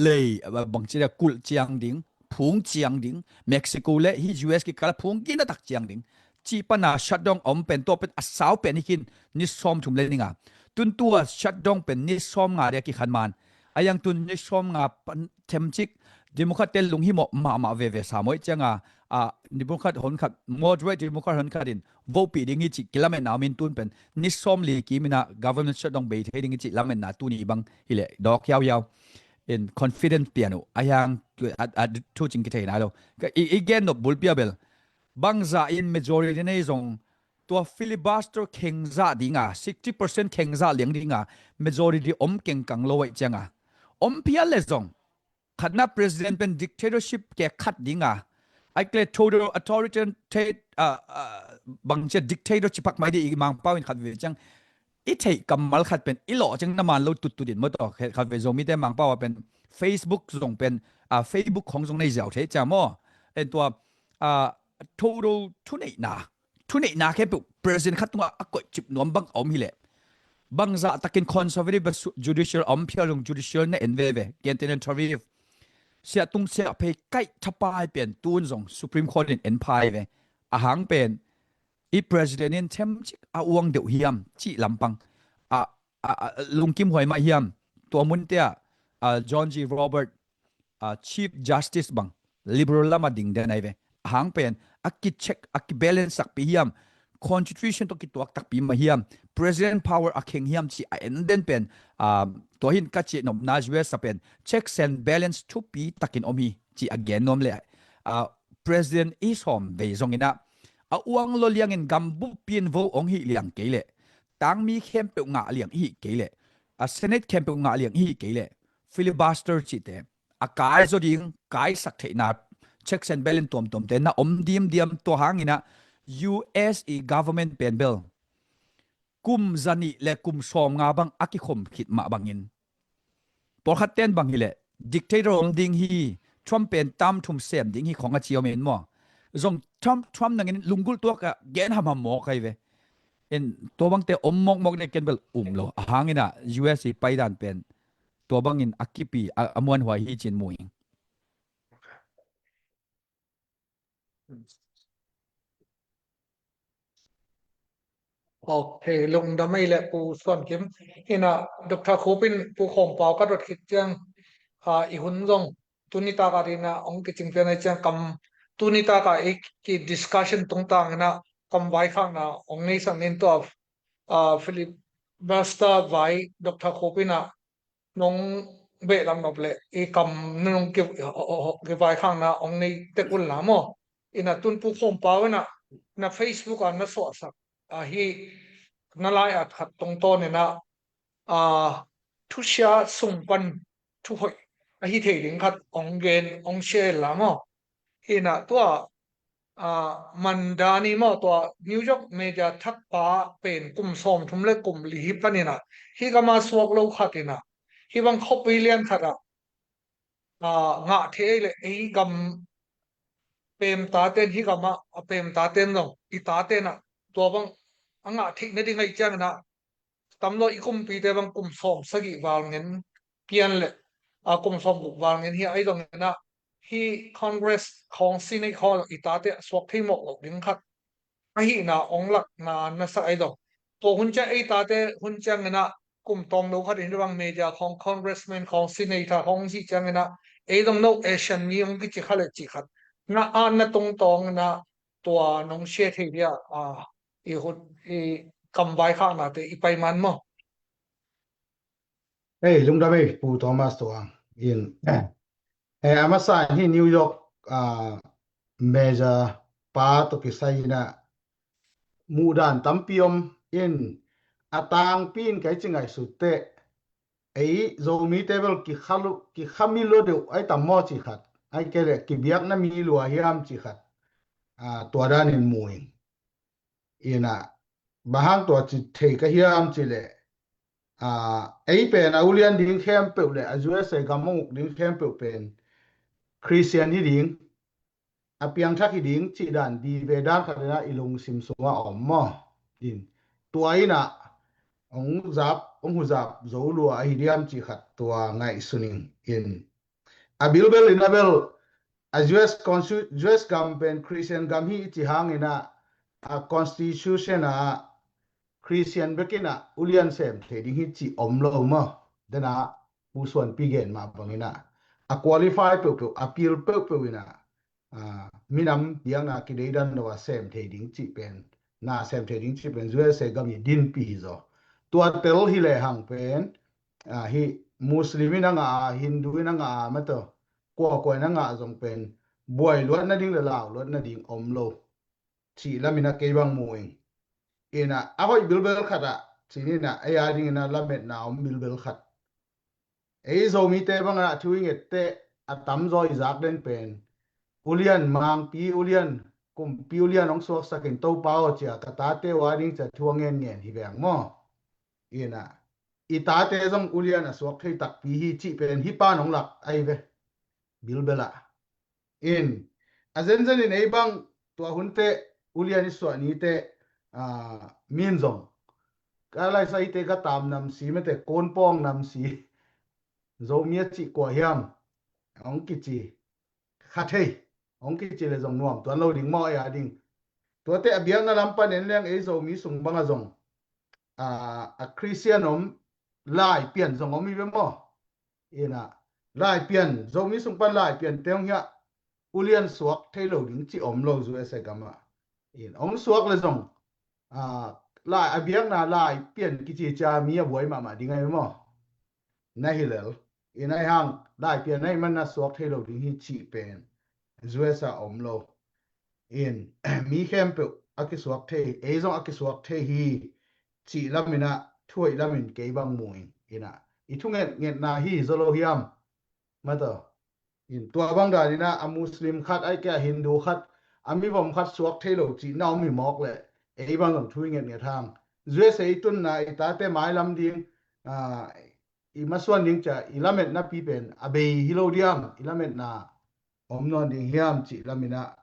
lei bangci dia kulh ciang ding, phung ciang ding, Mexico le hi U S kikala phung kinatak ciang ding cih pana shutdown a om pen tua pen a sau pen hi khin ni sawm thum le ninga. Tuntua shutdown pen ni sawm nga dia kikhan man a yang tun ni sawm nga pan themcik Democrat te lunghimawh mahmah veve sa mawih cianga, a Democrat honkhat, moderate Democrat honkhat in vote pih ding hi cih kilametna om in tun pen ni sawm li kimina government shutdown bei thei ding hi cih lametna tuni bang hileh dawk hiauhiau in confidence pian uh a hiang a thu cing kithei nai lo. I gen nop bulpi a bel bangzah in majority nei zong tua filibuster khengzah dinga, sixty percent khengzah liang dinga majority om kengkang lo aih cianga om phial le zong khatna president pen dictatorship ke khat dinga, ai kle total authoritarian, bangcia dictator cipak mai di i mangpau in khat ve ciang i theih kammal khat pen i lawh ciang na man lo tuttut in maw tawh khat ve Zomite mangpau a pen Facebook zong pen, a Facebook khong zong nei ziau thei cia maw? En tua, a total thuneihna thuneihna khempeuh president khat tungah a koih cip nuam bang a om hileh bangzah takin conservative judicial a om phial zong judicial na en veve, Kentinen Tariv siah tung siah phei kaih thapai pen tun zong Supreme Court in en phai ve. A hang pen i president in themcik a uang deuh hiam cih lampang a, a, a lungkim huai mah hiam? Tua munte ah, a John G Robert, a Chief Justice bang liberal lama ding den ai ve. A hang pen a kicheck a kibalance takpi hiam, constitution tawh kituak takpi mah hiam, president power a kheng hiam cih a en den pen, a tua hin ka cih nopna U S a pen checks and balance thupi takin om hi cih a gen nuam le, a president i sawm vei zonginah a uang lo liangin gambup pin vo ong hih liang kei leh tangmi khempeuh ngah liang i hih kei leh a Senate khempeuh ngah liang i hih kei leh filibuster cihte a kai zaw ding, kaisak theihna checks and balance tuamtuamte na om dimdiam. Tua hanginah U S i government pen bel kum zanih le kum sawm nga bang a kikhom khit mah bangin pawlkhat ten bang hileh dictator om ding hi, Trump pen tam thum sem ding hi khong a ci om in maw? Zong Trump, Trump nangin lunggulh tuak a gen hamham mawk ai ve. In tua bangte om mawkmawk dek ken bel um lo a hanginah U S i paidan pen tua bangin a kipi a, a muanhuai hi cin mu ing. Ok, lungdam ei le Pu Suan Kim. Ina Doctor Khupin Pu Khawm Pau ka dot khit ciang, a, i hun zong tuni taka dina ong kicing pian ai ciang kam tuni taka i ki discussion tungtang ina kam vaikhakna ong nei sang nin tua, a, Philip Buster vai Doctor Khupina nong behlap nop le i kam nong kivaikhakna ong nei tek un la maw? Ina tun Pu Khawm Pau ina na Facebook a na suahsak ahi na lai at khat tongtawn ina, a, thusia sung pan thuhoih ahi thei ding khat ong gen ong share la maw? Ina tua, a, mandani maw tua New York media thakpa pen kum sawm thum le kum li hi panina hi gama suak lo khatina hi bang khuapi lian khata, a, ngah thei le ei gam pemtaten hi gama a pemtaten zong i tatena tua bang a ngah theih na ding aih ciangina tamlo i kumpite bang kum sawm sagih val ngen pian le, a, kum sawm guk val ngen hi ai zongina hi Congress khawng Senate khawng i tate a suak thei mawk lo ding khat ahihna ong lakna na sa ahi dong. Tua hun ciang ei tate hun cianginah kum tawng lo khat in bang media khawng, congressman khawng, senator khawng hih cianginah ei dong no Asian mi ong kici kha le cih khat na an na tungtawnginah tua nong share thei dia, a, i hun i kam vaikhaknate i pai man maw? Ei, lungdam ei, Pu Thomas Tuang. In, eh, a masa in hih New York, ah, Major pa tawh kisai inah muhdan tampi om in, a tangpi in kai ci ngaihsut teh, ei Zomite bel kikha lu, kikha mi lua deuh ai tam maw ci khat, ai kei leh kibiakna mi lua hiam ci khat, ah, tua danin mu ing. Inah, bang hang tua ci thei ka hiam ci leh, ah, ei pen a ulian ding khempeuh le a U S A gam a uk ding khempeuh pen Christian hi ding, a piangthak hi ding cih dan di ve dan khat inah i lungsim sungah a om maw? In, tua inah ong zap, ong huzap zo lua ahi diam cih khat tua ngaihsun ing. In, a bilbel inah bel a U S constitu-, U S gam pen Christian gam hi i ci hanginah a constitution ah Christian bekinah ulian sem thei ding hi ci om lo maw? Dena Pu Suanpi gen mah banginah a qualify peuhpeuh, a pil peuhpeuh inah, ah, minam biakna kideidan lo a sem thei ding cih pen, na sem thei ding cih pen U S A gam i dinpi hi zaw. Tua tel hi lehang pen, ah, hih Muslim in a ngah a, Hindu in a ngah a, mataw, kuakua in a ngah zong pen buai luat nading le lau luat nading om lo cih laminah kei bang mu ing. Inah a hoih bilbel khatah cininah ei a dinginah lametna om bilbel khat. Ei Zomite bangah thu i ngette a tamzaw i zak den pen ulian, mangpi ulian, kumpi ulian hong suaksakin Topa aw cia ka tate uh a ding cia thu a ngenngen hi veng maw? Inah i tate zong ulian a suak thei takpi hi cih pen hih pan hong lak ahi ve. Bilbelah in, a zenzen in ei bang tua hun teh ulian i suah ni teh, ah, min zong ka laisa i te ka tam nam si mete, kon pawng nam si, Zomi a cih kua hiam hong kici kha thei, hong kici le zong nuam tuan lo ding maw ei a ding. Tuate a biakna lam pan en leng ei Zomi sung bangah zong, ah, a Christian om, Laipian zong om hi ve maw? Inah Laipian, Zomi sung pan Laipian te hong hiah ulian suak thei lo ding ci om lo U S A gamah. In hong suak le zong, ah, lai, a biakna Laipian kici cia mi a buai mahmah ding ahi maw? Na hi lel. In ahi hang Laipian ahi man na suak thei lo ding hi cih pen U S A om lo. In mi khempeuh a kisuak thei, ei zong a kisuak thei hi cih laminah thuhoih lamin kei bang mu ing. Inah i thunget ngetna hi zaw lo hiam? Mataw. In tua bang daninah a Muslim khat, ai kei a Hindu khat, a mivom khat suak thei lo cih na om hi mawk leh ei bang zong thu i ngetnget hang. U S A i tunna i tate mailam ding, ah, i masuan ding cia i lametna pi pen a bei hi lo diam, i lametna om nawn ding hiam cih laminah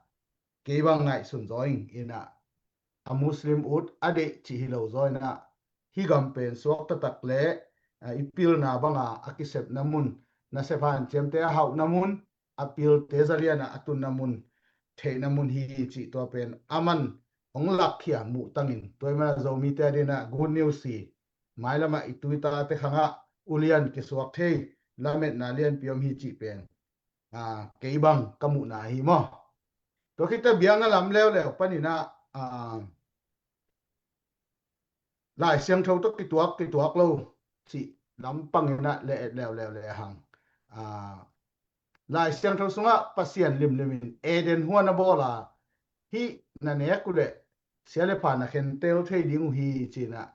kei bang ngaihsun zaw ing. Inah a Muslim ut a deih cih hi lo zaw inah hih gam pen suak taktak le, ah, i pilna banga a kisepna mun, nasep hanciamte a hauhna mun, a pilte zalianah a tunna mun, theihna mun hi cih tua pen a man hong lakkhia muh tangin tua i mana Zomite a dinah good news hi. Mailamah i tu i tate khangah ulian kisuak thei, lametna lianpi om hi cih pen, ah, kei bang ka muhna hi maw? Tua khit teh biakna lam leuleu paninah, ah, Lai Siangtho tawh kituak, kituak lo cih lam panginah le et leuleu le hang. Ah, Lai Siangtho sungah Pasian limlimin Eden huan a bawl a, hih na nek uh leh sia le pha na khentel thei ding uh hi cinah,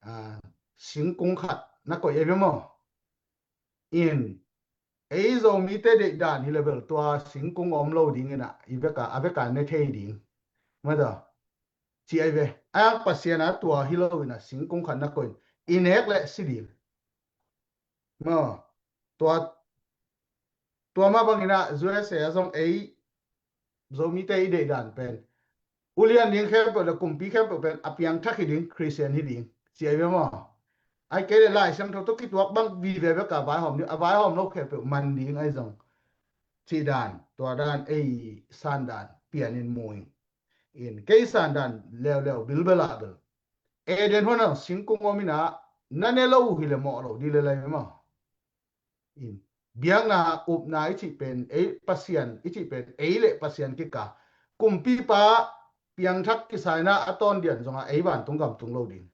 ah, singkung khat na koih ahi ve maw? In ei Zomite deih dan hi le bel tua singkung om lo dinginah i veka, a veka ne thei ding. Mata ci ahi ve. A yang Pasian a tua hi lo inah singkung khat na koih in i nek leh si ding. Maw, tua, tua mah banginah U S A a zong ei Zomite i deih dan pen ulian ding khempeuh le kumpi khempeuh pen a piangthak hi ding, Christian hi ding ci ahi ve maw? Ai kei le Lai Siangtho tawh kituak bang vive bek a vaihawm ding, a vaihawm lo khempeuh man ding ahi zong cih dan, tua dan ei san dan pianin mu ing. In kei sandan leuleu bilbel ah bel Eden huan ah singkung om in ah, na ne lo uh hi le mawh lo ding le lai maw? In biakna upna i cih pen ei Pasian, i cih pen ei le Pasian kikah, kumpipa piangthak kisai in ah a tawndian zongah ei vantung gam tung lo ding.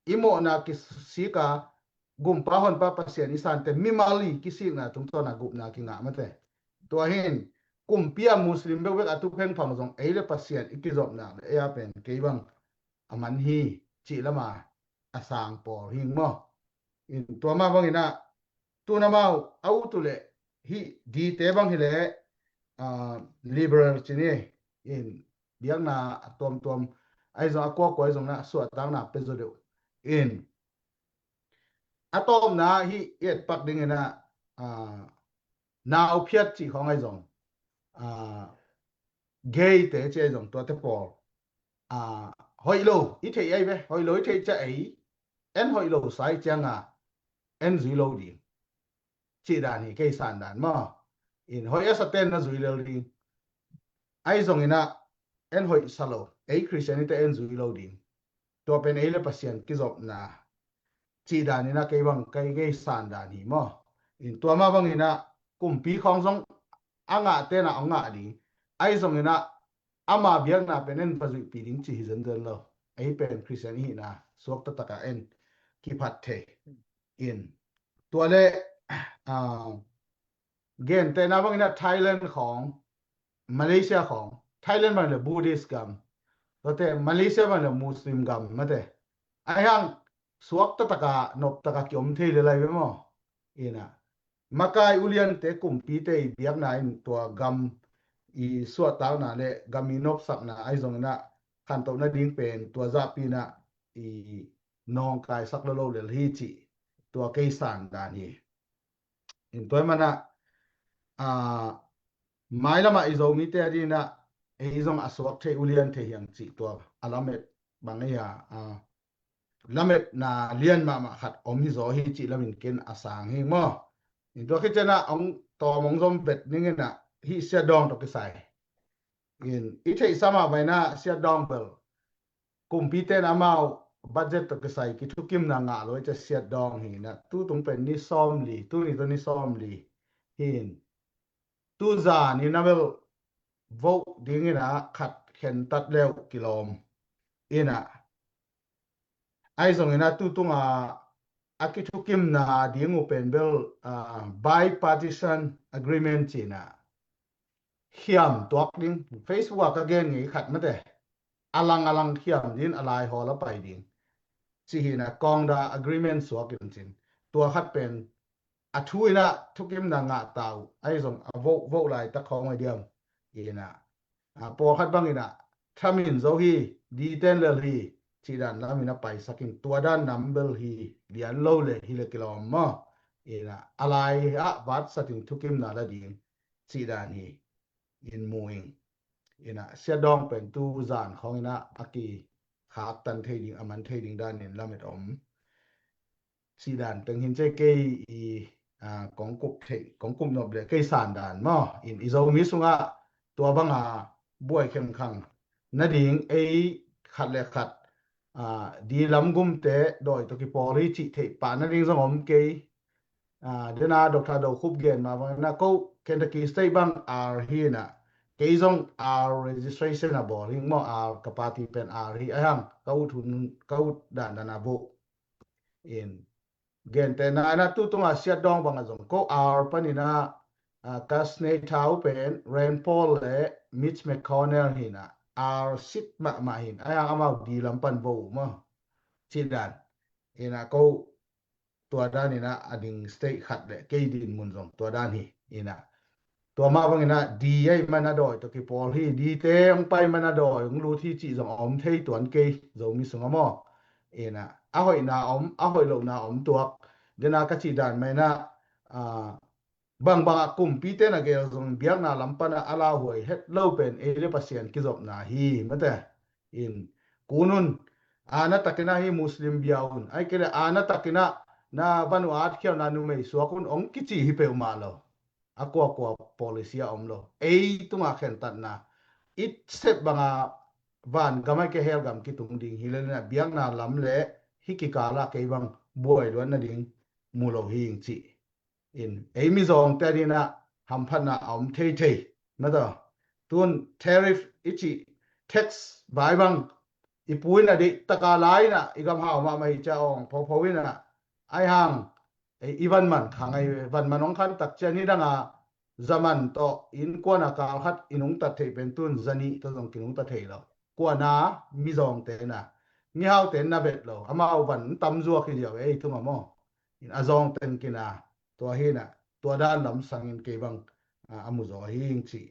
I mawhna kisik a, gumpa honpa Pasian i sante mimal i kisikna tungtawn a gupna kingah mate. Tua hi in kumpi a Muslim bekbek a tu phengphang zong ei le Pasian i kizopna le ei a pen kei bang a man hi cih lam a a sang pawl hi maw? In tua mah bang in ah, tu in amau a ut uh leh hih dite bang hi leh, ah, liberal ci ni, in biakna a tuamtuam ahi zong, a kuakua ahi zong in ah suahtakna pia zaw deuh. In a tawpna hih i etpak ding in ah, ah, nau phiat cih khawng ahi zong, ah, gay te ci ahi zong, tuate pawl, ah, hoih lo i theih ahi ve, hoih lo i theih ciang ei, en hoih lo sa i ciang a en zui lo ding cih dan hi, kei sandan maw? In hoih a sa ten na zui lel ding. Ahi zong in ah en hoih sa lo, ei Christian i te en zui lo ding. Tua pen ei le Pasian kizopna cih dan in ah kei bang kei, kei sandan hi maw? In tua mah bang in ah kumpi khawng zong a ngah ten ah hong ngah ding. Ahi zong in ah ama biakna pen en va zuihpih ding cih hi zenzen lo. Ei pen Christian i hihna suakta tak a en kiphat thei. In tua le, ah, gentehna bang in ah Thailand khawng, Malaysia khawng, Thailand bang le Buddhist gam, tuate Malaysia bang le Muslim gam mate. Ahi hang suakta tak a, noptak a kiom thei le lai ve maw? In ah makai uliante, kumpite i biakna in tua gam i suahtakna le gam i nopsakna ahi zong in ah khantohna ding pen tua zahpi in ah i nawngkaisak lo lo lel hi cih tua kei sandan hi. In tua ahih man ah, ah, mailam ah i Zomite a ding in ah ei zong a suak thei, ulian thei hi hang cih tua a lamet bang ei a, ah, lametna lian mahmah khat om hi zaw hi cih lam in ken a sang hi maw? In tua khit ciang ah hong tawm hong zom vet ning in ah hih Siat Dawng tawh kisai in i theihsa mah bang in ah Siat Dawng bel kumpite in amau budget tawh kisai kithukimna ngah lo i ci a, Siat Dawng hi in ah tutung pen ni sawmli, tuni tawh ni sawmli hi in, tuzan in ah bel vote ding in ah khat khentat le uh kilawm in ah, ahi zong in ah tutung a a kithukimna ding uh pen bel, ah, bipartisan agreement ci in ah khiam tuak ding, Facebook ah ka gen ngei khat mate, a lang a lang khiam ding, a lai hawl a pai ding cih hi in ah Kawngda agreement suak in cin, tua khat pen a thu in ah thukimna ngah ta uh, ahi zong a vote, vote laitak khawng ahi diam in ah, ah, pawlkhat bang in ah thamin zo hi, diten lel hi cih dan lam in ah paisak in, tua dan nam bel hi lian lo le hi le kilawm maw? In ah a lai ah vatsat in thukimna la ding cih dan hi in mu ing. In ah Siat Dawng pen tuzan khawng in ah a kikhaktan thei ding, a man thei ding dan in lamet om cih dan teng hi in ci a, kei i, ah, kong kup thei, kong kup nop le kei sandan maw? In i Zomi sungah tua bang a buai khengkhang nading ei khat le khat, ah, di lam gumte dawi tawh kipawl hi cih theih pah nading zong om kei. Ah, den a Doctor Do Khup gen mah bang in ah ko Kentucky State bang R hi in ah, kei zong R registration a bawl hi maw, R ka party pen R hi, ahi hang ka ut hun, ka ut dandan a vote. In gentehna in ah tutung a Siat Dawng bang ah zong ko R pan in ah, ah, ka senator uh pen Rand Paul le Mitch McConnell hi in ah, R sit mahmah hi in, ahi hang amau di lam pan vote uh maw? Cih dan in ah ko tua dan in ah a ding state khat le kei din mun zong tua dan hi in ah, tua mah bang in ah di ahih man a dawi tawh kipawl hi, dite hong pai man a dawi hong lut hi cih zong a om thei tuan kei Zomi sungah maw? In ah a hoihna om, a hoih lohna om tuak. Den a ka cih dan mah in ah, ah, bangbang ah kumpite na gel zong biakna lam pan ah a lauhuai het lo pen ei le Pasian kizopna hi mate. In kun un, aana takin ah hih Muslim bia un, ahih kei leh aana takin ah na van uh a atkhialhna numei suak un hong kici hi peuhmah lo. A kuakua policy a om lo. Ei tungah khentatna i sep bang a van gam a kia hell gam kitung ding hi lel in ah biakna lam le hih kikal ah kei bang buai luat nading mu lo hi ing ci. In ei mizawngte ading ah hamphatna a om theithei. Mataw, tun tariff i cih tax vai bang i pu in ah dih taka lai in ah i gam hau mahmah hi cia awng phopho in ah ai hang ei i van man kha ngai ve. Van man hong khan tak cian hi dang a zaman tawh innkuan a kal khat i nungtat theih pen tun zanih tawh zong kinungtat thei lo. Kuana mizawngte na mihaute na vet lo amau van tam zuak hi ziau ei thum a maw. In a zawngten kina tua hi na tua dan lam sangin kei bang a, a mu zaw hi ing ci.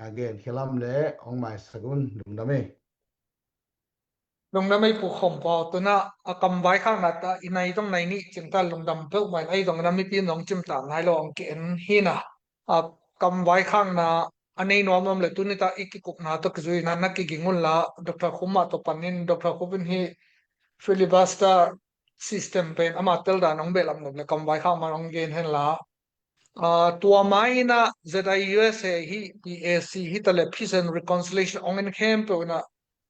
A gen khialam le hong maisak un lungdam ei. Lungdam ei pu khawm pau tuna a kam vaikhakna ta i nai zong nai nih cingta lungdam peuh mai ei zong na mipi nong cimta nai lo ang ki en hi na. A kam vaikhakna a nei nuam nuam le tuni ta i kikupna tawh kizui na na kiging un la Doctor Khum mah tawh panin Doctor Khum in hi filibuster system pen ama tel dan hong behlap nuam le kam vaikhak man hong gen hen la. Tua ma in ah Z I U S A hi P A C hi ta le Peace and Reconciliation hong en khempeuh in ah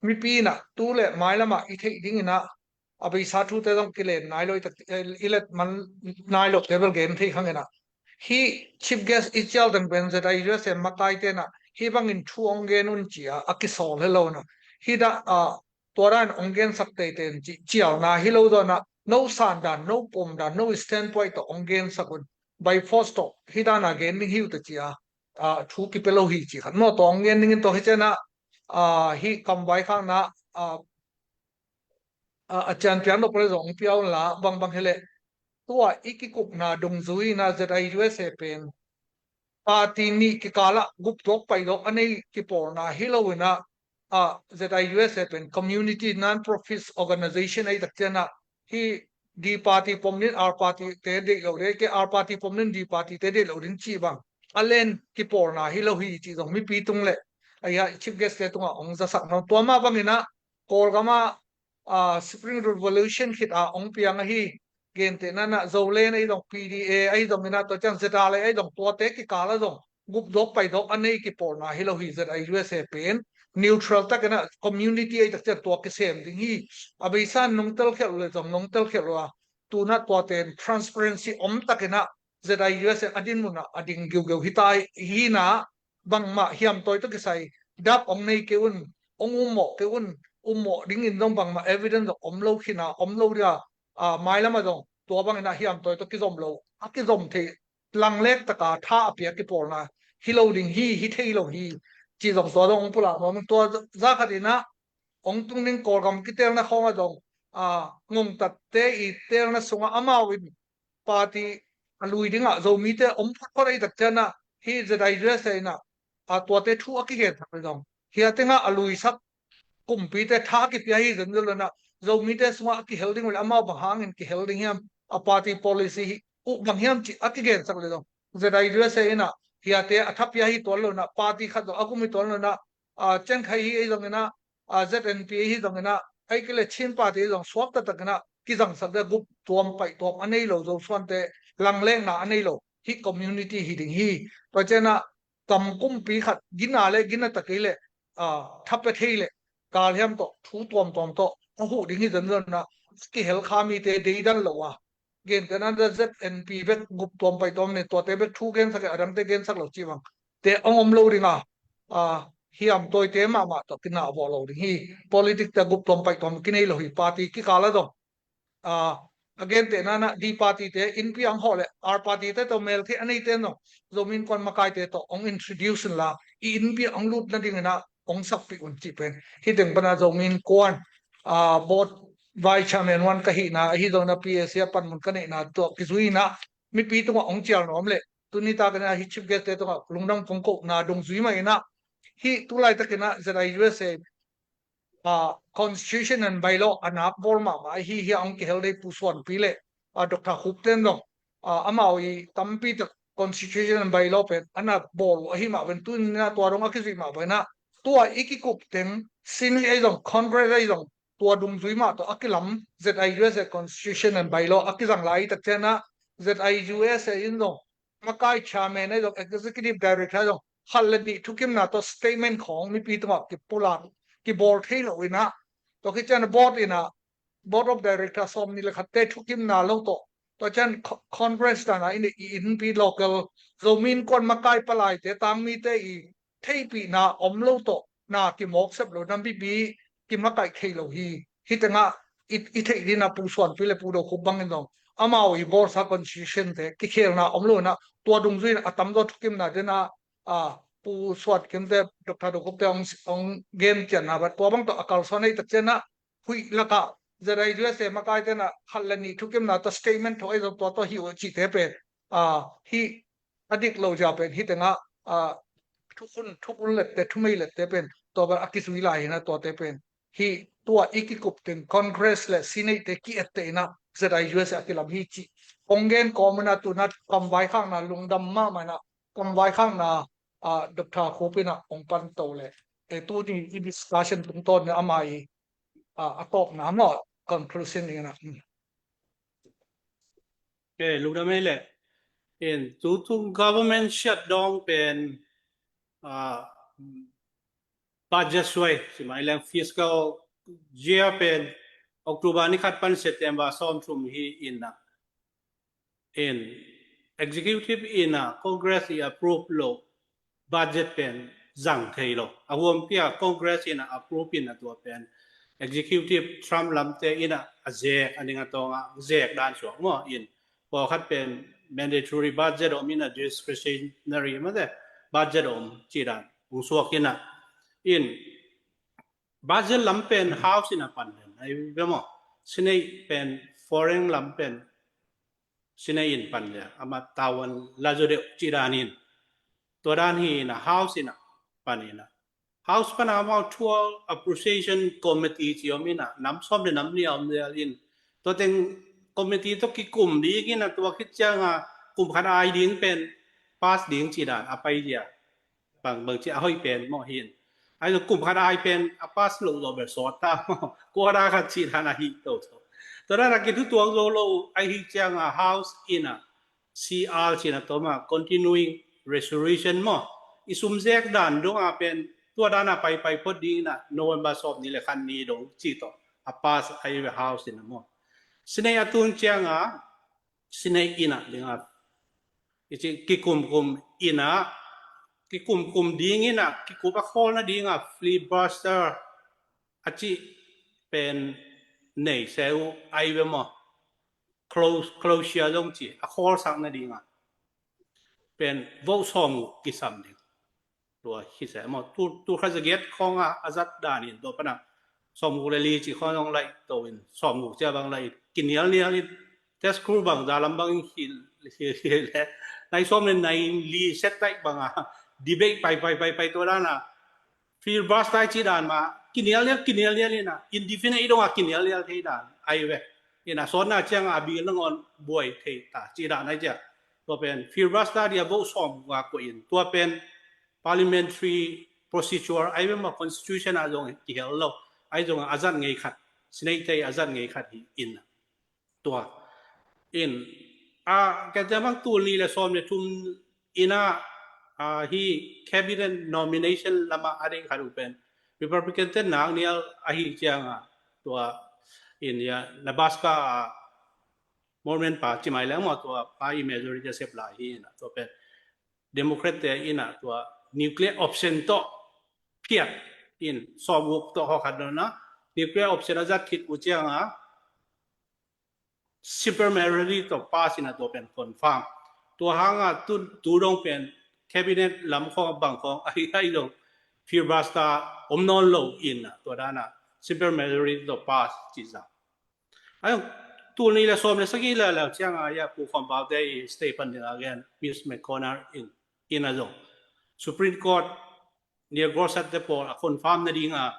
mipi in ah tu le mailam ah i theih ding in ah a beisa thute zong kilen nai lo i let man nai lo te bel gen thei khang in ah hi chief guest i cial teng pen Z I U S A makaite in ah hi bangin thu hong gen un ci a a kisawl he lo in ah hi dah tua dan hong gensak teitei un ci cialna hi lo dawn ah no san dan no pom dan no standpoint tawh hong gensak un by force tawh hi dan a gen ding hi uh ta ci a thu kipia lo hi ci khat maw tawh hong gen ding in tawh hi cian ah hi kam vaikhakna a cian piang lo pale zong hong pia un la bangbang hi leh tua i kikupna dungzui in ah Z I U S A pen party nih kikal ah guptuak paidawk a nei kipawlna hi lo in ah Z I U S A pen community non-profit organization ei tak cian ah hi D party pom nin R party te deih lo ding ke R party pom nin D party te deih lo ding cih bang a len kipawlna hi lo hi cih zong mipi tung le a chief guest te tungah hong zasak nuam tua mah bang in ah Kawlgam ah Spring Revolution khit a hong piang ahi gentehna in ah Zoland ahi zong P D A ahi zong in ah tua ciang Z R A ahi zong tuate kikal ah zong gupdawk paidawk a nei kipawlna hi lo hi Z I U S A pen neutral tak in ah community ahi tak cian tua kisem ding hi a beisa in nong telkhialh uh le zong nong telkhialh uh a tu in ah tuate in transparency om tak in ah Z I U S A a dinmun ah a ding giugeu hi ta hi in ah bangmah hiamtawi tawh kisai dap hong nei kei un hong ummawh kei un ummawh ding in zong bangmah evidence zong om lo khin a om lo ding a mailam ah zong tua bang in ah hiamtawi tawh kizom lo a kizom thei langlek taka tha a pia kipawlna hi lo ding hi hi thei lo hi cih zong tua zong hong pulak nuam tua za khat in ah hong tung ding Kawlgam kitelna khawng ah zong ngongtatte i telna sungah amau in party a lui ding ah Zomite om photphot ahi tak cian ah hi Z I U S A in ah tuate thu a kigensak le zong hi a teng ah a luisak kumpite tha a kipia hi zen zel lo in ah Zomite sungah a kihel ding uh le amau bang hangin kihel ding hiam a party policy hi uh bang hiam cih a kigensak le zong Z I U S A in ah hiate a thapia hi tuan lo in ah party khat zong a gum hi tuan lo in ah a ciangkhai hi ei zong in ah a Z N P hi zong in ah ei kile Chin party hi zong suak taktak in ah kizangsak ding a gup tuam paih tuam a nei lo Zosuante langlekna a nei lo hi community hi ding hi tua cian ah kam kumpi khat gina le gina ta kei le thapia thei le kal hiam tawh thu tuamtuam tawh a huh ding hi zen zel in ah kihel kha mite deidan lo a gentehna Z N P bek gup tuam paih tuam nei tuate bek thu gensak a dangte gensak lo cih bang te hong om lo ding a hiamtawite mahmah tawh kinah vawh lo ding hi politics te gup tuam paih tuam kinei lo hi party kikal ah zong a gentehna in ah D party te innpi ang hawh le R party te tawh meltheih a neite zong Zomi Innkuan makaite tawh hong introduce in la i innpi hong lut nading in ah hong sakpih un cih pen hi teng pan ah Zomi Innkuan board vice chairman one ka hihna ahi zong in ah P A C a panmun ka neihna tawh kizui in ah mipi tungah hong cial nuam le tuni tak in ah hi chief guest te tungah lungdam kong kohna dungzui mah in ah hi tu laitak in ah Z I U S A constitution and bylaw a nak bawl mahmah ahi hi a hong kihel dei Pu Suanpi le Doctor Khup ten zong amau i tampi tak constitution and bylaw pen a nak bawl uh ahi mah pen tu in ah tua dong a kizuih mah pen ah tua i kikup teng Senate ahi zong Congress ahi zong tua dungzui mah tawh a kilam Z I U S A constitution and bylaw a kizang lai tak cian ah Z I U S A in zong makai chairman ahi zong executive director ahi zong khat le nih thukimna tawh statement khawng mipi tungah kipulak kibawl thei lo in ah, tua khit ciang board in ah, board of director sawm nih le khatte thukimna lo tawh, tua ciang co-, conference dan ah in i innpi local Zomi Innkuan makai palaite, tangmite i theihpihna om lo tawh na kimawk sep lo, nampipi kimakaih thei lo hi. Hih tengah i, i theih ding ah Pu Suanpi le Pu Do Khup bangin zong amau i bawlsa constitution te kikhelna om lo in ah, tua dungzui in a tamzaw thukimna ding ah, a, Pu Suan Kim te, Doctor Do Khup te hong, hong gen cian na, but tua bang tawh a kalsuan ahih tak ciang ah, huih lakah Z I U S A makaite in ah khat le nih thukimna tawh statement tho ei zong tua tawh hi uh cihte pen, a, hih a dik lo zia pen hih tengah, a, thukhun, thukhun lette, thumei lette pen tua bang a kizui lai hi in ah, tuate pen hih tua i kikup teng Congress le Senate te ki-etteh in ah Z I U S A a kilam hi cih kong gen kawm in ah, tu in ah kamvaikhakna lungdam mahmah in ah, kamvaikhakna, a, Doctor Khup in ah hong pan to leh, e, tuni i discussion tungtawn in ah ama i, a, a tawpna maw, conclusion ding in ah. Hmm. Okay, lungdam ei leh. In, tutung government shutdown pen, a, budget suai, ci mai leng fiscal year pen October ni khat pan September sawmthum hi in ah, in, executive in ah Congress i approve lo budget pen zang thei lo. A huampi ah Congress in ah approve in ah tua pen executive Trump lamte in ah a zek, a ning a tawng ah zek dan suak maw in. Pawlkhat pen mandatory budget om in ah discretionary mate budget om cih dan hong suak in ah, in, budget lam pen House in ah pan den, ai ve maw. Senate pen foreign lam pen Senate in pan den, ama tawan la zaw deuh cih dan in. Tua dan hi in ah House in ah pan in ah, House pan ah amau Twelve Appropriation Committee ci om in ah, nam sawm le nam nih a om zel in, tua teng committee tawh kikum ding in ah, tua khit ciang ah kum khat ai ding pen pass ding cih dan a pai zia. Bang, bang ci a hoih pen maw hi in. Ai lo kum khat ai pen a pass lo zaw bel sawt ta maw. Quarter khat cih dan a hi to to. Tua dan a kithutuak zo lo ahih ciang ah House in ah C R cih na tawm ah continuing resolution maw, i sum zek dan dong ah pen tua dan a pai pai phot ding in ah November sawm nih le khat ni dong cih tawh a pass ai ve House in ah maw. Senate a tun ciang ah Senate in ah ding ah, i ci kikumkum in ah, kikumkum ding in ah, kikup a khawl nading ah filibuster a cih pen nei se uh ai ve maw. Clo-, closure zong ci, a khawlsak nading ah pen vote sawmguk kisam ding. Tua hi se maw, tu, tu kha zagiat khawng ah a zat dan in, tua pan ah sawmguk le li ci khawng zong laih to in, sawmguk cia bang laih in, kinialnial in, test crew bang za lam bang in hi, hi, hi le, nai sawm le nai li set taih bang ah debate pai, pai, pai, pai tua dan ah filibuster cih dan mah kinialnial, kinialnial in ah, indefinite dong ah kinialnial thei dan ai ve. In ah sawtna ciang ah a bill nangawn buai thei ta cih dan ai ciang. Tua pen filibuster dia vote sawmguk a koih in, tua pen parliamentary procedure ai ve maw, constitution ah zong kihel lo. Ai zong a zat ngei khat, Senate te a zat ngei khat hi in ah. Tua in, a, kei te bang tul nih le sawm le thum in ah, a, hi cabinet nomination lam ah a deih khat uh pen Republican te naknial ahih ciang ah, tua in ya Nebraska ah Mormon pa ci mai leng maw, tua pa i majority a sep lai hi in ah, tua pen Democrat te in ah tua nuclear option tawh phiat in sawmguk tawh hawkhat dong ah nuclear option a zat khit uh ciang ah simple majority tawh pass in ah tua pen confirm. Tua hang ah tu, tu dong pen cabinet lam khawng bang khawng ahi, ahi dong filibuster om nawn lo in ah tua dan ah simple majority tawh pass ci zang. Ai, tul nih le sawm le sagih le le ciang ah ya Pu Khawm Pau te i stay pan ding ah gen, Mitch McConnell in, in ah zong Supreme Court Neil Gorsuch te pawl a confirm nading ah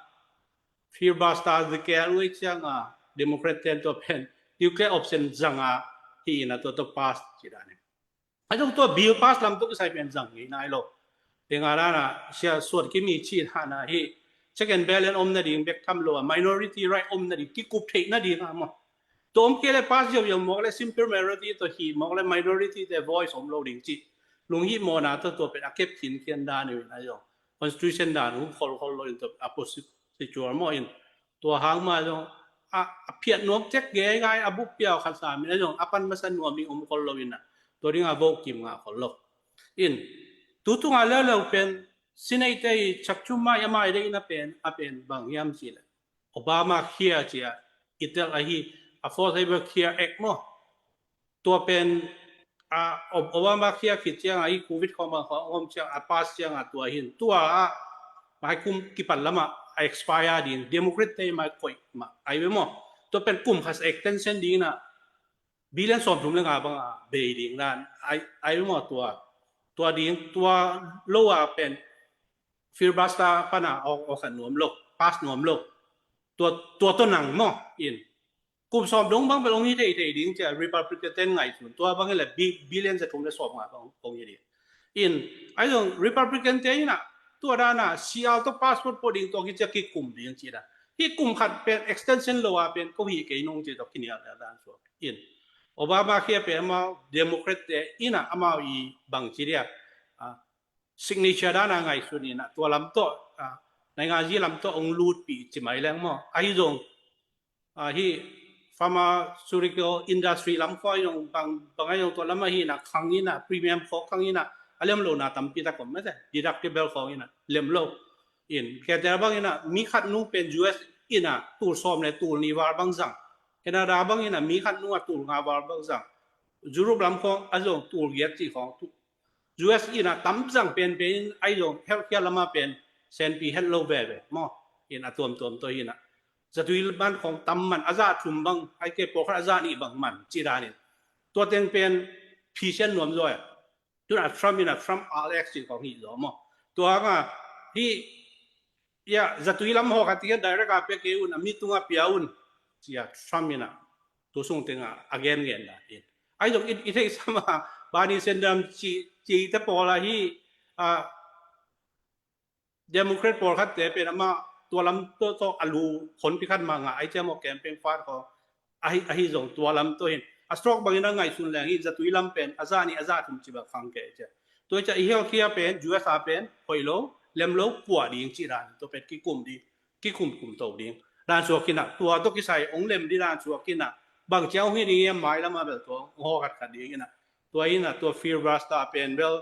filibuster zikal uh ciang ah Democrat ten tua pen nuclear option zang ah hi in ah tua tua pass ci dan in. Ai zong tua bill pass lam tua kisai pen zang ngei nai lo. Tengah dan ah Sia Suan Kim i ci dan ah hi check and balance om nading bek tham lo ah minority right om nading kikup theih nading ah maw. Tua om kei le pass ziauziau mawk le simple majority tua hi mawk le minority te voice om lo ding ci. Lunghimawhna tua tua pen a kep khinkhian dan uh in ai zong constitution dan uh khol khol lo in tua a possi-, Sichuar maw in. Tua hang mah zong a, a phiat nuam tek geigai a bup piau khat sa min a zong a pan masa nuam ding om khol lo in a, tua ding a vote kim ngah khol lo in. Tu tung a leuleu pen sineite i chakchum mai a mai dei in a pen, a pen bang hiam cih leh Obamacare ci a i tel ahi, Affordable Care Act maw. Tua pen a, Ob-, Obamacare khit ciang a i Covid khawng bang khawng om ciang a pass ciang a tua hin tua a mai kum kipan lam a a expire ding, Democrat te mai koih mah ai ve maw. Tua pen kum khat extension ding in a billion sawmthum le nga bang a bei ding dan ai, ai ve maw. Tua, tua ding, tua lo a pen filibuster pan a awk, awk khat nuam lo, pass nuam lo. Tua, tua tawh nang maw in. Kum sawm dong bang bel hong hi thei thei ding ci a Republican ten ngaihsun. Tua bang hi leh bi-, billion za thum le sawm nga bang hong hi ding. In, ai zong Republican te in a, tua dan a, sial tawh passport pawh ding tua khit ciang kikum ding ci dan. Hih kum khat pen extension lo a pen ko hih kei nung ci tawh kinial dan suak. In, Obamacare pen amau Democrat te in a amau i bang ci dia. A, signature dan a ngaihsun in a tua lam tawh, a, nainganzi lam tawh hong lutpih ci mai leng maw. Ahi zong, a, hih pharmaceutical industry lam khawng zong bang, bang ahi zong tua lam ahi in a khang in a premium khawng khang in a a lem lo na tampi tak om mah se, deductible khawng in a lem lo. In, Canada bang in a mi khat nu pen U S in a tul sawm le tul nih val bang zang. Canada bang in a mi khat nu a tul nga val bang zang. Europe lam khawng a zong tul giat ci khawng tu U S in a tam zang pen pen in ai zong healthcare lam a pen senpi het lo veve maw. In a tuamtuam tawh in a zatui man khawng tam man a za thum bang, ai ke pawlkhat a za nih bang man ci dan in. Tua teng pen phisian nuam zaw e. Tun a Trump in a Trump R X ci khawng hi zaw maw. Tua hang a hih ya, zatui lam hawk a tian direct a pia kei un, a mi tung a pia un. Ci a Trump in a tu sung teng a a gen gen dan in. Ai zong i, i theih sam a Bernie Sanders ci, ci te pawl ahi, a, Democrat pawlkhat te pen amah tua lam tawh, tawh a lu khonpi khat mah ngah ai ciang maw campaign fund khawng ahi, ahi zong tua lam tawh hin a stroke bang in a ngaihsun leng hi zatui lam pen a za nih a za thum ci bang khang kei ciang. Tua ciang i healthcare pen U S a pen hoih lo, lem lo, puah ding ci dan. Tua pen kikum ding, kikum kum to ding. Dan suak in a, tua tawh kisai hong lem ding dan suak in a, bang ciang hong hi ding hiam mai lam a bel tua hong hawk khat khat ding in a. Tua in a, tua filibuster pen bel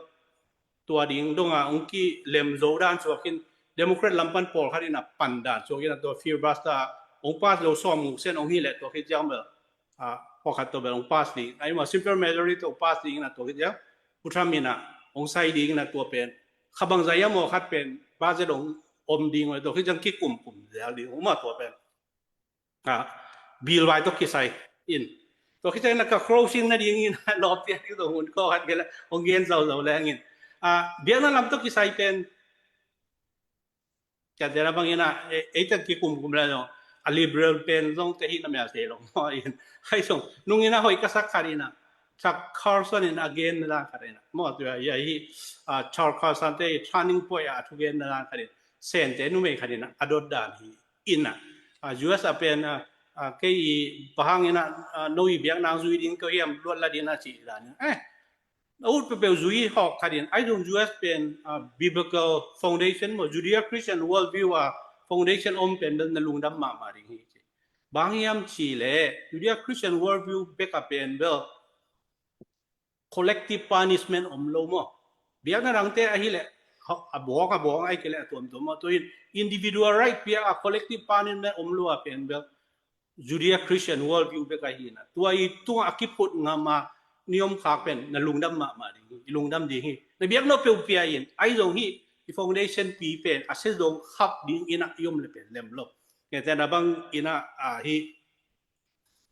tua ding dong a hong kilem zo dan suak in, Democrat lam pan pawlkhat in a pan dan suak in a, tua filibuster hong pass lo sawm nguk sen hong hi leh tua khit ciang bel a, pawlkhat tawh bel hong pass ding. Ai mah simple majority tawh pass ding in a tua khit ciang Pu Trump in a hong sai ding in a tua pen kha bang zai a maw khat pen budget hong om ding uh a tua khit ciang kikum kum zel ding uh mah tua pen. A, bill vai tawh kisai in. Tua khit ciang in a ka closing na ding in a lawp piak ding tua hun kawk khat gen la hong gen zau zau leng in. A, biakna lam tawh kisai pen Canada bang in a, e, ei teng kikum kum lai zong a liberal pen zong te hi na mel thei lo maw in. Hai zong nung in a hoih ka sak khat in a, Tucker Carlson in a gen na dan khat in a, maw tua ya hi, a, Tucker Carlson te turning point a thu gen na dan khat in, Sen te numei khat in a, a dot dan hi in a, a, U S a pen a, a, kei i pahang in a, a, no i biak nang zui ding ko hiam luat la ding a ci dan in. Eh, a ut peuhpeuh zui hawk khat in, ai zong U S pen, a, biblical foundation maw, Judeo-Christian worldview a foundation om pen bel na lungdam mahmah ding hi ci. Bang hiam ci leh, Judeo-Christian worldview bek a pen bel collective punishment om lo maw. Biakna dangte ahi leh, a bawng, a bawng, ai ke leh a tuamtuam maw. Tua in individual right piak a collective punishment om lo a pen bel Judeo-Christian worldview bek ahi na. Tua i tung a kiphut ngam a ni om khak pen na lungdam mahmah ding hi, i lungdam ding hi. Na biak no peuh pia in, ai zong hi, i foundation pi pen, a se zong khap ding in a i om le pen lem lo. Nge te na bang in a, a hi,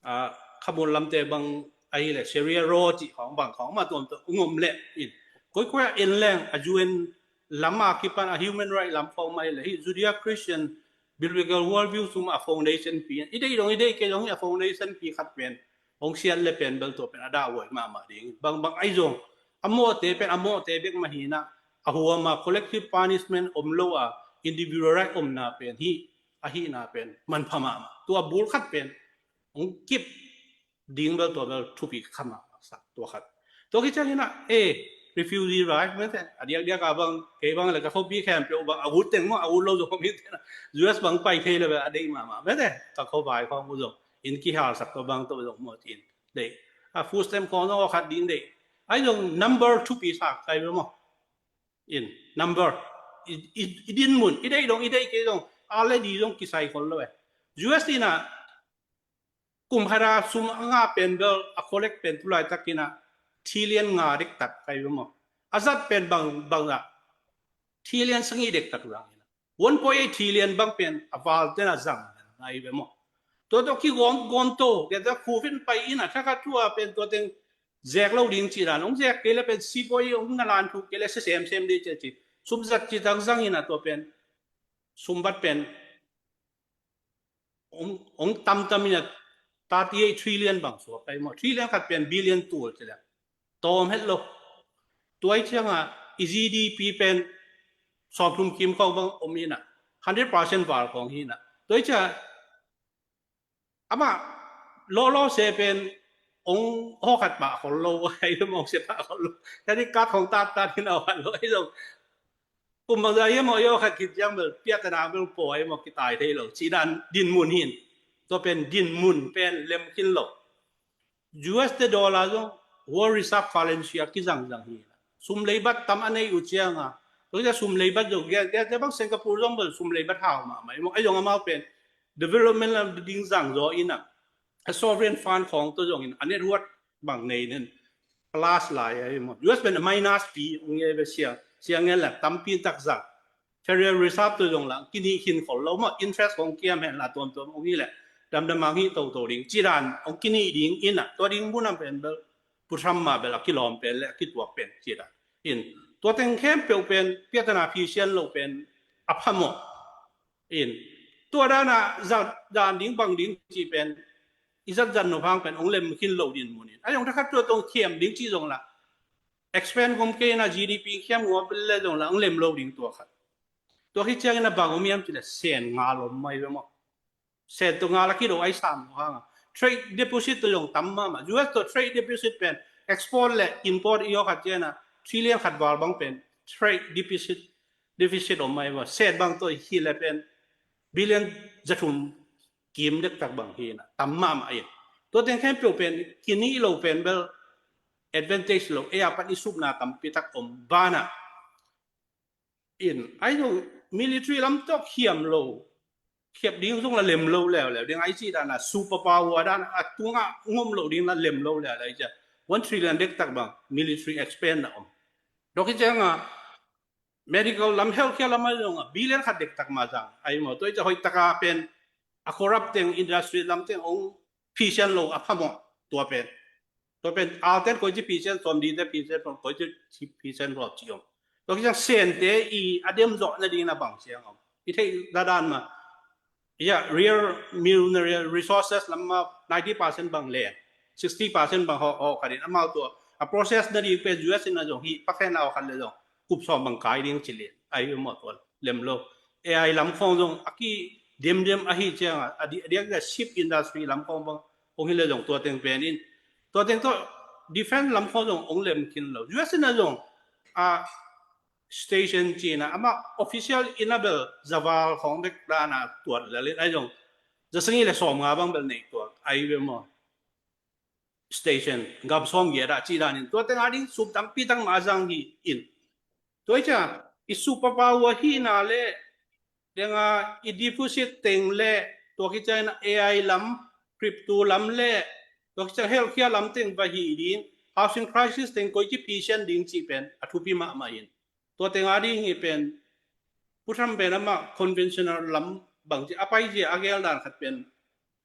a, khamul lamte bang ahi le Sharia law ci khawng bang khawng ma tuamtuam ung om le in. Koikoi a en leng a U N lam a kipan a human right lam khawng mah hi le hi Judeo-Christian biblical worldview sung a foundation pi. I deih dong, i deih kei dong hi a foundation pi khat pen hong siat le pen bel tua pen a dah huai mahmah ding. Bang bang ai zong a mawhte pen a mawhte bek mah hi na, a huam a collective punishment om lo a individual right omna pen hi, ahihna pen manpha mahmah. Tua bul khat pen hong kip ding bel tua bel thupi kha mahmah sak tua khat. Tua khit ciang hi na, eh, refugee rights mete, a diakdiak a bang kei bang le ka khuapi khempeuh bang a ut teng maw, a ut lo zong om hi tena, U S bang pai thei le bel a deih mahmah mete, ka khuavai khawng uh zong inn kihalsak tua bang tawh zong maw, ci-in deih. A food stamp khawng zong aw khat ding deih. Ahi zong number thupi sa kai bel maw. In number i, i, i din mun, i deih dong, i deih kei dong, a le di dong kisai khol lo eh. U S in ah kum khat a sum a ngah pen bel a collect pen tu laitak in ah trillion nga dektak kai bel maw. A zat pen bang, bang ah trillion sagih dektak zang in ah one point eight trillion bang pen a val ten a zang ngai bel maw. Tua tawh kigawm gawm to, kei tua khu pen pai in ah thakhat thu a pen tua teng zek lo ding ci dan, hong zek kei le pen sipawi hong na lan thu kei le se semsem ding ci ci. Sum zat ci tak zang in ah tua pen sum bat pen hong, hong tamtam in ah thirty eight trillion bang suak kai maw. Trillion khat pen billion tul ci le tawm het lo. Tua hi ciang ah i G D P pen sawmthum kim khawng bang om in ah hundred percent val khawng hi in ah. Tua hi ciang amah lawlaw se pen hong hawkhat pah khol lo, hei hong se pah khol lo. Kadi kat hong tat tat hin a wan lo, hei lo. Kum bang zah hiam aw, i aw khat khit ciang bel piatana bel pawi maw, kitai thei lo. Ci dan din mun hin. Tua pen din mun pen lem khin lo. U S te dollar zong world reserve currency a kizangzang hi. Sum leibat tam a nei uh ciang a, tua sum leibat zong, ge, ge, ge bang Singapore zong bel sum leibat hau mahmah. Ahi zong amau pen development lam ding zang zaw in ah a sovereign fund khawng tua zong in a net worth bang nei nen plus lai ahi maw. U S pen a minus pi ung ye be sia, sia ngen la tampi tak zang. Federal Reserve tua zong la kinih khin khol lo maw, interest khawng kiam hen la tuamtuam ung hi le damdam mang hi toto ding. Ci dan hong kinih ding in ah tua ding mun a pen bel Pu Trump mah bel a kilawm pen le a kituak pen ci dan. In tua teng khempeuh pen piatana phisian lo pen a phamawh. In tua dan a zan, zan ding bang ding ci pen i zat zan nop hang pen hong lem khin lo din mun in. A zong thakhat tua tong thiam ding ci zong la expand gom kei na G D P khiam ngawp le zong la hong lem lo ding tua khat. Tua hi ciangin a bang om hiam ci le sen nga lom mai ve maw. Sen tua nga la kido ai sam lo hang a. Trade deficit tua zong tam mahmah. U S tua trade deficit pen export le import i aw khat ciang a trillion khat val bang pen trade deficit, deficit om mai maw. Sen bang tua hi le pen billion zathum kim dektak bang hi na tam mahmah in. Tua teng khempeuh pen kinih lo pen bel advantage lo, ei a pan i supna tampi tak om banah. In ahi zong military lam tawh khiam lo, khiap ding zong la lem lo leuleu ding, ahi ci dan a super power dan a tungah ngom lo ding la lem lo leuleu ahi cia. One trillion dektak bang military expend na om. Tua hi ciang a medical lam, healthcare lam ahi zong a billion khat dektak ma zang ahi maw. Tua hi cia hoih taka pen a corrupt teng, industry lam teng hong phisian lo a phamawh tua pen. Tua pen alten koici phisian, sawmdite phisian, koici phisian lo ci om. Tua hi ciang sente i a dem zawh nading na bang ciang om. I theih dadan ma, ia, rare mineral resources lam ma ninety percent bang len, sixty percent bang hawh, hawh khat in amau tua a process nading pen U S in a zong hi pakhen a hawh khat le zong kup sawm bang kai ding ci lian ahi maw, tua lem lo. A I lam khawng zong a kidemdem ahi ciang a, a di, a diak a ship industry lam khawng bang hong hi le zong tua teng pen in, tua teng tawh defense lam khawng zong hong lem khin lo. U S in a zong a station ci na amah official in a bel zaval khawng bek dan a tuat le lin ahi zong za sagih le sawm nga bang bel nei tuak ahi ve maw. Station gam sawm giat a ci dan in tua teng a ding sup tampi tak ma a zang hi in. Tua hi cia i super power hi na le deng a i deficit teng le tua hi cia in A I lam, crypto lam le tua hi cia healthcare lam teng va hi ding, housing crisis teng koici phisian ding ci pen a thupi mahmah in. Tua teng a ding hi pen Pu Trump pen amah conventional lam bang ci a pai zia a gel dan khat pen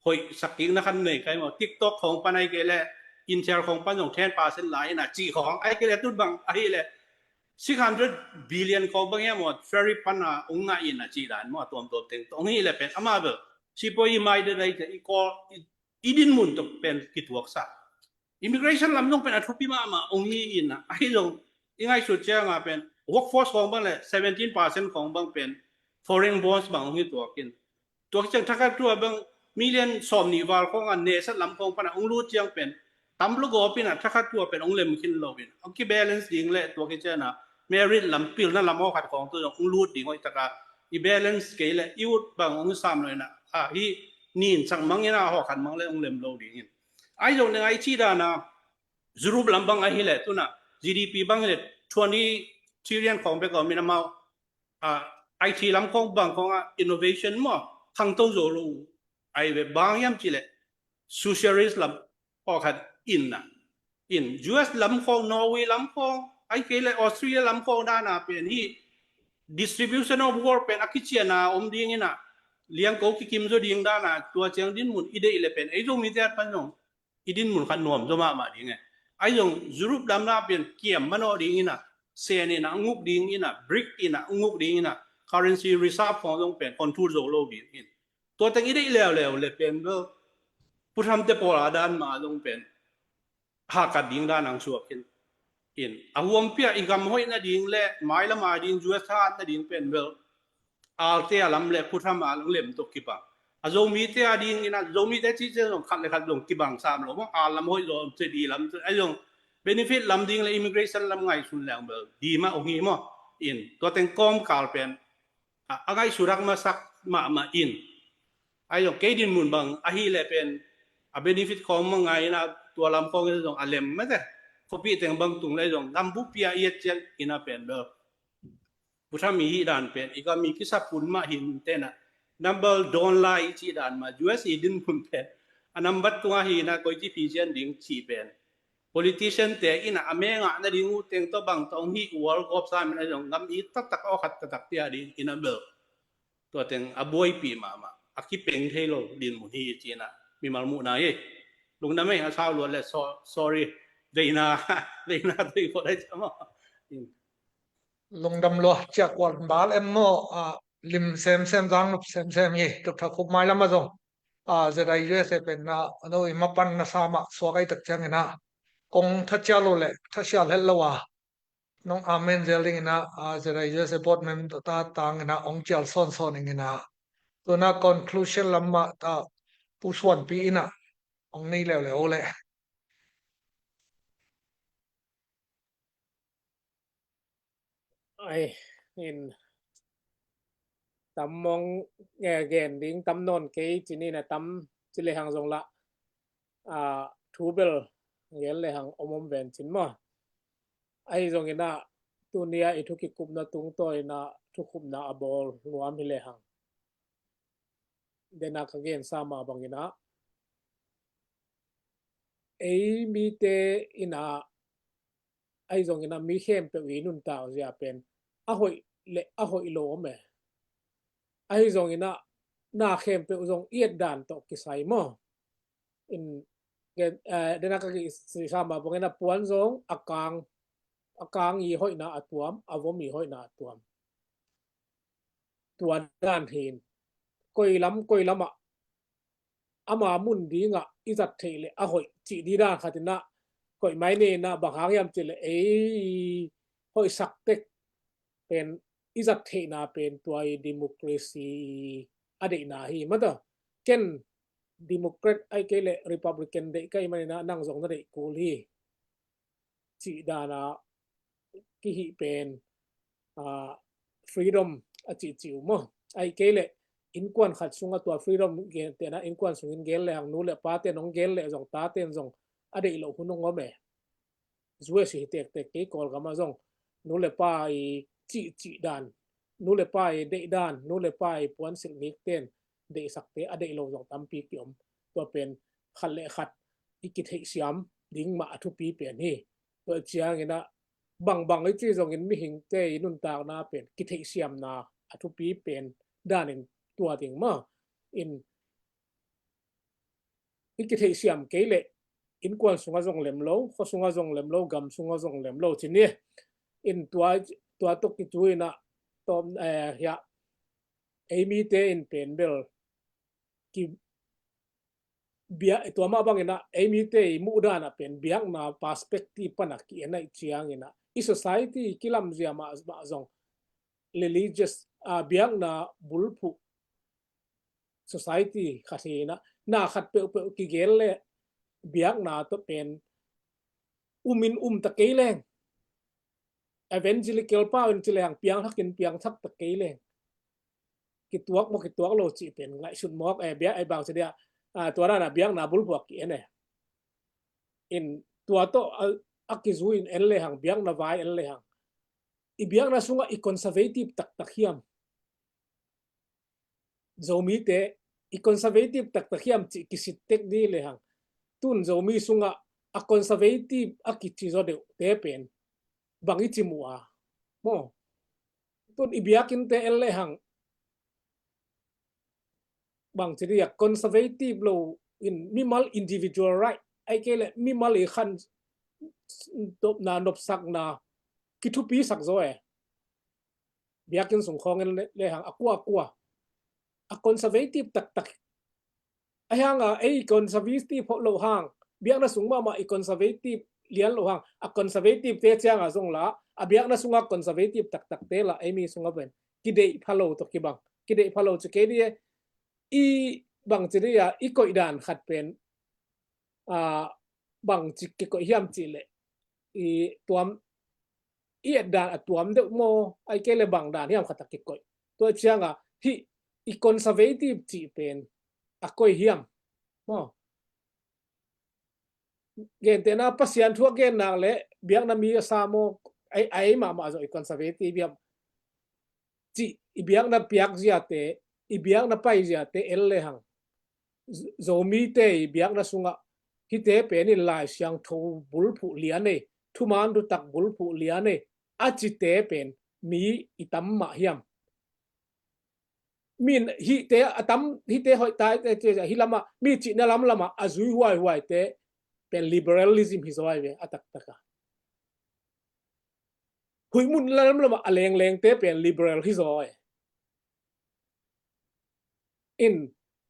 hoih sak kik na khan nei kai maw. TikTok khawng pan ahi kei le Intel khawng pan zong ten percent lai in a ci khawng ahi kei le tut bang ahi le six hundred billion khawng bang hiam maw, tariff pan a ung ngah in a ci dan maw, a tuamtuam teng tawh hong hi le pen amah bel sipawi i mai de dai te i kawl i, i din mun tawh pen kituak sa. Immigration lam zong pen a thupi mahmah hong hi in a, ahi zong i ngaihsut ciang a pen workforce khawng bang le seventeen percent khawng bang pen foreign bonds bang hong hi tuak in. Tua hi ciang thakhat tua bang million sawm nih val khawng a nesat lam khawng pan a hong lut ciang pen tam lugawp in a thakhat tua pen hong lem khin lo in, hong kibalance ding le tua kician a merit lam, pilna lam aw khat khawng tu zong hong lut ding hoih taka i balance kei le i ut bang hong sam lo in a, a hi nin sak mang in a haw khat mang le hong lem lo ding in. Ai zong neng ai ci dan a Europe lam bang ahi le tuna G D P bang hi le twenty trillion khawng bek om in amau a, I T lam khawng bang khawng a innovation maw khangto zo lo ai ve bang hiam ci le socialist lam aw khat in a, in U S lam khawng, Norway lam khawng, ai kei le Australia lam khawng dan a pen hi distribution of work pen a kician a om ding in a, liangko kikim zo ding dan a tua ciang dinmun i deih le pen ei Zomite a pan zong i dinmun khat nuam zaw mahmah ding e. Ai zong Europe lam na pen kiam manawh ding in a, sen in a nguk ding in a, brick in a nguk ding in a, currency reserve khawng zong pen control zo lo ding in. Tua teng i deih leuleu le pen bel Pu Trump te pawl a dan mah zong pen hakat ding dan ang suak in. In a huam pia i gam hoih nading le mailam a ding U S hat nading pen bel Alte a lam le Pu Trump a lem tuk kibang. A Zomite a ding in a Zomite ci ciang zong khat le khat zong kibang sam lo maw. A lam hoih zong ci di lam ai zong benefit lam ding le immigration lam ngaihsun leng bel di mah ong hi maw. In tua teng kawmkal pen a, a ngaihsudak masak mahmah in. Ai zong kei dinmun bang ahi le pen a benefit khawng mah ngai in a tua lam khawng in zong a lem mate. Khuapi teng bang tung le zong gambup pia i et cian in a pen bel Pu Trump i hih dan pen i gam i kisap hun mah hi in tena number dawn lai i cih dan mah U S i dinmun pen a number tunga hi in a koi ci phi cian ding cih pen politician te in a a mengah nading uh teng tawh bang tawh hong hih world cup sam in a zong gam i taktak aw khat taktak pia ding in a bel tua teng a buaipih mahmah a kipeng thei lo dinmun hi ci in a mimal muhna hi. Lungdam ei a sau luat le so-, sorry veina veina tui ko dai cama. Lungdam lua ciak kual bal em maw a lim semsem zang nup semsem hi tuk tha khup mai lama zong a Z I U S A pen na no i mapan na sama suak ai tak ciang in a kong tha cia lo le tha sia lhet lo a nong amen zel ding in a Z I U S A board member ta tang in a ong cial son son ing in a tuna conclusion lam mah ta pusuan pi in a ong nei leuleu le. Ai in tam mong nge gen ding tam nawn kei cin in a tam ci le hang zong la a thu bel gen le hang om om ven cin maw. Ahi zong in a tunia i thu kikupna tungtawn in a thukhupna a bawl nuam hi le hang dena ka gen sa mah bang in a ei mite in a ahi zong in a mi khempeuh i nuntak zia pen a hoih le a hoih lo om e. Ahi zong in a na khempeuh zong i et dan tawh kisai maw. In dena ka kisai sa mah bang in a puan zong a kang a kang i hoihna a tuam a vom i hoihna a tuam. Tua dan hin koi lam koi lamah ama mun dingah i zat theih le a hoih cih di dan khat in a koih mai ne in a bang hang hiam cih le ei hoihsak tek pen i zat theihna pen tua i democracy a deihna hi mata. Ken Democrat ai kei le Republican deih ka i man in a nang zong na deih kul hi. Cih dan a kihih pen a freedom a cihcih uh maw. Ai kei le innkuan khat sungah tua freedom gen tena innkuan sungin gen le hang nu le pa ten hong gen le zong ta ten zong a deih loh hun hong om e. U S hi tektek kei Kawlgam ah zong nu le pa i cihcih dan nu le pa i deih dan nu le pa i puansilh nik ten deihsakte a deih lo zong tampi kiom. Tua pen khat le khat i kitheihsiam ding mah a thupi pen hi. Tua ciangin a bangbang i ci zongin mihingte i nuntakna pen kitheihsiamna a thupi pen danin tua ding mah in i kitheihsiam kei le innkuan sungah zong lem lo, khua sungah zong lem lo, gam sungah zong lem lo ci ni. In tua tua tuk kicu in a tawm eh, hiah ei mite in pen bel ki bia tua mah bangin a ei mite i muh dan a pen biakna perspective pan a ki en a i ciangin a i society kilamzia mah mah zong religious a biakna bulphuh society khat hi in a na khat peuhpeuh kigel le biakna tawh pen umin um ta kei leng, evangelical pau in ci lehang piangthakin piangthak ta kei leng, kituak maw kituak lo cih pen ngaihsut mawk e, bia ei bang ci dia, tua dana biakna bulphuak ki en e. In tua tawh a kizui in en lehang, biakna vai en lehang, i biakna sungah i conservative taktak hiam? Zomite i conservative taktak hiam cih kisittek di lehang, tun Zomi sungah a conservative a kici zaw deuhte pen bang i ci mu a maw? Tun i biakinnte en lehang, bang ci dia, conservative lo in mimal individual right, ai kei le mimal i khan nopna nopsakna kithupisak zaw e. Biakinn sung khawng en lehang a kua a kua a conservative taktak a hianga ei conservative lo hang, biakna sung mahmah i conservative lian lo hang, a conservative te cianga zong la a biakna sunga conservative taktak te la ei mi sunga ven kideih phalo tawh kibang, kideih phalo ci kei di e. I bang ci dia, i koih dan khat pen a bang ci kikoih hiam cih leh, i tuam i et dan a tuam deuh maw, ai kei le bang dan hiam khat a kikoih. Tua cianga hih i conservative cih pen a koi hiam maw? Gentehna Pasian thu a gen nak le biakna mi a sa maw, ai, ai mahmah zawh i conservative hiam cih i biakna piak ziate, i biakna pai ziate en lehang, Zomite i biakna sungah hihte pen in Lai Siangtho bulphuh lian ei, thuman thutak bulphuh lian ei a cite pen mi i tam mah hiam? Min hihte a tam, hihte hoih tai te ci a, hih lamah mi cihna lamlamah a zui huaihuaite pen liberalism hi zaw ai ve a taktaka. Huih mun lamlamah a lenglengte pen liberal hi zaw ai. In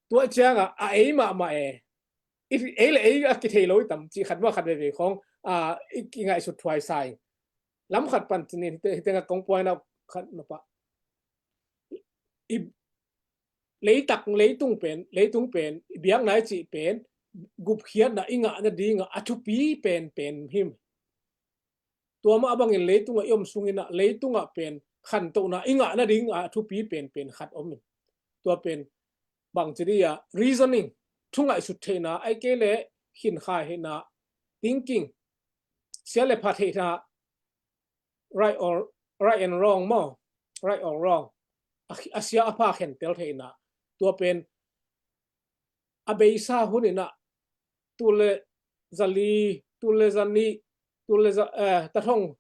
tua cianga a ei mahmah e. Ei le ei a kithei lo i tam cih khat mah khat veve khawng a i kingaihsut thuai sa ing. Lam khat pan cinin hite, hitenga kong puaina khat nopah, i leitak, leitung pen, leitung pen i biakna i cih pen gupkhiatna i ngahna dinga a thupi penpen him. Tua mah bangin leitungah i om sunginah leitungah pen khantohna i ngahna dinga a thupi penpen khat om in. Tua pen bang ci dia, reasoning, thu ngaihsut theihna, ai kei le khinkhai theihna, thinking, sia le pha theihna, right or, right and wrong maw, right or wrong, a, a sia a pha khentel theihna. Tua pen a beisa huninah tul le zali, tul le zanih, tul le za, eh, tathong,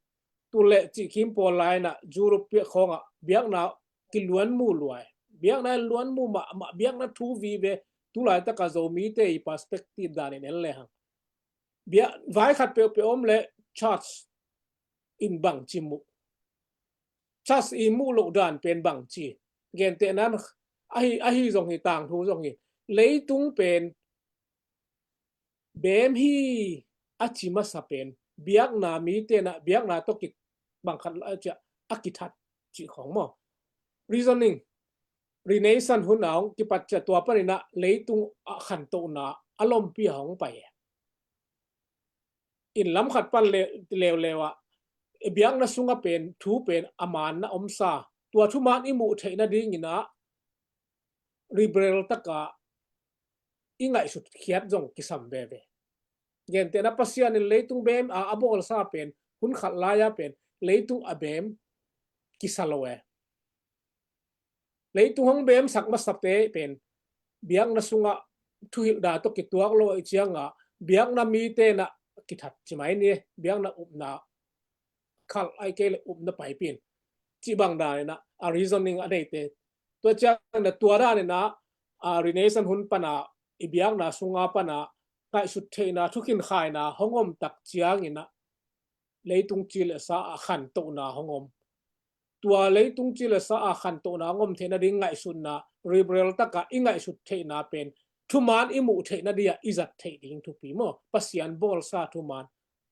tul le cihkim pawl lainah Europe piak khawngah biakna kiluan mu luai. Biakna luan mu mahmah, biakna thu vive, tulaitaka Zomite i perspective danin en lehang, bia vai khat peuhpeuh om le church in bang ci muh, church i muh loh dan pen bang ci. Gentehnan ahi, ahi zong hi, tangthu zong hi, leitung pen beem hi a ci masa pen biakna mitenah biakna tawh kibang khat a kithat cih khawng maw? Reasoning, Renaissance hun a hong kipat ciah tua paninah leitung a khantohna a lompi a hong pai e. In lam khat pan leuleu ah biakna sunga pen thu pen a manna omsa, tua thuman i muh theihna dinginah liberal taka i ngaihsut khiat zong kisam veve. Gentehna Pasian in leitung beem a, a bawlsa pen hun khat lai-a pen leitung a beem kisa lo e. Leitung hong beemsak masate pen biakna sungah thuhilhna tawh kituak lo i cianga biakna mitenah kithat ci mai ni, biakna upna khalh ai kei le upna paipin cih bang daninah a reasoning a neite. Tua ciangin tua daninah a Renaissance hun pana i biakna sunga pana ngaihsut theihna, thukhinkhaina hong om tak cianginah leitung ci le sa a khantohna hong om. Tua leitung ci le sa a khantohna hong om theihna ding ngaihsutna, liberal taka i ngaihsut theihna pen thuman i muh theihna dia i zat theih ding thupi maw? Pasian bawlsa thuman,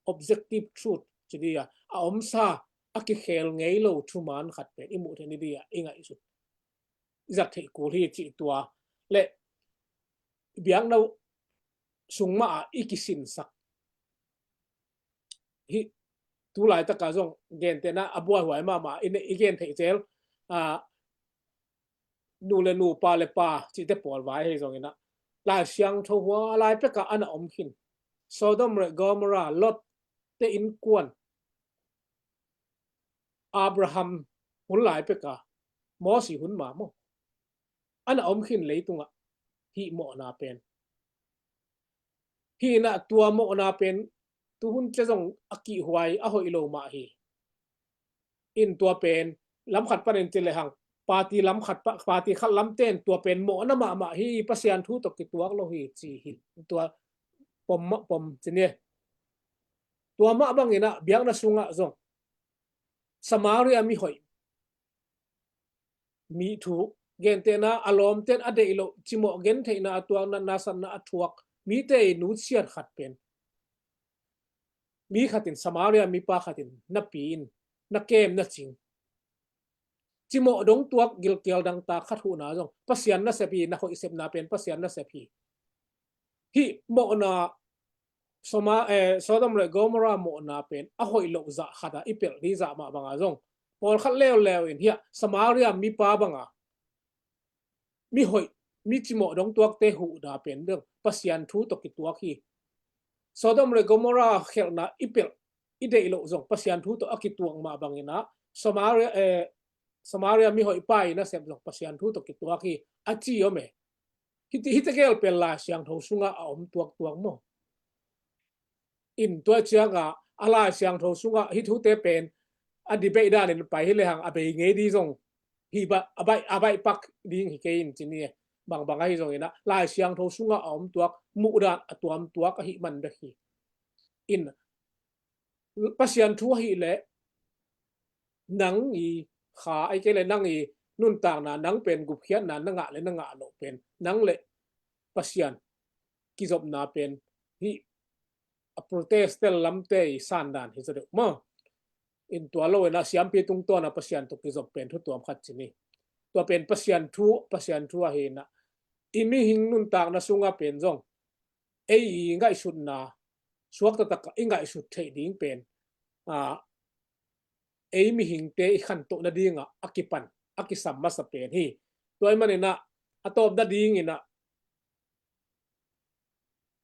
objective truth ci dia a omsa, a kikhel ngei lo thuman khat pen i muh theihna dia i ngaihsut, i zat theih kul hi cih tua le biakna sung mah a i kisinsak hih tu laitaka zong gentehna a buaihuai mahmah i gen theih zel, a, nu le nu, pa le pa cihte pawl vai ahi zongin ah, Lai Siangtho hua lai pekah a na om khin. Sodom le Gomorrah, Lot te innkuan, Abraham hun lai pekah, Mosi hun mah maw, a na om khin leitungah hih mawhna pen. Hih in ah tua mawhna pen tuhun cia zong a kihhuai a hoih lo mah hi. In tua pen lam khat panin ci lehang, party lam khat pa, party khat lamten tua pen mawhna mahmah hi, Pasian thu tawh kituak lo hi ci hi. Tua pom mah pom ci ni. Tua mah bangin ah biakna sungah zong Samaria mihoih mi thu, gentehna a lawmten a deih loh, cimawh gentheihna a tuak, natna satna a thuak mite i nutsiat khat pen mi khatin, Samaria mipa khatin na pi in, na kem na cing. Cimawh dong tuak gilkial dangtak khat huhna zong Pasian nasep hi, na hoih sepna pen Pasian nasep hi. Hih mawhna Soma, eh, Sodom le Gomorrah mawhna pen a hoih loh zah khatah i pelh ding zah mah banga zong pawlkhat leuleu in hiah Samaria mipa banga mihoih, mi cimawh dong tuakte huhna pen dong Pasian thu tawh kituak hi. Sodom le Gomorrah khelhna i pelh i deih loh zong Pasian thu tawh a kituak mah bangin ah Samaria, eh, Samaria mihoih pa i nasep zong Pasian thu tawh kituak hi a ci om e. Hiti, hiti gel pen Lai Siangtho sungah a om tuaktuak maw? In tua ciangah a Lai Siangtho sungah hih thute pen a debate danin pai hi lehang a bei ngei ding zong hi ba, a baih, a baih pak ding hi kei in ci ni e. Bangbang ahi zongin ah Lai Siangtho sungah a om tuak, muhdan a tuam tuak ahi man bek hi. In Pasian thu ahih leh nang i kha, ahih kei leh nang i nuntakna, nang pen gupkhiatna na ngah le na ngah loh pen nang le Pasian kizopna pen hih a Protestant lamte i sandan hi zaw deuh maw? In tua lo in ah siampi tungtawn a Pasian tawh kizop pen thu tuam khat ci ni. Tua pen Pasian thu, Pasian thu ahi in ah i mihing nuntakna sungah pen zong ei i ngaihsutna suakta takah i ngaihsut theih ding pen, a, ei mihingte i khantoh nadingah a kipan, a kisam masa pen hi. Tua ahih manin ah a tawp nadingin ah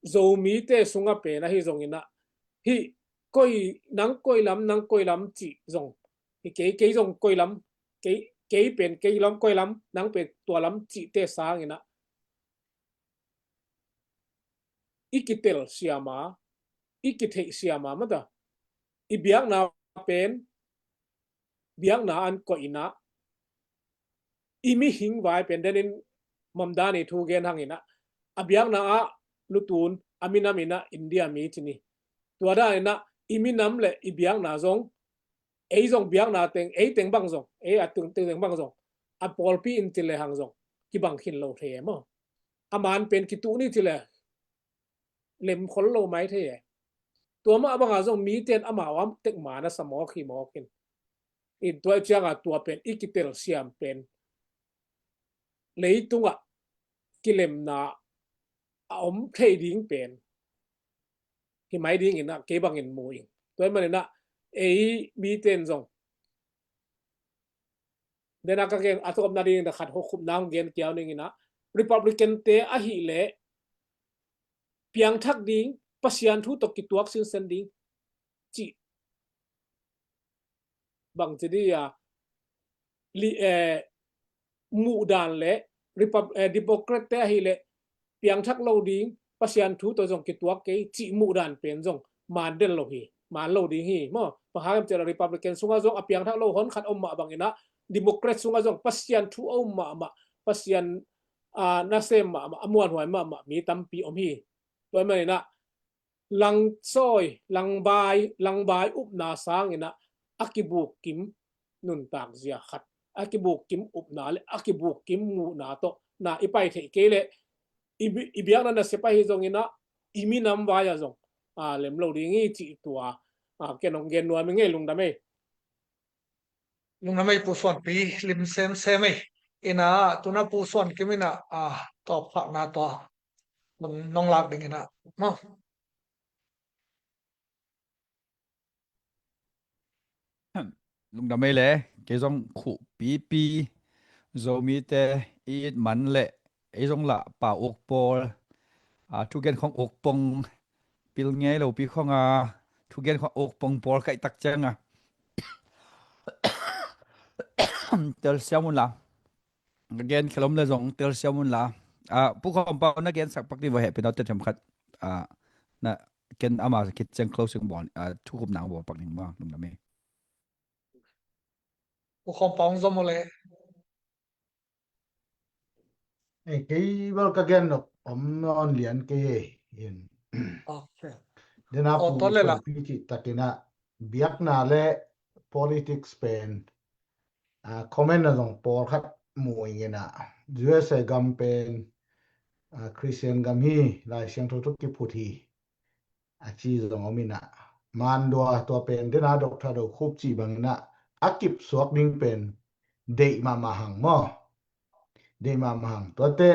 Zomite sungah pen ahi zongin ah hih koi, nang koi lam, nang koi lam cih zong hi kei, kei zong koi lam, kei, kei pen kei lam, koi lam, nang pen tua lam cihte sangin ah i kitel siam a, i kitheih siam a mata. I biakna pen, biakna an koih in ah i mihing vai pen denin Mamdani thu gen hangin ah a biakna ah lutun a minam in ah India mi ci ni. Tua danin ah i minam le i biakna zong ei zong biakna teng, ei teng bang zong, ei a teng, teng, teng bang zong a pawlpi in ci lehang zong kibang khin lo thei e maw? A man pen kituh ni ci leh lem khol lo mai thei e. Tua mah banga zong mite in amau a tek man a sa mawk hi mawk in. In tua ciangah tua pen i kitel siam pen leitungah kilemna a om thei ding pen hi mai dingin ah kei bangin mu ing. Tua ahih manin ah ei mite in zong dena ka gen a tawpna dingin ah khat hawkhupna hong gen kiau ningin ah Republican te ahih leh piangthak ding, Pasian thu tawh kituak sinsen ding cih bang ci di a li, eh, muhdan le Repub-, eh, Democrat te ahih leh piangthak lo ding, Pasian thu tawh zong kituak kei cih muhdan pen zong man den lo hi, man lo ding hi maw? Bang hang hiam cih leh Republican sungah zong a piangthak lo hon khat om mah bangin ah Democrat sungah zong Pasian thu a um mahmah, Pasian, ah, nasem mahmah, a muanhuai mahmah mi tampi om hi. Tua ahih manin ah langsawi, langbai, langbai upna sangin ah a kibukkim nuntak zia khat, a kibukkim upna le a kibukkim muhna tawh na i pai theih kei leh i bi-, i biakna nasep ahi zongin ah i minam vai ah zong, a, lem lo ding hi cih tua, a, ken hong gen nuam ing ei. Lungdam ei. Lungdam ei Pu Suanpi, lim semsem ei. In ah tuna Pu Suan Kim in ah, a, tawpkhakna tua nong lak dingin ah maw? Lungdam ei le, kei zong khuh pipi, Zomite i it man le, ei zong lah pa uk pawl, a, thugen khong uk pong, pil ngei lo pi khong a, thugen khong uk pong pawl kaih tak ciang a. Telsiam un la. Ka gen khelom le zong telsiam un la. A, Pu Khawm Pau na gen sak pak di va heh pinaute them khat. A, na ken ama kit ciang closing bawl, a, thukup nang bawl pak ning ma, lungdam ei. Pu Khawm Pau zom le. Ei, kei bel ka gen nok om nawn lian kei ei. In. Okay. Dena pu le la. Pi ci takin a biakna le politics pen, a, comment na zong pawl khat mu ing in a, U S A gam pen, a, Christian gam hi, Lai Siangtho tawh kiphut hi, a ci zong om in a, mandua tua pen dena Doctor Do Khup ci bang in a, a kip suak ding pen deih mahmah hang maw. Deih mahmah hang. Tuate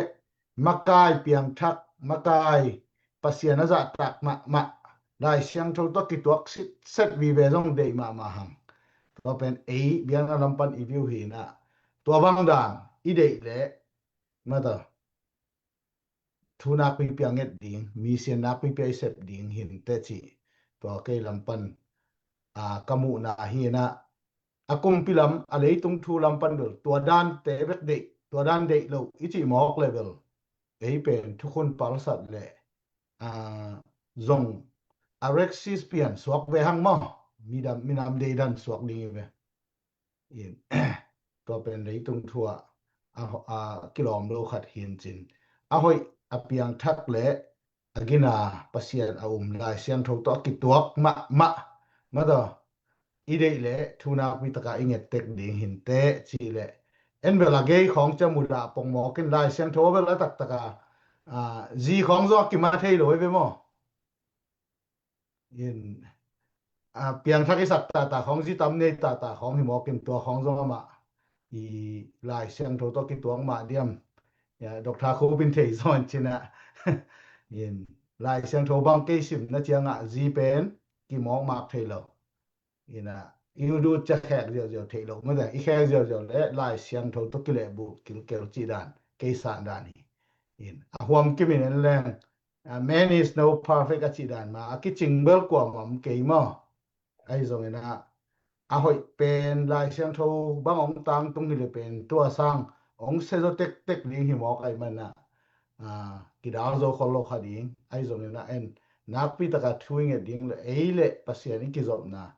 makai piangthak, makai Pasian a zahtak mahmah, Lai Siangtho tawh kituak sitset vive zong deih mahmah hang. Tua pen ei biakna lam pan i view hi in a, tua bang dan i deih le, mata, thu nakpi pia nget ding, mi sian nakpi pia i sep ding hi inteh ci. Tua kei lam pan, a, ka muhna hi in a, a kumpi lam, a leitung thu lam pan bel tua dante bek deih, tua dan deih lo i cih mawk le bel, ei pen thukhun palsat le, a, zong a rexis pian suak ve hang maw, midam, minam deidan suak ding hi ve. In, tua pen leitung thu ah a, a kilawm lo khat hi in cin, a hoih, a piangthak le a gina Pasian a um, Lai Siangtho tawh a kituak mahmah, mata, i deih le thu nakpi taka i nget tek ding hi inteh ci le, en bel a gei khawng cia mudah pongmawk in, Lai Siangtho bel a taktak a, a, zi khawng zong a kimat thei lo ei ve maw. In, a, piangthak i sak tata khawng, zi tam nei tata khawng hi mawk in, tua khawng zong amah i Lai Siangtho tawh kituak mah diam. Ya, Doctor Khup in thei zaw in cin a. In, Lai Siangtho bang kei simna ciang a zi pen kimawk mak thei lo. In a, i udu cia khek ziauziau thei lo. Mata, i khek ziauziau le Lai Siangtho tawh kilehbulh kilkel cih dan, kei san dan hi. In, a huam kim in en leng, a, man is no perfect a cih dan mah, a kicing bel kuamah om kei maw. Ahi zongin a, a hoih pen Lai Siangtho bang hong tangtung hi le pen tua sang hong sia zaw tektek ding hi mawk ahih manin a, a, kidal zo khol lo kha ding. Ahi zongin a, en, nakpi taka thu i nget ding le ei le Pasian i kizopna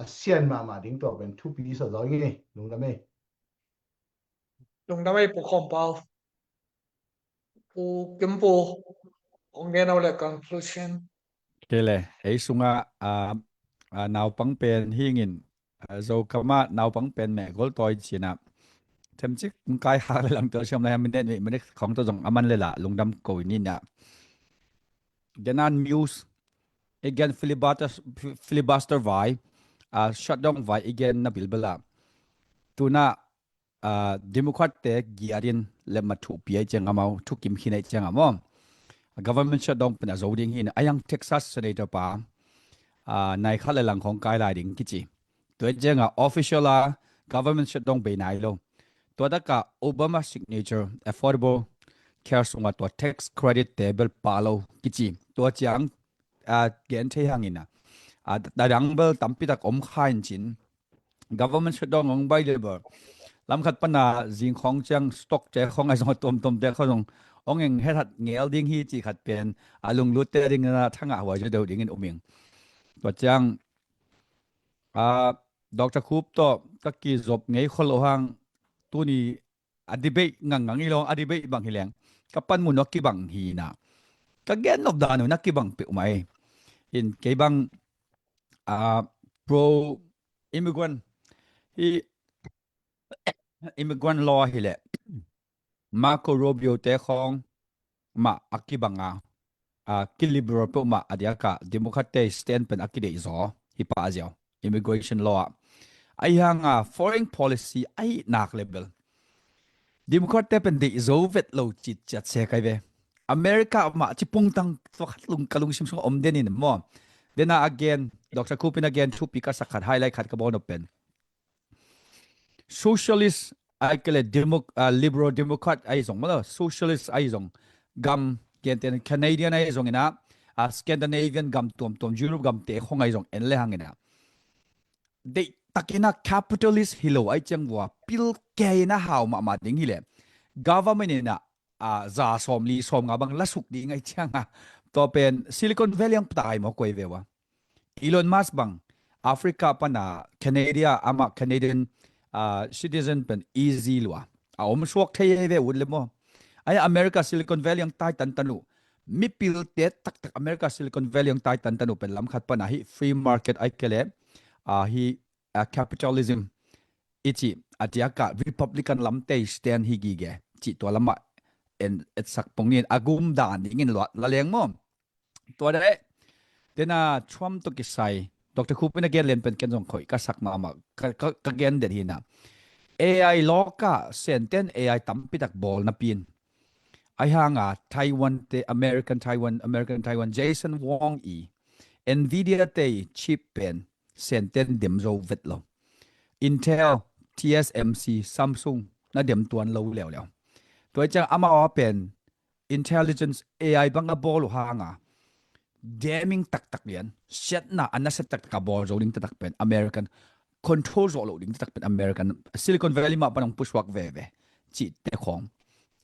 a sian mahmah ding, tua pen thupi sa zaw ing ei, lungdam ei. Lungdam ei Pu Khawm Pau. Pu Kim Pu, hong gen o le conclusion. Kei le, ei sungah, a, a, naupang pen hi ing in, a, Zokam ah naupang pen meh gol tawi ci in a, themcik kai hak le lang tua siam lai, minute, minute khawng tawh zong a man le lah lungdam ko in in a. Genan Muse, i gen filibuster, filibuster vai, a, shutdown vai i gen na bilbel a. Tuna, a, Democrat te giarin le mathuh pia i ciang amau thukim khin a i ciang a maw, a, government shutdown pen a zo ding hi in a, a yang Texas Senator pa, a, nai khat le lang khawng kai lai ding kici. Tua i ciang a official a government shutdown bei nai lo. Tua tak a Obama signature Affordable Care sungah tua tax credit te bel pha lo kici. Tua ciang, a, gen thei hang in a, a, a dang bel tampi tak om kha in cin. Government shutdown hong bai le bel, lam khat pan a zing khawng ciang stock te khawng a zong a tuamtuam te khawng zong hong eng hethat ngel ding hi cih khat pen a lunglut te ding in a thangah huai zaw deuh ding in um ing. Tua ciang, a, Doctor Khup tawh ka kizop ngei khol lo hang, tuni a debate ngangngang hi lo, a debate bang hi leng ka panmun uh a kibang hi in a, ka gen nop dan uh na kibang peuhmah ei. In kei bang, a, pro immigrant hi, immigrant law hi leh Marco Rubio te khawng mah a kibang a, a, ki liberal peuhmah a diak a Democrat te stand pen a kideih zaw hi pah ziau immigration law ah. Ahi hang a foreign policy ahi nak le bel Democrat te pen deih zo vet lo cih ciat se kai ve. America mah ci pungtang tua khat lung, ka lungsim sungah om den in maw. Dena again, Doctor Khup in again thupi ka sak khat, highlight khat ka bawl nop pen socialist ai kele demo, uh, liberal democrat ai zong malo, socialist ai zong gam gentena Canadian ai zong ina, uh, Scandinavian gam tuamtuam, Europe gam te khong ai zong en le hang ina, deih takina capitalist hi lo ai ciang vua pil kei ina hau mahmah ding hi le government ina, uh, za sawm li sawm nga bang lasuk ding ai cianga, tua pen Silicon Valley ang patai maw koi ve ua. Elon Musk bang Africa pana Canada ama Canadian, uh, citizen pen easy lua a om suak thei ve ut le maw. Ai America Silicon Valley ang tai tantan uh, mipil te taktak America Silicon Valley ang tai tantan uh pen lam khat pana hi free market ai kele, uh, hi, uh, capitalism i ci a tiaka Republican lam te stand hi gige ci tua lama en etsak pongin a gum dan dingin luat la leng maw. Tua deh tena Trump to kisai Doctor Khupin a gen len pen ken zong khoi ka sak mahmah ka, ka, ka gen det hina. A I lawka senten A I tampitak bawl napin ai hanga Taiwan te American Taiwan, American Taiwan Jensen Huang i Nvidia te chip pen senten dem zo vet lo. Intel, T S M C, Samsung na dem tuan lo leuleu. Tua ciang amau a pen intelligence A I bang a bawl uh hanga deming taktak lian, siatna a nasia taktak a bawl zo ding taktak pen American, control zo lo ding taktak pen American, Silicon Valley mah panong pusuak veve ci te khong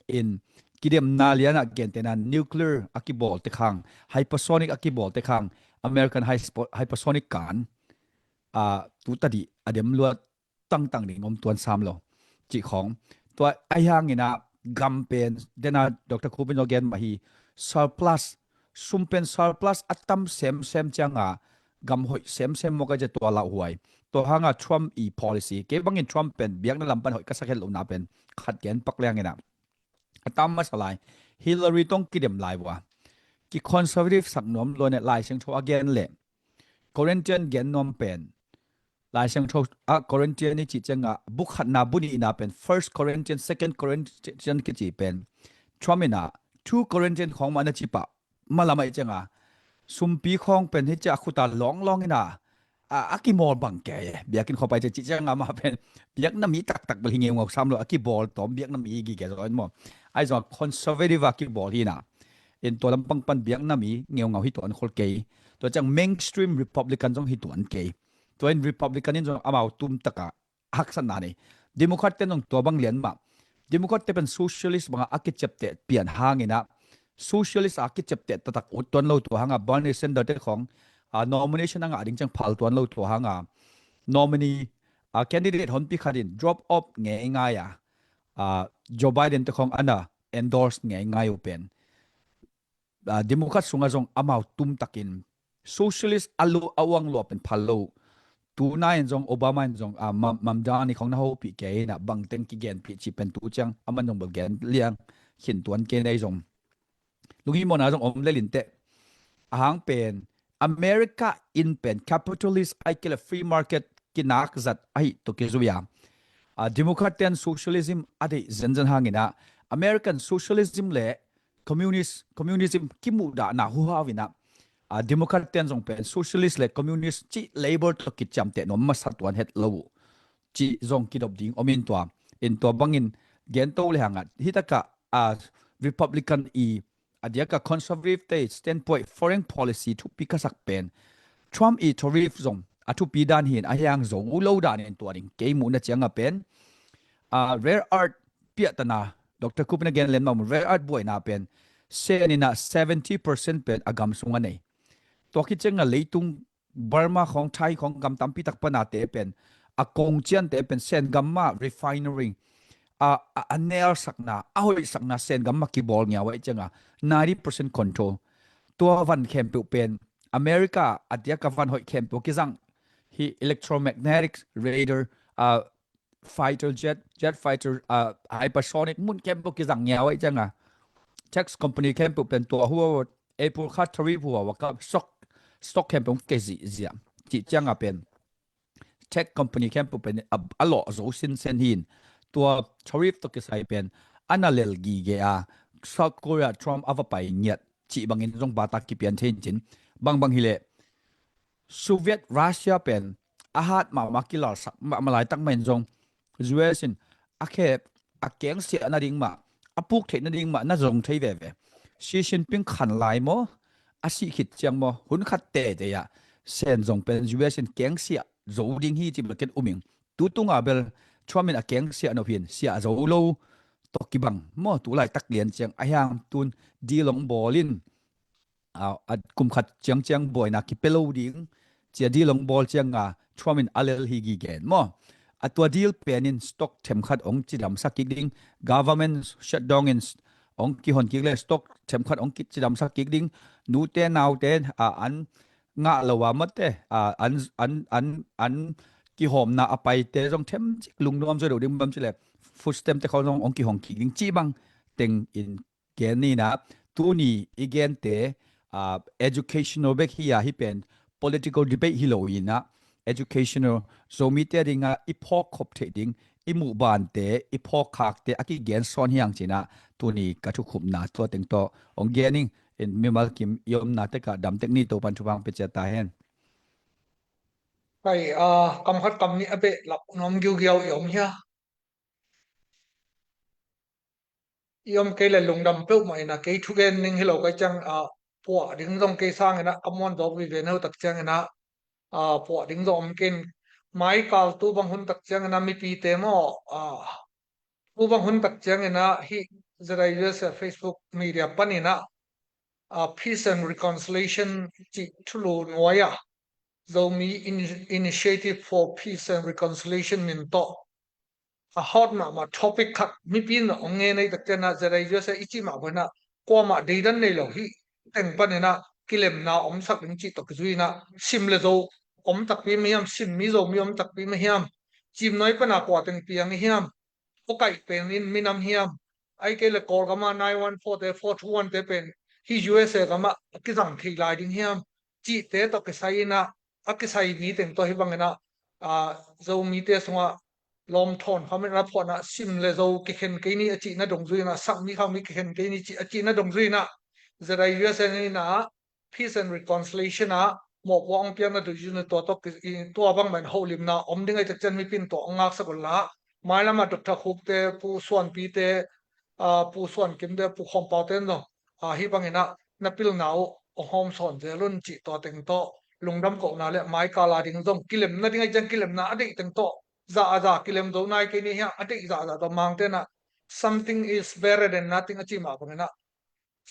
in kidemna liana gentena nuclear a kibawl te khang, hypersonic a kibawl te khang, American hypersonic kan a tutadi a dem luat tangtang ding om tuan sam lo ci khong. Tua ai hangina gam pen dena Doctor Khupin lo gen mah hi surplus, sum pen surplus a tam semsem cianga gam hoih semsem mawk a cia tua lauhuai. Tua hanga Trump i policy kei bangin Trump pen biakna lam pan hoih ka sak het lohna pen khat gen pak lengina a tam masa lai Hillary tong kidem lai vua ki conservative sak nuam luane Lai Siangtho a gen le Corinthian gen nuam pen Lai Siangtho a Corinthian i ci cianga buk khatna bu nihna pen First Corinthian, Second Corinthian kici pen Trump ina two Corinthian khong mah na ci pah malama i cianga sumpi khong pen hi cia khuta lawnglawng ina a, a kimawl bang kei e biakinn khuapai cia ci cianga mah pen biakna mi taktak bel hi ngeungau sam lo a kibawl tawm biakna mi hi gige zaw in maw. Ai zong conservative a kibawl hi na in tua lampang pan biakna mi ngeungau hi tuan khol kei. Tua ciang mainstream Republican zong hi tuan kei. Tua in Republican in zong amau tum taka haksatna nei. Democrat ten zong tua bang lian mah. Democrat te pen socialist banga a kiciapteh pian hangina socialist a kiciapteh taktak ut tuan lo tua hanga Bernie Sanders te khong a nomination a ngah ding ciang phal tuan lo tua hanga nominee a candidate honpi khatin drop off ngei ngai a, a Joe Biden te khong ana endorse ngei ngai uh pen a, Democrat sungah zong amau tumtakin socialist a lo a uang lua pen phal lo. Tuna in zong Obama in zong a, Mam, Mamdani khong na hopih kei na bangteng kigenpih cih pen tu ciang aman zong bel gen liang khin tuan kei nei zong lunghimawhna zong om lelin teh. Ahang pen America in pen capitalist ai kele free market kinak zat ahi to kizui a. A, Democrat ten socialism a deih zenzen hangina American socialism le communist, communism kimuhdahna huhau ina a, Democrat ten zong pen socialist le communist cih label tawh kiciamteh nuam masa tuan het lo uh cih zong kidop ding om in tua in tua bangin gento le hanga hitaka a, Republican i a diaka conservative te standpoint foreign policy thupi kasak pen Trump i tariff zong a thupi dan hin a hiang zo u lo dan in tua ding kei muhna cianga pen a, rare earth piahtana Doctor Kupin a gen len mamu rare earth buaina pen sen ina seventy percent pen a gam sunga nei. Tua khit cianga leitung Burma khong Thai khong gam tampi tak pana te pen a kong cian te pen sen gam ma refinery a, a, a nel sakna a hoih sakna sen gam ma kibawl ngiau ai cianga ninety percent control. Tua van khempeuh pen America a diaka van hoih khempeuh kizang hi electromagnetic radar a fighter jet, jet fighter a hypersonic mun khempeuh kizang ngiau ai cianga tax company khempeuh pen tua hua April kha tariff hua waka stock stock khempeuh ke zihziah cih cianga pen tech company khempeuh pen a, a lawh zo sinsen hin tua tariff tawh kisai pen ana lel gige a South Korea Trump a va pai ngiat cih bangin zong bata kipian thei in cin bangbang hileh Soviet Russia pen a hat mahmah kilalsak mahmah laitak mahin zong U S in a khep, a kengsiah nading mah, a puk theih nading mah na zong thei veve. Xi Jinping khan lai maw, a sih khit ciang maw, hun khat teitei ah Sen zong pen U S in kengsiah zo ding hi ci bel ken um ing. Tu tunga bel Trump in a kengsiah nop hin siah zo lo tawh kibang maw, tu laitak lian ciang a hiang tun deal hong bawl in, a, a kum khat ciangciang buaina kipia lo ding cia deal hong bawl cianga Trump in a lel hi gigen maw. A tua deal penin stock themkhat hong cidamsak kik ding, government shutdown in hong kihon kik le stock themkhat hong ki-, cidamsak kik ding, nute naute, a, an ngah lo a mate, a, an, an, an, an kihawmna a paite zong themcik lungnuam zaw deuh ding bang ci le food stamp te khawng zong hong kihong kik ding ci bang teng in gen ni in ah, tuni i gente, ah, educational bek hi a, hih pen political debate hi lo in ah, educational, Zomite a dingah i phawk khop theih ding, i muh bante, i phawk khakte a kigen sawn hi hang ci in ah, tuni ka thukhupna tua teng tawh hong gen ing. In mimal kim i omna tekah dam tek ni, Topan thupha pia ciat ta hen. Kai, ah, kam khat kam nih a behlap nuam giugiau i om hia? I om kei le lungdam peuhmah in ah, kei thugen ning hi lo kai ciang, ah, puah ding zong kei sang in ah ka muan zawk vive no tak ciang in ah, ah, puah ding zong om kei in, mai kal tu bang hun tak ciang in ah mipite maw, ah, tu bang hun tak ciang in ah hih Z I U S A Facebook media pan in ah, ah, Peace and Reconciliation cih thulu nuai ah, Zomi In-, Initiative for Peace and Reconciliation min tawh a hot mahmah topic khat mipi in hong ngen ei tak ciang ah, Z I U S A i cih mah bang in ah kuamah deidan nei lo, hih teng pan in ah kilemna omsak ding cih tawh kizui in ah, sim le zo om takpi mah hiam, sim mi Zomi om takpi mah hiam, cimnuai pan a kua teng piang i hiam, a kaih pen in minam hiam, ahih kei le Kawlgam ah nine one four te, four two one te pen hih U S A gam ah a kizang thei lai ding hiam, cihte tawh kisai in ah, a kisai mi teng tawh hih bang in ah, ah, Zomite sungah lawm thawn kham in ah phuah in ah, sim le zo kikhen kei ni a cihna dungzui in ah, sakmi khakmi kikhen kei ni ci-, a cihna dungzui in ah, Z I U S A in ah Peace and Reconciliation ah mawhpuak hong piakna dungzui in ah, tua tawh ki-, i, tua bangmah in holimna om ding ahih tak ciang mipi in tua hong ngaksak uh la, mailam ah Doctor Khuk te, Pu Suanpi te, ah, Pu Suan Kim te, Pu Khawm Pau te in zong, ah, hih bang in ah na pilna uh hong hawm sawn zel un cih tua teng tawh lungdam kohna le mai kal a ding zong kilemna ding ahih ciang kilemna a deih teng tawh, za a za kilem zo nai kei ni hiam, a deih za a za tawh Mangte in ah something is better than nothing a cih mah bang in ah,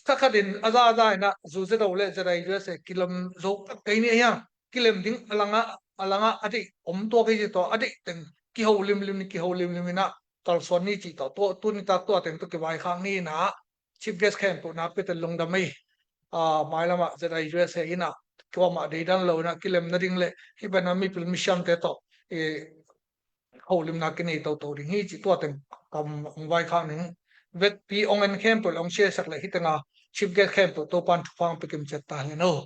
kha khat in a za a za in ah, zu ze do le Z I U S A kilem zo tak kei ni hiam, kilem ding a langah, a langah a deih om tua kei ci tawh, a deih teng kiho limlim ni, kiho limlim in ah kalsuan ni cih tawh, tua, tuni tak tua teng tawh kivaikhak ni in ah, chief guest khempeuh nakpi takin lungdam ei. Ah, mailam ah Z I U S A in ah kuamah deidan lo in ah kilemna ding le hih bang in ah mipil misiamte tawh, eh, holimna kinei toto ding hi cih tua teng kam hong vaikhak ning. Vekpi hong en khempeuh le hong siasak le hih teng ah chief guest khempeuh Topan thupha pia kim ciat ta hen aw.